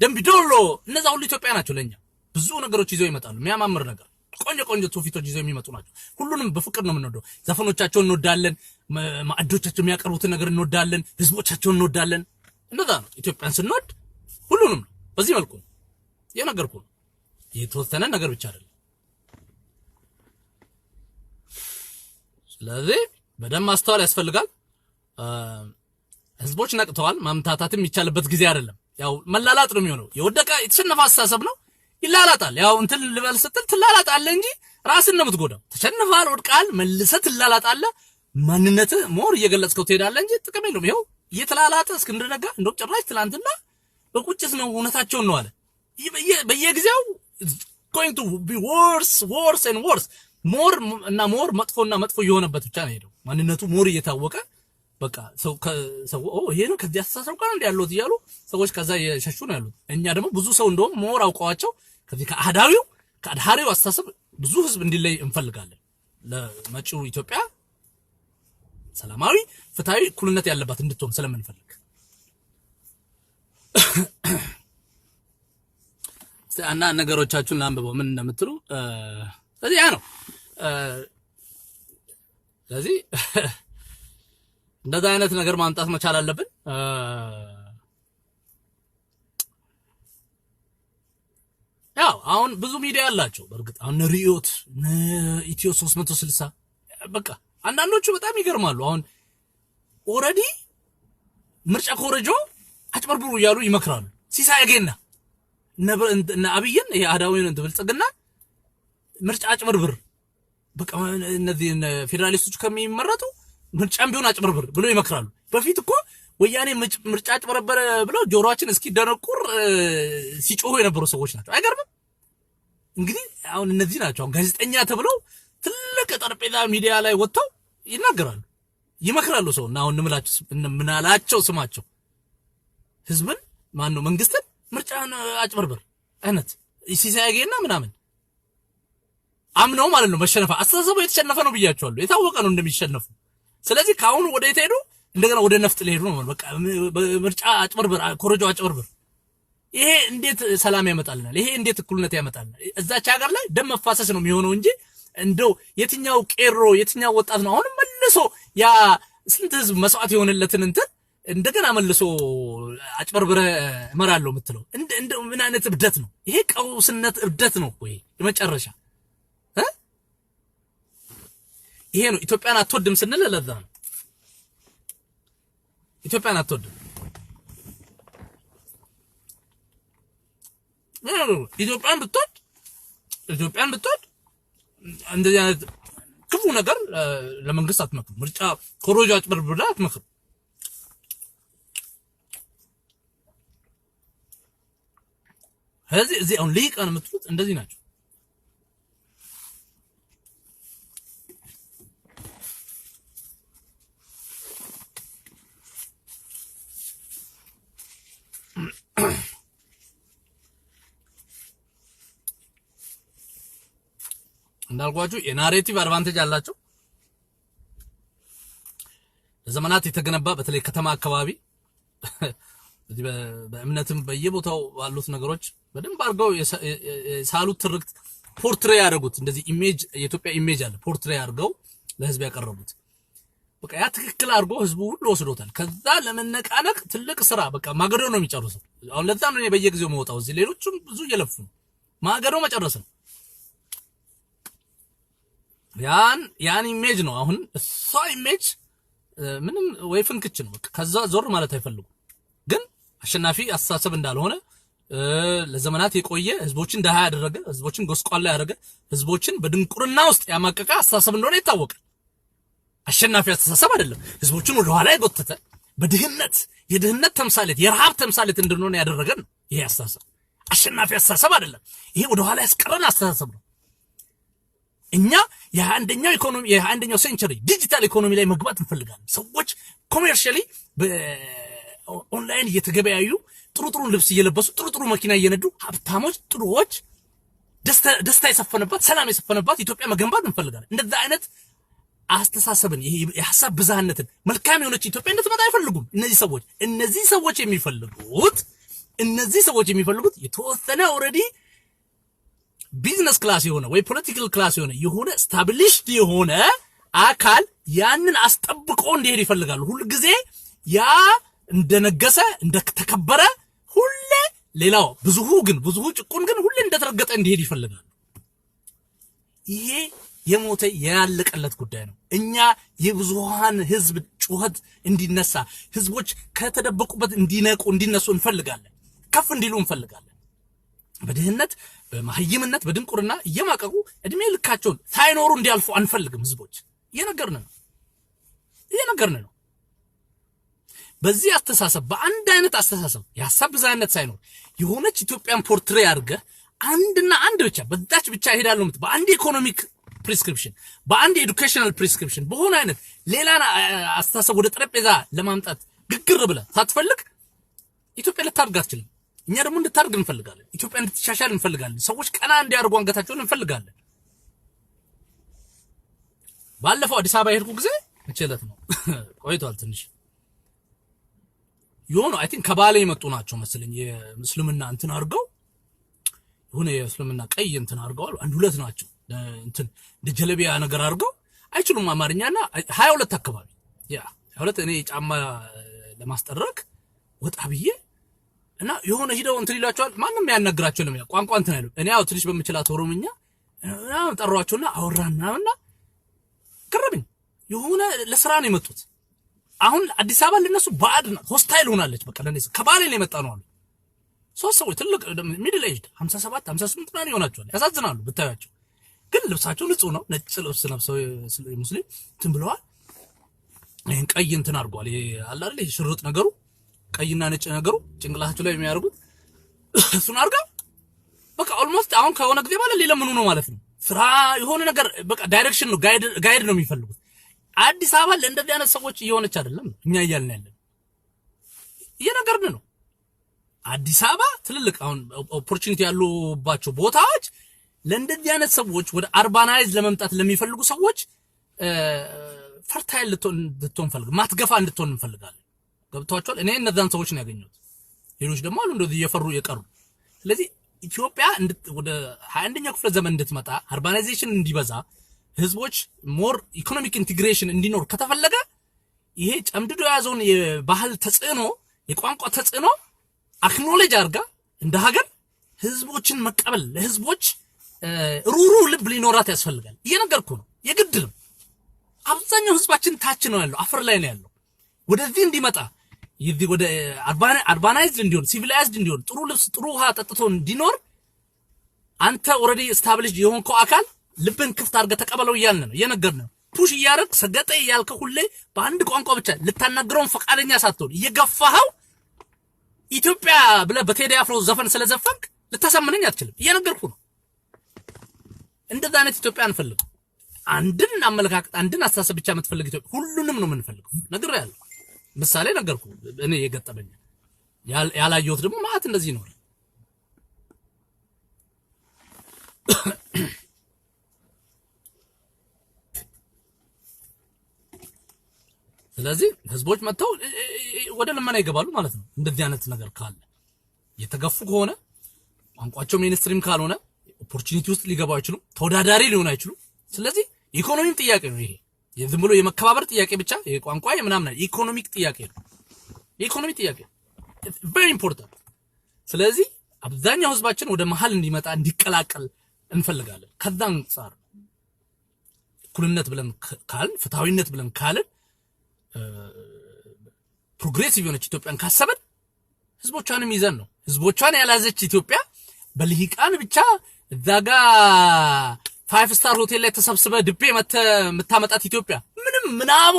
ደምቢዶሎ፣ እነዛ ሁሉ ኢትዮጵያ ናቸው። ለኛ ብዙ ነገሮች ይዘው ይመጣሉ። የሚያማምር ነገር፣ ቆንጆ ቆንጆ ትውፊቶች ይዘው የሚመጡ ናቸው። ሁሉንም በፍቅር ነው የምንወደው። ዘፈኖቻቸውን እንወዳለን። ማዕዶቻቸው የሚያቀርቡትን ነገር እንወዳለን። ህዝቦቻቸውን እንወዳለን። እንደዛ ነው። ኢትዮጵያን ስንወድ ሁሉንም ነው። በዚህ መልኩ ነው የነገርኩህ ነው። የተወሰነ ነገር ብቻ አይደለም። ስለዚህ በደንብ ማስተዋል ያስፈልጋል። ህዝቦች ነቅተዋል። ማምታታት የሚቻልበት ጊዜ አይደለም። ያው መላላጥ ነው የሚሆነው። የወደቀ የተሸነፈ አስተሳሰብ ነው፣ ይላላጣል። ያው እንትን ልበል ስትል ትላላጣለህ እንጂ ራስን ነው የምትጎዳው። ተሸንፈሃል፣ ወድቀሃል፣ መልሰህ ትላላጣለህ። ማንነትህ more እየገለጽከው ትሄዳለህ እንጂ ጥቅም የለውም። ይኸው እየተላላጠ እስክንድር ነጋ እንደውም ጭራሽ ትላንትና በቁጭት ነው፣ እውነታቸውን ነው አለ። በየጊዜው going to be worse, worse and worse፣ more እና more መጥፎና መጥፎ እየሆነበት ብቻ ነው ሄደው፣ ማንነቱ more እየታወቀ በቃ ሰው ሰው ኦ ይሄ ነው፣ ከዚህ አስተሳሰብ ጋር እንደ ያሉት እያሉ ሰዎች ከዛ እየሸሹ ነው ያሉት። እኛ ደግሞ ብዙ ሰው እንደውም more አውቀዋቸው ከዚህ ከአህዳዊው ከአድሃሪው አስተሳሰብ ብዙ ህዝብ እንዲለይ እንፈልጋለን። ለመጪው ኢትዮጵያ ሰላማዊ፣ ፍትሃዊ፣ እኩልነት ያለባት እንድትሆን ስለምንፈልግ እና ነገሮቻችሁን ላንብበው ምን እንደምትሉ። ስለዚህ ያ ነው። ስለዚህ እንደዛ አይነት ነገር ማምጣት መቻል አለብን። ያው አሁን ብዙ ሚዲያ አላቸው። በእርግጥ አሁን ርዕዮት፣ ኢትዮ 360፣ በቃ አንዳንዶቹ በጣም ይገርማሉ። አሁን already ምርጫ ኮረጆ አጭበርብሩ እያሉ ይመክራሉ። ሲሳይ አጌና እነ አብይን፣ ይሄ አህዳዊውን እንትን ብልጽግና ምርጫ አጭበርብር፣ በቃ እነዚህ ፌዴራሊስቶች ከሚመረጡ ምርጫም ቢሆን አጭበርብር ብሎ ይመክራሉ። በፊት እኮ ወያኔ ምርጫ አጭበረበረ ብለው ጆሮአችን እስኪደነቁር ሲጮሁ የነበሩ ሰዎች ናቸው። አይገርምም? እንግዲህ አሁን እነዚህ ናቸው አሁን ጋዜጠኛ ተብለው ትልቅ ጠረጴዛ ሚዲያ ላይ ወጥተው ይናገራሉ፣ ይመክራሉ። ሰው እና አሁን እንምላቸው ምናላቸው ስማቸው ህዝብን ማን ነው መንግስትን ምርጫን አጭበርብር አይነት ሲሳይ አጌና ምናምን አምነው ማለት ነው። መሸነፍ አስተሳሰቡ የተሸነፈ ነው ብያቸዋለሁ። የታወቀ ነው እንደሚሸነፉ። ስለዚህ ከአሁኑ ወደ የት ሄዱ? እንደገና ወደ ነፍጥ ሊሄዱ ነው። በቃ ምርጫ አጭበርብር፣ ኮረጆ አጭበርብር። ይሄ እንዴት ሰላም ያመጣልናል? ይሄ እንዴት እኩልነት ያመጣልናል? እዛች ሀገር ላይ ደም መፋሰስ ነው የሚሆነው እንጂ እንደው የትኛው ቄሮ የትኛው ወጣት ነው አሁንም መልሶ ያ ስንት ህዝብ መስዋዕት የሆነለትን እንትን እንደገና መልሶ አጭበርብረ እመራለሁ የምትለው እንደ ምን አይነት እብደት ነው ይሄ? ቀውስነት እብደት ነው እኮ ይሄ የመጨረሻ እ ይሄ ነው። ኢትዮጵያን አትወድም ስንል ለዛ ነው። ኢትዮጵያን አትወድም። ኢትዮጵያን ብትወድ እንደዚህ አይነት ክፉ ነገር ለመንግስት አትመክርም። ምርጫ ኮሮጆ አጭበርብረህ አትመክርም። ስለዚህ እዚህ አሁን ልሂቃን የምትሉት እንደዚህ ናቸው። እንዳልኳችሁ የ narrative advantage አላቸው። ለዘመናት የተገነባ፣ በተለይ ከተማ አካባቢ በዚህ በእምነትም በየቦታው ባሉት ነገሮች በደንብ አድርገው የሳሉት ትርክት፣ portray ያደረጉት እንደዚህ image፣ የኢትዮጵያ image አለ፣ portray አድርገው ለህዝብ ያቀረቡት፣ በቃ ያ ትክክል አድርጎ ህዝቡ ሁሉ ወስዶታል። ከዛ ለመነቃነቅ ትልቅ ስራ፣ በቃ ማገዶ ነው የሚጨርሰው። አሁን ለዛ ነው እኔ በየጊዜው መወጣው እዚህ፣ ሌሎቹም ብዙ እየለፉ ነው። ማገዶ መጨረስ ነው። ያን image ነው፣ አሁን እሷ image ምንም ወይ ፍንክች ነው። በቃ ከዛ ዞር ማለት አይፈልጉም። ግን አሸናፊ አስተሳሰብ እንዳልሆነ፣ ለዘመናት የቆየ፣ ህዝቦችን ደሃ ያደረገ፣ ህዝቦችን ጎስቋላ ያደረገ፣ ህዝቦችን በድንቁርና ውስጥ ያማቀቀ አስተሳሰብ እንደሆነ ይታወቃል። አሸናፊ አስተሳሰብ አይደለም። ህዝቦችን ወደ ኋላ የጎተተ፣ በድህነት፣ የድህነት ተምሳሌት፣ የረሃብ ተምሳሌት እንድንሆን ያደረገን ነው ይሄ አስተሳሰብ። አሸናፊ አስተሳሰብ አይደለም። ይሄ ወደ ኋላ ያስቀረን አስተሳሰብ ነው። እኛ የ21ኛው ኢኮኖሚ፣ የ21ኛው century digital economy ላይ መግባት እንፈልጋለን። ሰዎች commercially በ online እየተገበያዩ፣ ጥሩ ጥሩ ልብስ እየለበሱ፣ ጥሩ ጥሩ መኪና እየነዱ፣ ሀብታሞች፣ ጥሩዎች፣ ደስታ የሰፈነባት፣ ሰላም የሰፈነባት ኢትዮጵያ መገንባት እንፈልጋለን። እንደዛ አይነት አስተሳሰብን፣ ይሄ የሀሳብ ብዝሃነትን፣ መልካም የሆነች ኢትዮጵያ እንድትመጣ አይፈልጉም እነዚህ ሰዎች። እነዚህ ሰዎች የሚፈልጉት የተወሰነ already business class የሆነ ወይ political class የሆነ established የሆነ አካል ያንን አስጠብቆ እንዲሄድ ይፈልጋሉ። ሁልጊዜ ያ እንደነገሰ፣ እንደተከበረ፣ ሁሌ ሌላው ብዙሁ ግን፣ ብዙሁ ጭቁን ግን ሁሌ እንደተረገጠ እንዲሄድ ይፈልጋሉ። ይሄ የሞተ ያለቀለት ጉዳይ ነው። እኛ የብዙሃን ህዝብ ጩኸት እንዲነሳ፣ ህዝቦች ከተደበቁበት እንዲነቁ፣ እንዲነሱ እንፈልጋለን። ከፍ እንዲሉ እንፈልጋለን። በድህነት፣ በመሀይምነት፣ በድንቁርና እየማቀቁ እድሜ ልካቸውን ሳይኖሩ እንዲያልፉ አንፈልግም። ህዝቦች እየነገርን ነው፣ እየነገርን ነው። በዚህ አስተሳሰብ፣ በአንድ አይነት አስተሳሰብ፣ የሀሳብ ብዝሃነት ሳይኖር፣ የሆነች ኢትዮጵያን portray አድርገህ አንድና አንድ ብቻ በዛች ብቻ እሄዳለሁ በአንድ economic prescription፣ በአንድ educational prescription፣ በሆነ አይነት ሌላን አስተሳሰብ ወደ ጠረጴዛ ለማምጣት ግግር ብለህ ሳትፈልግ ኢትዮጵያ ልታድግ አትችልም። እኛ ደግሞ እንድታድግ እንፈልጋለን። ኢትዮጵያ እንድትሻሻል እንፈልጋለን። ሰዎች ቀና እንዲያደርጉ አንገታቸውን እንፈልጋለን። ባለፈው አዲስ አበባ የሄድኩ ጊዜ፣ መቼ ዕለት ነው፣ ቆይቷል ትንሽ፣ የሆኑ I think ከባሌ የመጡ ናቸው መሰለኝ፣ የእስልምና እንትን አድርገው፣ የሆነ የእስልምና ቀይ እንትን አድርገዋል። አንድ ሁለት ናቸው፣ እንትን እንደ ጀለቢያ ነገር አድርገው፣ አይችሉም አማርኛና 22 አካባቢ፣ yeah 22፣ እኔ ጫማ ለማስጠረግ ወጣ ብዬ እና የሆነ ሂደው እንትን ይሏቸዋል። ማንም ያናግራቸው የለም፣ ቋንቋ እንትን አይሉ። እኔ ያው ትንሽ በምችላት ኦሮምኛ ጠሯቸውና አወራን ምናምንና ገረመኝ። የሆነ ለስራ ነው የመጡት። አሁን አዲስ አበባ ለነሱ ባዕድ ናት፣ hostile ሆናለች። በቃ ለነሱ ከባሌ ነው የመጣ ነው አሉ። ሶስት ሰዎች፣ ትልቅ middle aged፣ 57 58 ምናምን ይሆናቸዋል። ያሳዝናሉ ብታያቸው። ግን ልብሳቸው ንጹህ ነው። ነጭ ልብስ ለብሰው ሙስሊም እንትን ብለዋል። ይሄን ቀይ እንትን አድርጓል። ይሄ አለ አይደል፣ ይሄ ሽርጥ ነገሩ፣ ቀይና ነጭ ነገሩ ጭንቅላታቸው ላይ የሚያደርጉት፣ እሱን አድርገው በቃ almost አሁን ከሆነ ጊዜ በኋላ ሊለምኑ ነው ማለት ነው። ስራ የሆነ ነገር በቃ direction ነው፣ guide ነው የሚፈልጉት። አዲስ አበባ ለእንደዚህ አይነት ሰዎች እየሆነች አይደለም። እኛ እያልን ያለን እየነገርን ነው። አዲስ አበባ ትልልቅ አሁን opportunity ያሉባቸው ቦታዎች ለእንደዚህ አይነት ሰዎች፣ ወደ urbanize ለመምጣት ለሚፈልጉ ሰዎች fertile እንድትሆን ፈልግ ማትገፋ እንድትሆን እንፈልጋለን። ገብቷቸዋል። እኔ እነዛን ሰዎች ነው ያገኘሁት። ሌሎች ደግሞ አሉ እንደዚህ እየፈሩ የቀሩ። ስለዚህ ኢትዮጵያ ወደ 21ኛው ክፍለ ዘመን እንድትመጣ፣ urbanization እንዲበዛ፣ ህዝቦች more economic integration እንዲኖር ከተፈለገ ይሄ ጨምድዶ የያዘውን የባህል ተጽዕኖ፣ የቋንቋ ተጽዕኖ acknowledge አድርጋ እንደ ሀገር ህዝቦችን መቀበል፣ ለህዝቦች ሩሩህ ልብ ሊኖራት ያስፈልጋል። እየነገርኩ ነው፣ የግድ ነው። አብዛኛው ህዝባችን ታች ነው ያለው፣ አፈር ላይ ነው ያለው። ወደዚህ እንዲመጣ፣ ወደ urbanized እንዲሆን፣ civilized እንዲሆን፣ ጥሩ ልብስ፣ ጥሩ ውሃ ጠጥቶ እንዲኖር አንተ already established የሆንከው አካል ልብን ክፍት አድርገህ ተቀበለው እያልን ነው፣ እየነገርን ነው። Push እያደረግ ሰገጠ እያልከው ሁሌ በአንድ ቋንቋ ብቻ ልታናግረውን ፈቃደኛ ሳትሆን እየገፋኸው ኢትዮጵያ ብለህ በቴዲ አፍሮ ዘፈን ስለዘፈንክ ልታሳምነኝ አትችልም። እየነገርኩ ነው። እንደዛ አይነት ኢትዮጵያ አንፈልግም። አንድን አመለካከት፣ አንድን አስተሳሰብ ብቻ የምትፈልግ ኢትዮጵያ፣ ሁሉንም ነው የምንፈልገው። ነግሬሃለሁ። ምሳሌ ነገርኩ። እኔ የገጠመኝ ያላየሁት ደግሞ ማለት እንደዚህ ነው። ስለዚህ ህዝቦች መጥተው ወደ ልመና ይገባሉ ማለት ነው። እንደዚህ አይነት ነገር ካለ፣ የተገፉ ከሆነ፣ ቋንቋቸው mainstream ካልሆነ opportunity ውስጥ ሊገቡ አይችሉም። ተወዳዳሪ ሊሆኑ አይችሉም። ስለዚህ የኢኮኖሚም ጥያቄ ነው ይሄ። ዝም ብሎ የመከባበር ጥያቄ ብቻ የቋንቋ የምናምን የ economic ጥያቄ ነው። የኢኮኖሚ ጥያቄ very important። ስለዚህ አብዛኛው ህዝባችን ወደ መሀል እንዲመጣ፣ እንዲቀላቀል እንፈልጋለን። ከዛ አንጻር እኩልነት ብለን ካልን፣ ፍትሐዊነት ብለን ካልን፣ progressive የሆነች ኢትዮጵያን ካሰብን ህዝቦቿንም ይዘን ነው። ህዝቦቿን ያልያዘች ኢትዮጵያ በልሂቃን ብቻ እዛ ጋ five star ሆቴል ላይ ተሰብስበ ድቤ የምታመጣት ኢትዮጵያ ምንም ምናቧ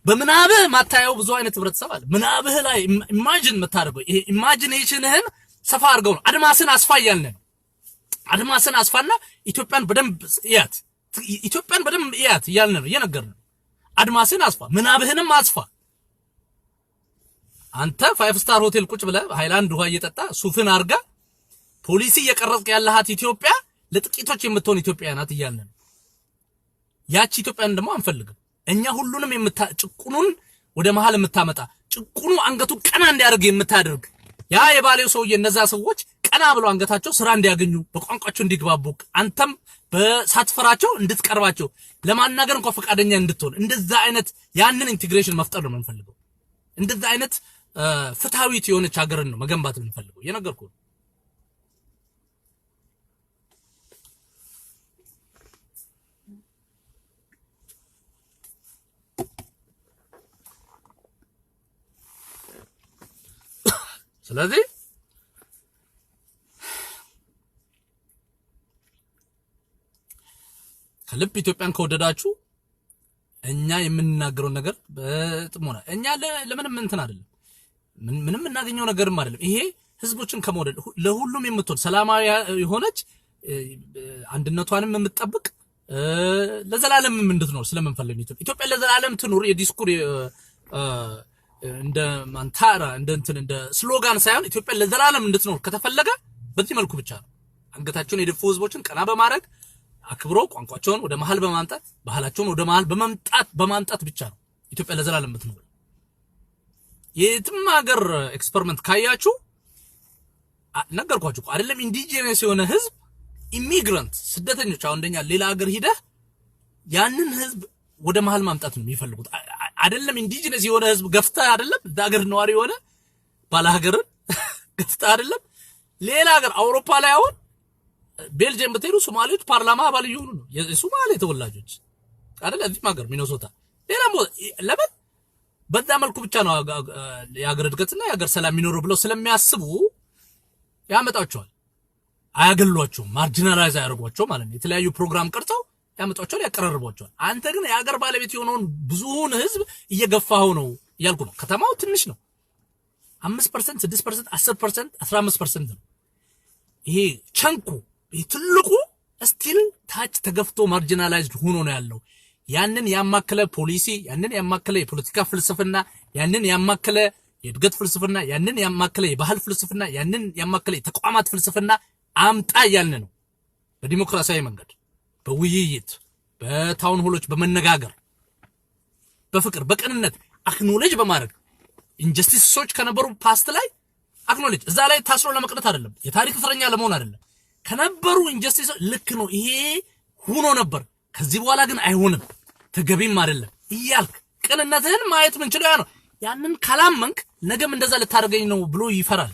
በምናብህ ማታየው ብዙ አይነት ህብረተሰብ አለ። ምናብህ ላይ imagine የምታደርገው ይሄ imagination ህን ሰፋ አድርገው ነው። አድማስን አስፋ እያልን ነው። አድማስን አስፋና ኢትዮጵያን በደንብ እያት፣ ኢትዮጵያን በደንብ እያት እያልን ነው፣ እየነገርን ነው። አድማስን አስፋ፣ ምናብህንም አስፋ። አንተ five star ሆቴል ቁጭ ብለህ ሃይላንድ ውሃ እየጠጣ ሱፍን አርጋ ፖሊሲ እየቀረጽክ ያለሃት ኢትዮጵያ ለጥቂቶች የምትሆን ኢትዮጵያ ናት እያልን ነው። ያቺ ኢትዮጵያን ደግሞ አንፈልግም። እኛ ሁሉንም ጭቁኑን ወደ መሃል የምታመጣ፣ ጭቁኑ አንገቱ ቀና እንዲያደርግ የምታደርግ፣ ያ የባሌው ሰውዬ እነዛ ሰዎች ቀና ብለው አንገታቸው ስራ እንዲያገኙ፣ በቋንቋቸው እንዲግባቡ፣ አንተም በሳትፈራቸው እንድትቀርባቸው፣ ለማናገር እንኳን ፈቃደኛ እንድትሆን እንደዛ አይነት ያንን integration መፍጠር ነው የምንፈልገው። እንደዛ አይነት ፍትሐዊት የሆነች ሀገርን ነው መገንባት የምንፈልገው። እየነገርኩህ ነው። ስለዚህ ከልብ ኢትዮጵያን ከወደዳችሁ እኛ የምንናገረውን ነገር በጥሞና፣ እኛ ለምንም እንትን አይደለም፣ ምንም የምናገኘው ነገርም አይደለም። ይሄ ህዝቦችን ከመውደድ ለሁሉም የምትሆን ሰላማዊ የሆነች፣ አንድነቷንም የምትጠብቅ፣ ለዘላለምም እንድትኖር ስለምንፈልግ፣ ኢትዮጵያ ለዘላለም ትኑር የዲስኩር እንደ mantra፣ እንደ እንትን እንደ slogan ሳይሆን ኢትዮጵያ ለዘላለም እንድትኖር ከተፈለገ በዚህ መልኩ ብቻ ነው። አንገታቸውን የደፉ ህዝቦችን ቀና በማድረግ፣ አክብሮ ቋንቋቸውን ወደ መሀል በማምጣት፣ ባህላቸውን ወደ መሀል በማምጣት ብቻ ነው ኢትዮጵያ ለዘላለም የምትኖር። የትም ሀገር experiment ካያችሁ፣ ነገርኳችሁ እኮ፣ አይደለም indigenous የሆነ ህዝብ፣ immigrant ስደተኞች፣ አሁን እንደኛ ሌላ ሀገር ሂደህ ያንን ህዝብ ወደ መሀል ማምጣት ነው የሚፈልጉት። አይደለም indigenous የሆነ ህዝብ ገፍተህ አይደለም፣ እዛ ሀገር ነዋሪ የሆነ ባለ ሀገርን ገፍተህ አይደለም፣ ሌላ ሀገር አውሮፓ ላይ አሁን ቤልጅየም ብትሄዱ ሶማሌዎች ፓርላማ አባል እየሆኑ ነው። የሶማሌ ተወላጆች አይደለ? እዚህም ሀገር ሚኒሶታ፣ ሌላም ቦታ። ለምን? በዛ መልኩ ብቻ ነው የሀገር እድገትና የሀገር ሰላም የሚኖረው ብለው ስለሚያስቡ ያመጣቸዋል። አያገሏቸውም፣ marginalize አያደርጓቸው ማለት ነው። የተለያዩ ፕሮግራም ቀርጸው ያመጧቸዋል፣ ያቀራርቧቸዋል። አንተ ግን የሀገር ባለቤት የሆነውን ብዙውን ህዝብ እየገፋኸው ነው እያልኩ ነው። ከተማው ትንሽ ነው። 5%፣ 6%፣ 10%፣ 15% ነው። ይሄ chunk ኡ፣ ይሄ ትልቁ still ታች ተገፍቶ marginalized ሆኖ ነው ያለው። ያንን ያማከለ ፖሊሲ፣ ያንን ያማከለ የፖለቲካ ፍልስፍና፣ ያንን ያማከለ የእድገት ፍልስፍና፣ ያንን ያማከለ የባህል ፍልስፍና፣ ያንን ያማከለ የተቋማት ፍልስፍና አምጣ እያልን ነው። በዲሞክራሲያዊ መንገድ፣ በውይይት፣ በ town hall ኦች በመነጋገር፣ በፍቅር፣ በቅንነት acknowledge በማድረግ፣ injustice ኦች ከነበሩ past ላይ acknowledge፣ እዛ ላይ ታስሮ ለመቅረት አይደለም፣ የታሪክ እስረኛ ለመሆን አይደለም። ከነበሩ injustice ልክ ነው ይሄ ሁኖ ነበር፣ ከዚህ በኋላ ግን አይሆንም፣ ተገቢም አይደለም እያልክ ቅንነትህን ማየት ምንችለው ያ ነው። ያንን ካላመንክ ነገም እንደዛ ልታደርገኝ ነው ብሎ ይፈራል።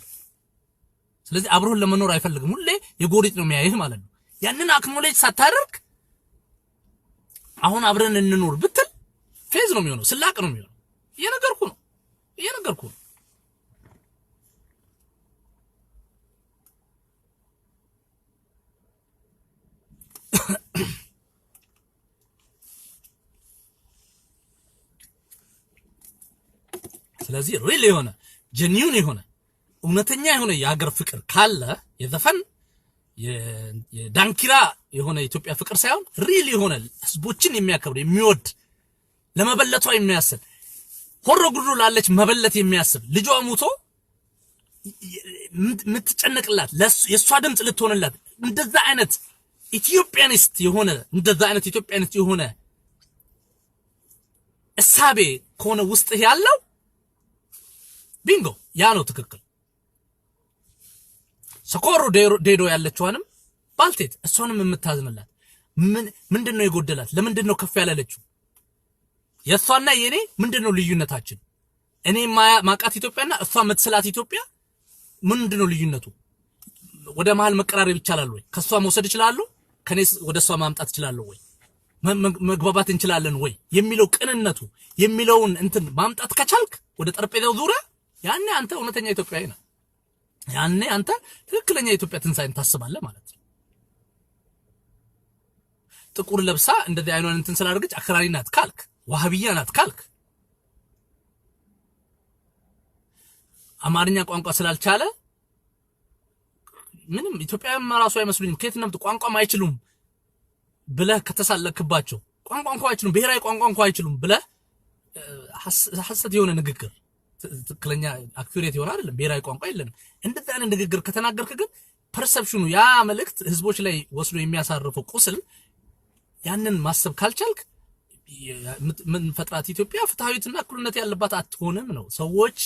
ስለዚህ አብሮን ለመኖር አይፈልግም። ሁሌ የጎሪጥ ነው የሚያይህ ማለት ነው። ያንን acknowledge ሳታደርግ አሁን አብረን እንኖር ብትል ፌዝ ነው የሚሆነው፣ ስላቅ ነው የሚሆነው። እየነገርኩ ነው፣ እየነገርኩ ነው። ስለዚህ real የሆነ፣ genuine የሆነ፣ እውነተኛ የሆነ የሀገር ፍቅር ካለ፣ የዘፈን የዳንኪራ የሆነ የኢትዮጵያ ፍቅር ሳይሆን real የሆነ፣ ህዝቦችን የሚያከብር፣ የሚወድ፣ ለመበለቷ የሚያስብ፣ ሆሮ ጉድሩ ላለች መበለት የሚያስብ፣ ልጇ ሙቶ የምትጨነቅላት፣ የእሷ ድምፅ ልትሆንላት፣ እንደዛ አይነት Ethiopianist የሆነ እሳቤ ከሆነ ውስጥህ ያለው፣ ቢንጎ፣ ያ ነው ትክክል። ሰኮሮ ዴዶ ያለችዋንም ባልቴት እሷንም የምታዝንላት፣ ምንድን ነው የጎደላት? ለምንድን ነው ከፍ ያላለችው? የእሷና የእኔ ምንድን ነው ልዩነታችን? እኔ ማቃት ኢትዮጵያና እሷ የምትስላት ኢትዮጵያ ምንድን ነው ልዩነቱ? ወደ መሀል መቀራረብ ይቻላል ወይ? ከእሷ መውሰድ እችላለሁ? ከኔ ወደ እሷ ማምጣት እችላለሁ ወይ? መግባባት እንችላለን ወይ የሚለው ቅንነቱ የሚለውን እንትን ማምጣት ከቻልክ ወደ ጠረጴዛው ዙሪያ፣ ያኔ አንተ እውነተኛ ኢትዮጵያዊ ነህ። ያኔ አንተ ትክክለኛ የኢትዮጵያ ትንሣኤን ታስባለህ ማለት ነው። ጥቁር ለብሳ እንደዚህ አይኗን እንትን ስላደረገች አክራሪ ናት ካልክ፣ ዋህብያ ናት ካልክ፣ አማርኛ ቋንቋ ስላልቻለ ምንም ኢትዮጵያውያን ራሱ አይመስሉኝም፣ ከየት ነው ቋንቋም አይችሉም ብለህ ከተሳለክባቸው፣ ቋንቋ እንኳ አይችሉም፣ ብሔራዊ ቋንቋ እንኳ አይችሉም ብለህ ሐሰት የሆነ ንግግር፣ ትክክለኛ accurate የሆነ አይደለም። ብሔራዊ ቋንቋ የለንም። እንደዚህ አይነት ንግግር ከተናገርክ ግን perception ኑ፣ ያ መልእክት ህዝቦች ላይ ወስዶ የሚያሳርፈው ቁስል፣ ያንን ማሰብ ካልቻልክ የምንፈጥራት ኢትዮጵያ ፍትሐዊትና እኩልነት ያለባት አትሆንም ነው። ሰዎች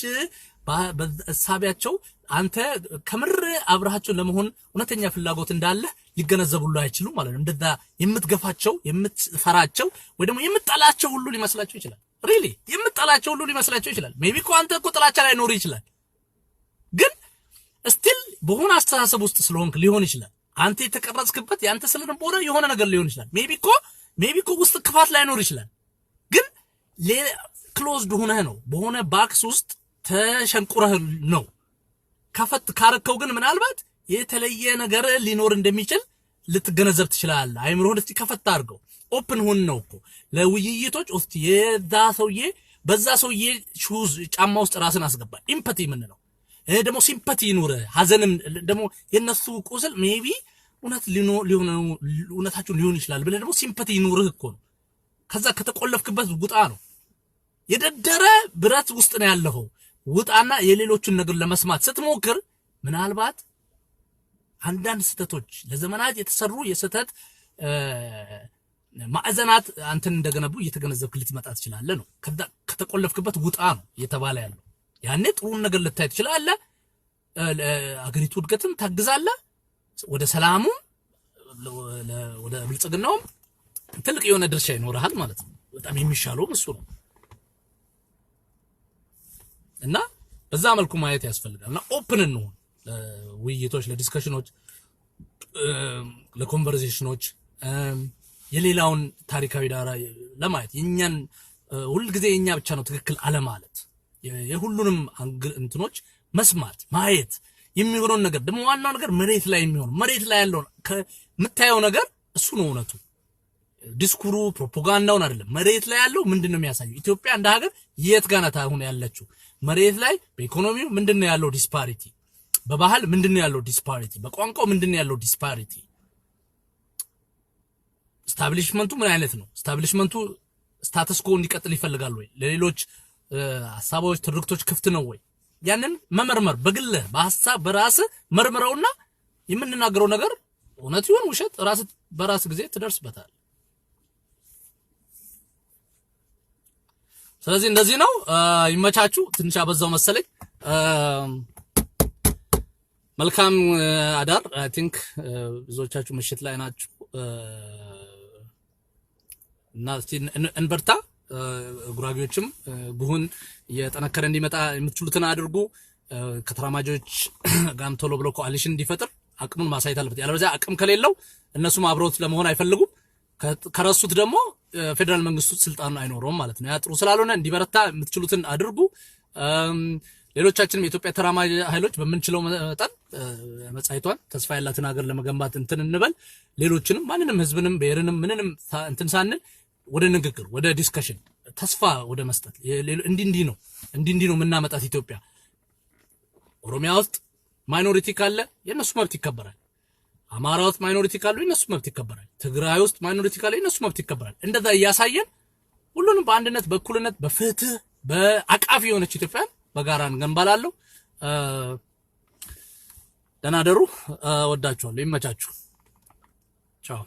በእሳቢያቸው አንተ ከምር አብረሃቸው ለመሆን እውነተኛ ፍላጎት እንዳለህ ሊገነዘቡልህ አይችሉም ማለት ነው። እንደዛ የምትገፋቸው፣ የምትፈራቸው ወይ ደግሞ የምትጠላቸው ሁሉ ሊመስላቸው ይችላል። Really የምትጠላቸው ሁሉ ሊመስላቸው ይችላል። Maybe እኮ አንተ እኮ ጥላቻ ላይኖር ይችላል፣ ግን still በሆነ አስተሳሰብ ውስጥ ስለሆንክ ሊሆን ይችላል። አንተ የተቀረጽክበት የአንተ ስነ ልቦና የሆነ ነገር ሊሆን ይችላል። Maybe እኮ ውስጥ ክፋት ላይኖር ይችላል፣ ግን closed ሆነህ ነው፣ በሆነ box ውስጥ ተሸንቁረህ ነው። ከፈት ካረከው ግን ምናልባት የተለየ ነገር ሊኖር እንደሚችል ልትገነዘብ ትችላለህ። አይምሮህን እስቲ ከፈት አድርገው፣ open ሁን ነው እኮ ለውይይቶች። እስቲ የዛ ሰውዬ በዛ ሰውዬ shoes ጫማ ውስጥ ራስን አስገባ። Empathy የምንለው ይሄ ደግሞ sympathy ይኑር። ሀዘንም ደግሞ የነሱ ቁስል maybe እውነት ሊሆን እውነታቸውን ሊሆን ይችላል ብለህ ደግሞ sympathy ይኑርህ እኮ ነው። ከዛ ከተቆለፍክበት ውጣ ነው። የደደረ ብረት ውስጥ ነው ያለኸው። ውጣና የሌሎችን ነገር ለመስማት ስትሞክር ምናልባት አንዳንድ ስህተቶች፣ ለዘመናት የተሰሩ የስህተት ማዕዘናት አንተን እንደገነቡ እየተገነዘብክ ልትመጣ ትችላለህ ነው። ከዛ ከተቆለፍክበት ውጣ ነው እየተባለ ያለው። ያኔ ጥሩን ነገር ልታይ ትችላለህ። አገሪቱ እድገትም ታግዛለህ። ወደ ሰላሙም ወደ ብልጽግናውም ትልቅ የሆነ ድርሻ ይኖርሃል ማለት ነው። በጣም የሚሻለውም እሱ ነው እና በዛ መልኩ ማየት ያስፈልጋል። እና open እንሁን ለውይይቶች፣ ለ discussion ኖች፣ ለ conversation ኖች፣ የሌላውን ታሪካዊ ዳራ ለማየት፣ የኛን ሁልጊዜ የኛ ብቻ ነው ትክክል አለማለት፣ የሁሉንም እንትኖች መስማት፣ ማየት፣ የሚሆነውን ነገር ደግሞ ዋናው ነገር መሬት ላይ የሚሆነው፣ መሬት ላይ ያለውን የምታየው ነገር እሱ ነው እውነቱ። ዲስኩሩ ፕሮፓጋንዳውን አይደለም። መሬት ላይ ያለው ምንድን ነው የሚያሳየው? ኢትዮጵያ እንደ ሀገር የት ጋር ናት አሁን ያለችው? መሬት ላይ በኢኮኖሚው ምንድን ነው ያለው disparity? በባህል ምንድን ነው ያለው disparity? በቋንቋው ምንድን ነው ያለው disparity? Establishment ኡ ምን አይነት ነው? Establishment ኡ status quo እንዲቀጥል ይፈልጋል ወይ? ለሌሎች ሀሳቦች፣ ትርክቶች ክፍት ነው ወይ? ያንን መመርመር በግልህ በሀሳብ በራስህ መርምረውና የምንናገረው ነገር እውነት ይሁን ውሸት ራስ በራስ ጊዜ ትደርስበታል። ስለዚህ እንደዚህ ነው። ይመቻችሁ። ትንሽ አበዛው መሰለኝ። መልካም አዳር። I think ብዙዎቻችሁ ምሽት ላይ ናችሁ እና እስቲ እንበርታ። ጉራጌዎችም ጉሁን እየጠነከረ እንዲመጣ የምትችሉትን አድርጉ። ከተራማጆች ጋም ቶሎ ብሎ coalition እንዲፈጥር አቅሙን ማሳየት አለበት። ያለበለዚያ አቅም ከሌለው እነሱም አብረውት ለመሆን አይፈልጉም። ከረሱት ደግሞ ፌዴራል መንግስቱ ስልጣኑ አይኖረውም ማለት ነው። ያ ጥሩ ስላልሆነ እንዲበረታ የምትችሉትን አድርጉ። ሌሎቻችንም የኢትዮጵያ ተራማጅ ኃይሎች በምንችለው መጠን መጻኢቷን ተስፋ ያላትን ሀገር ለመገንባት እንትን እንበል። ሌሎችንም ማንንም ህዝብንም ብሔርንም ምንንም እንትን ሳንል ወደ ንግግር፣ ወደ discussion፣ ተስፋ ወደ መስጠት፣ እንዲህ እንዲህ ነው፣ እንዲህ እንዲህ ነው የምናመጣት ኢትዮጵያ። ኦሮሚያ ውስጥ minority ካለ የእነሱ መብት ይከበራል። አማራ ውስጥ minority ካሉ የእነሱ መብት ይከበራል። ትግራይ ውስጥ minority ካለ የእነሱ መብት ይከበራል። እንደዛ እያሳየን ሁሉንም በአንድነት፣ በእኩልነት፣ በፍትህ፣ በአቃፊ የሆነች ኢትዮጵያን በጋራ እንገንባላለሁ። ደህና ደሩ። እወዳችኋለሁ። ይመቻችሁ። ቻው።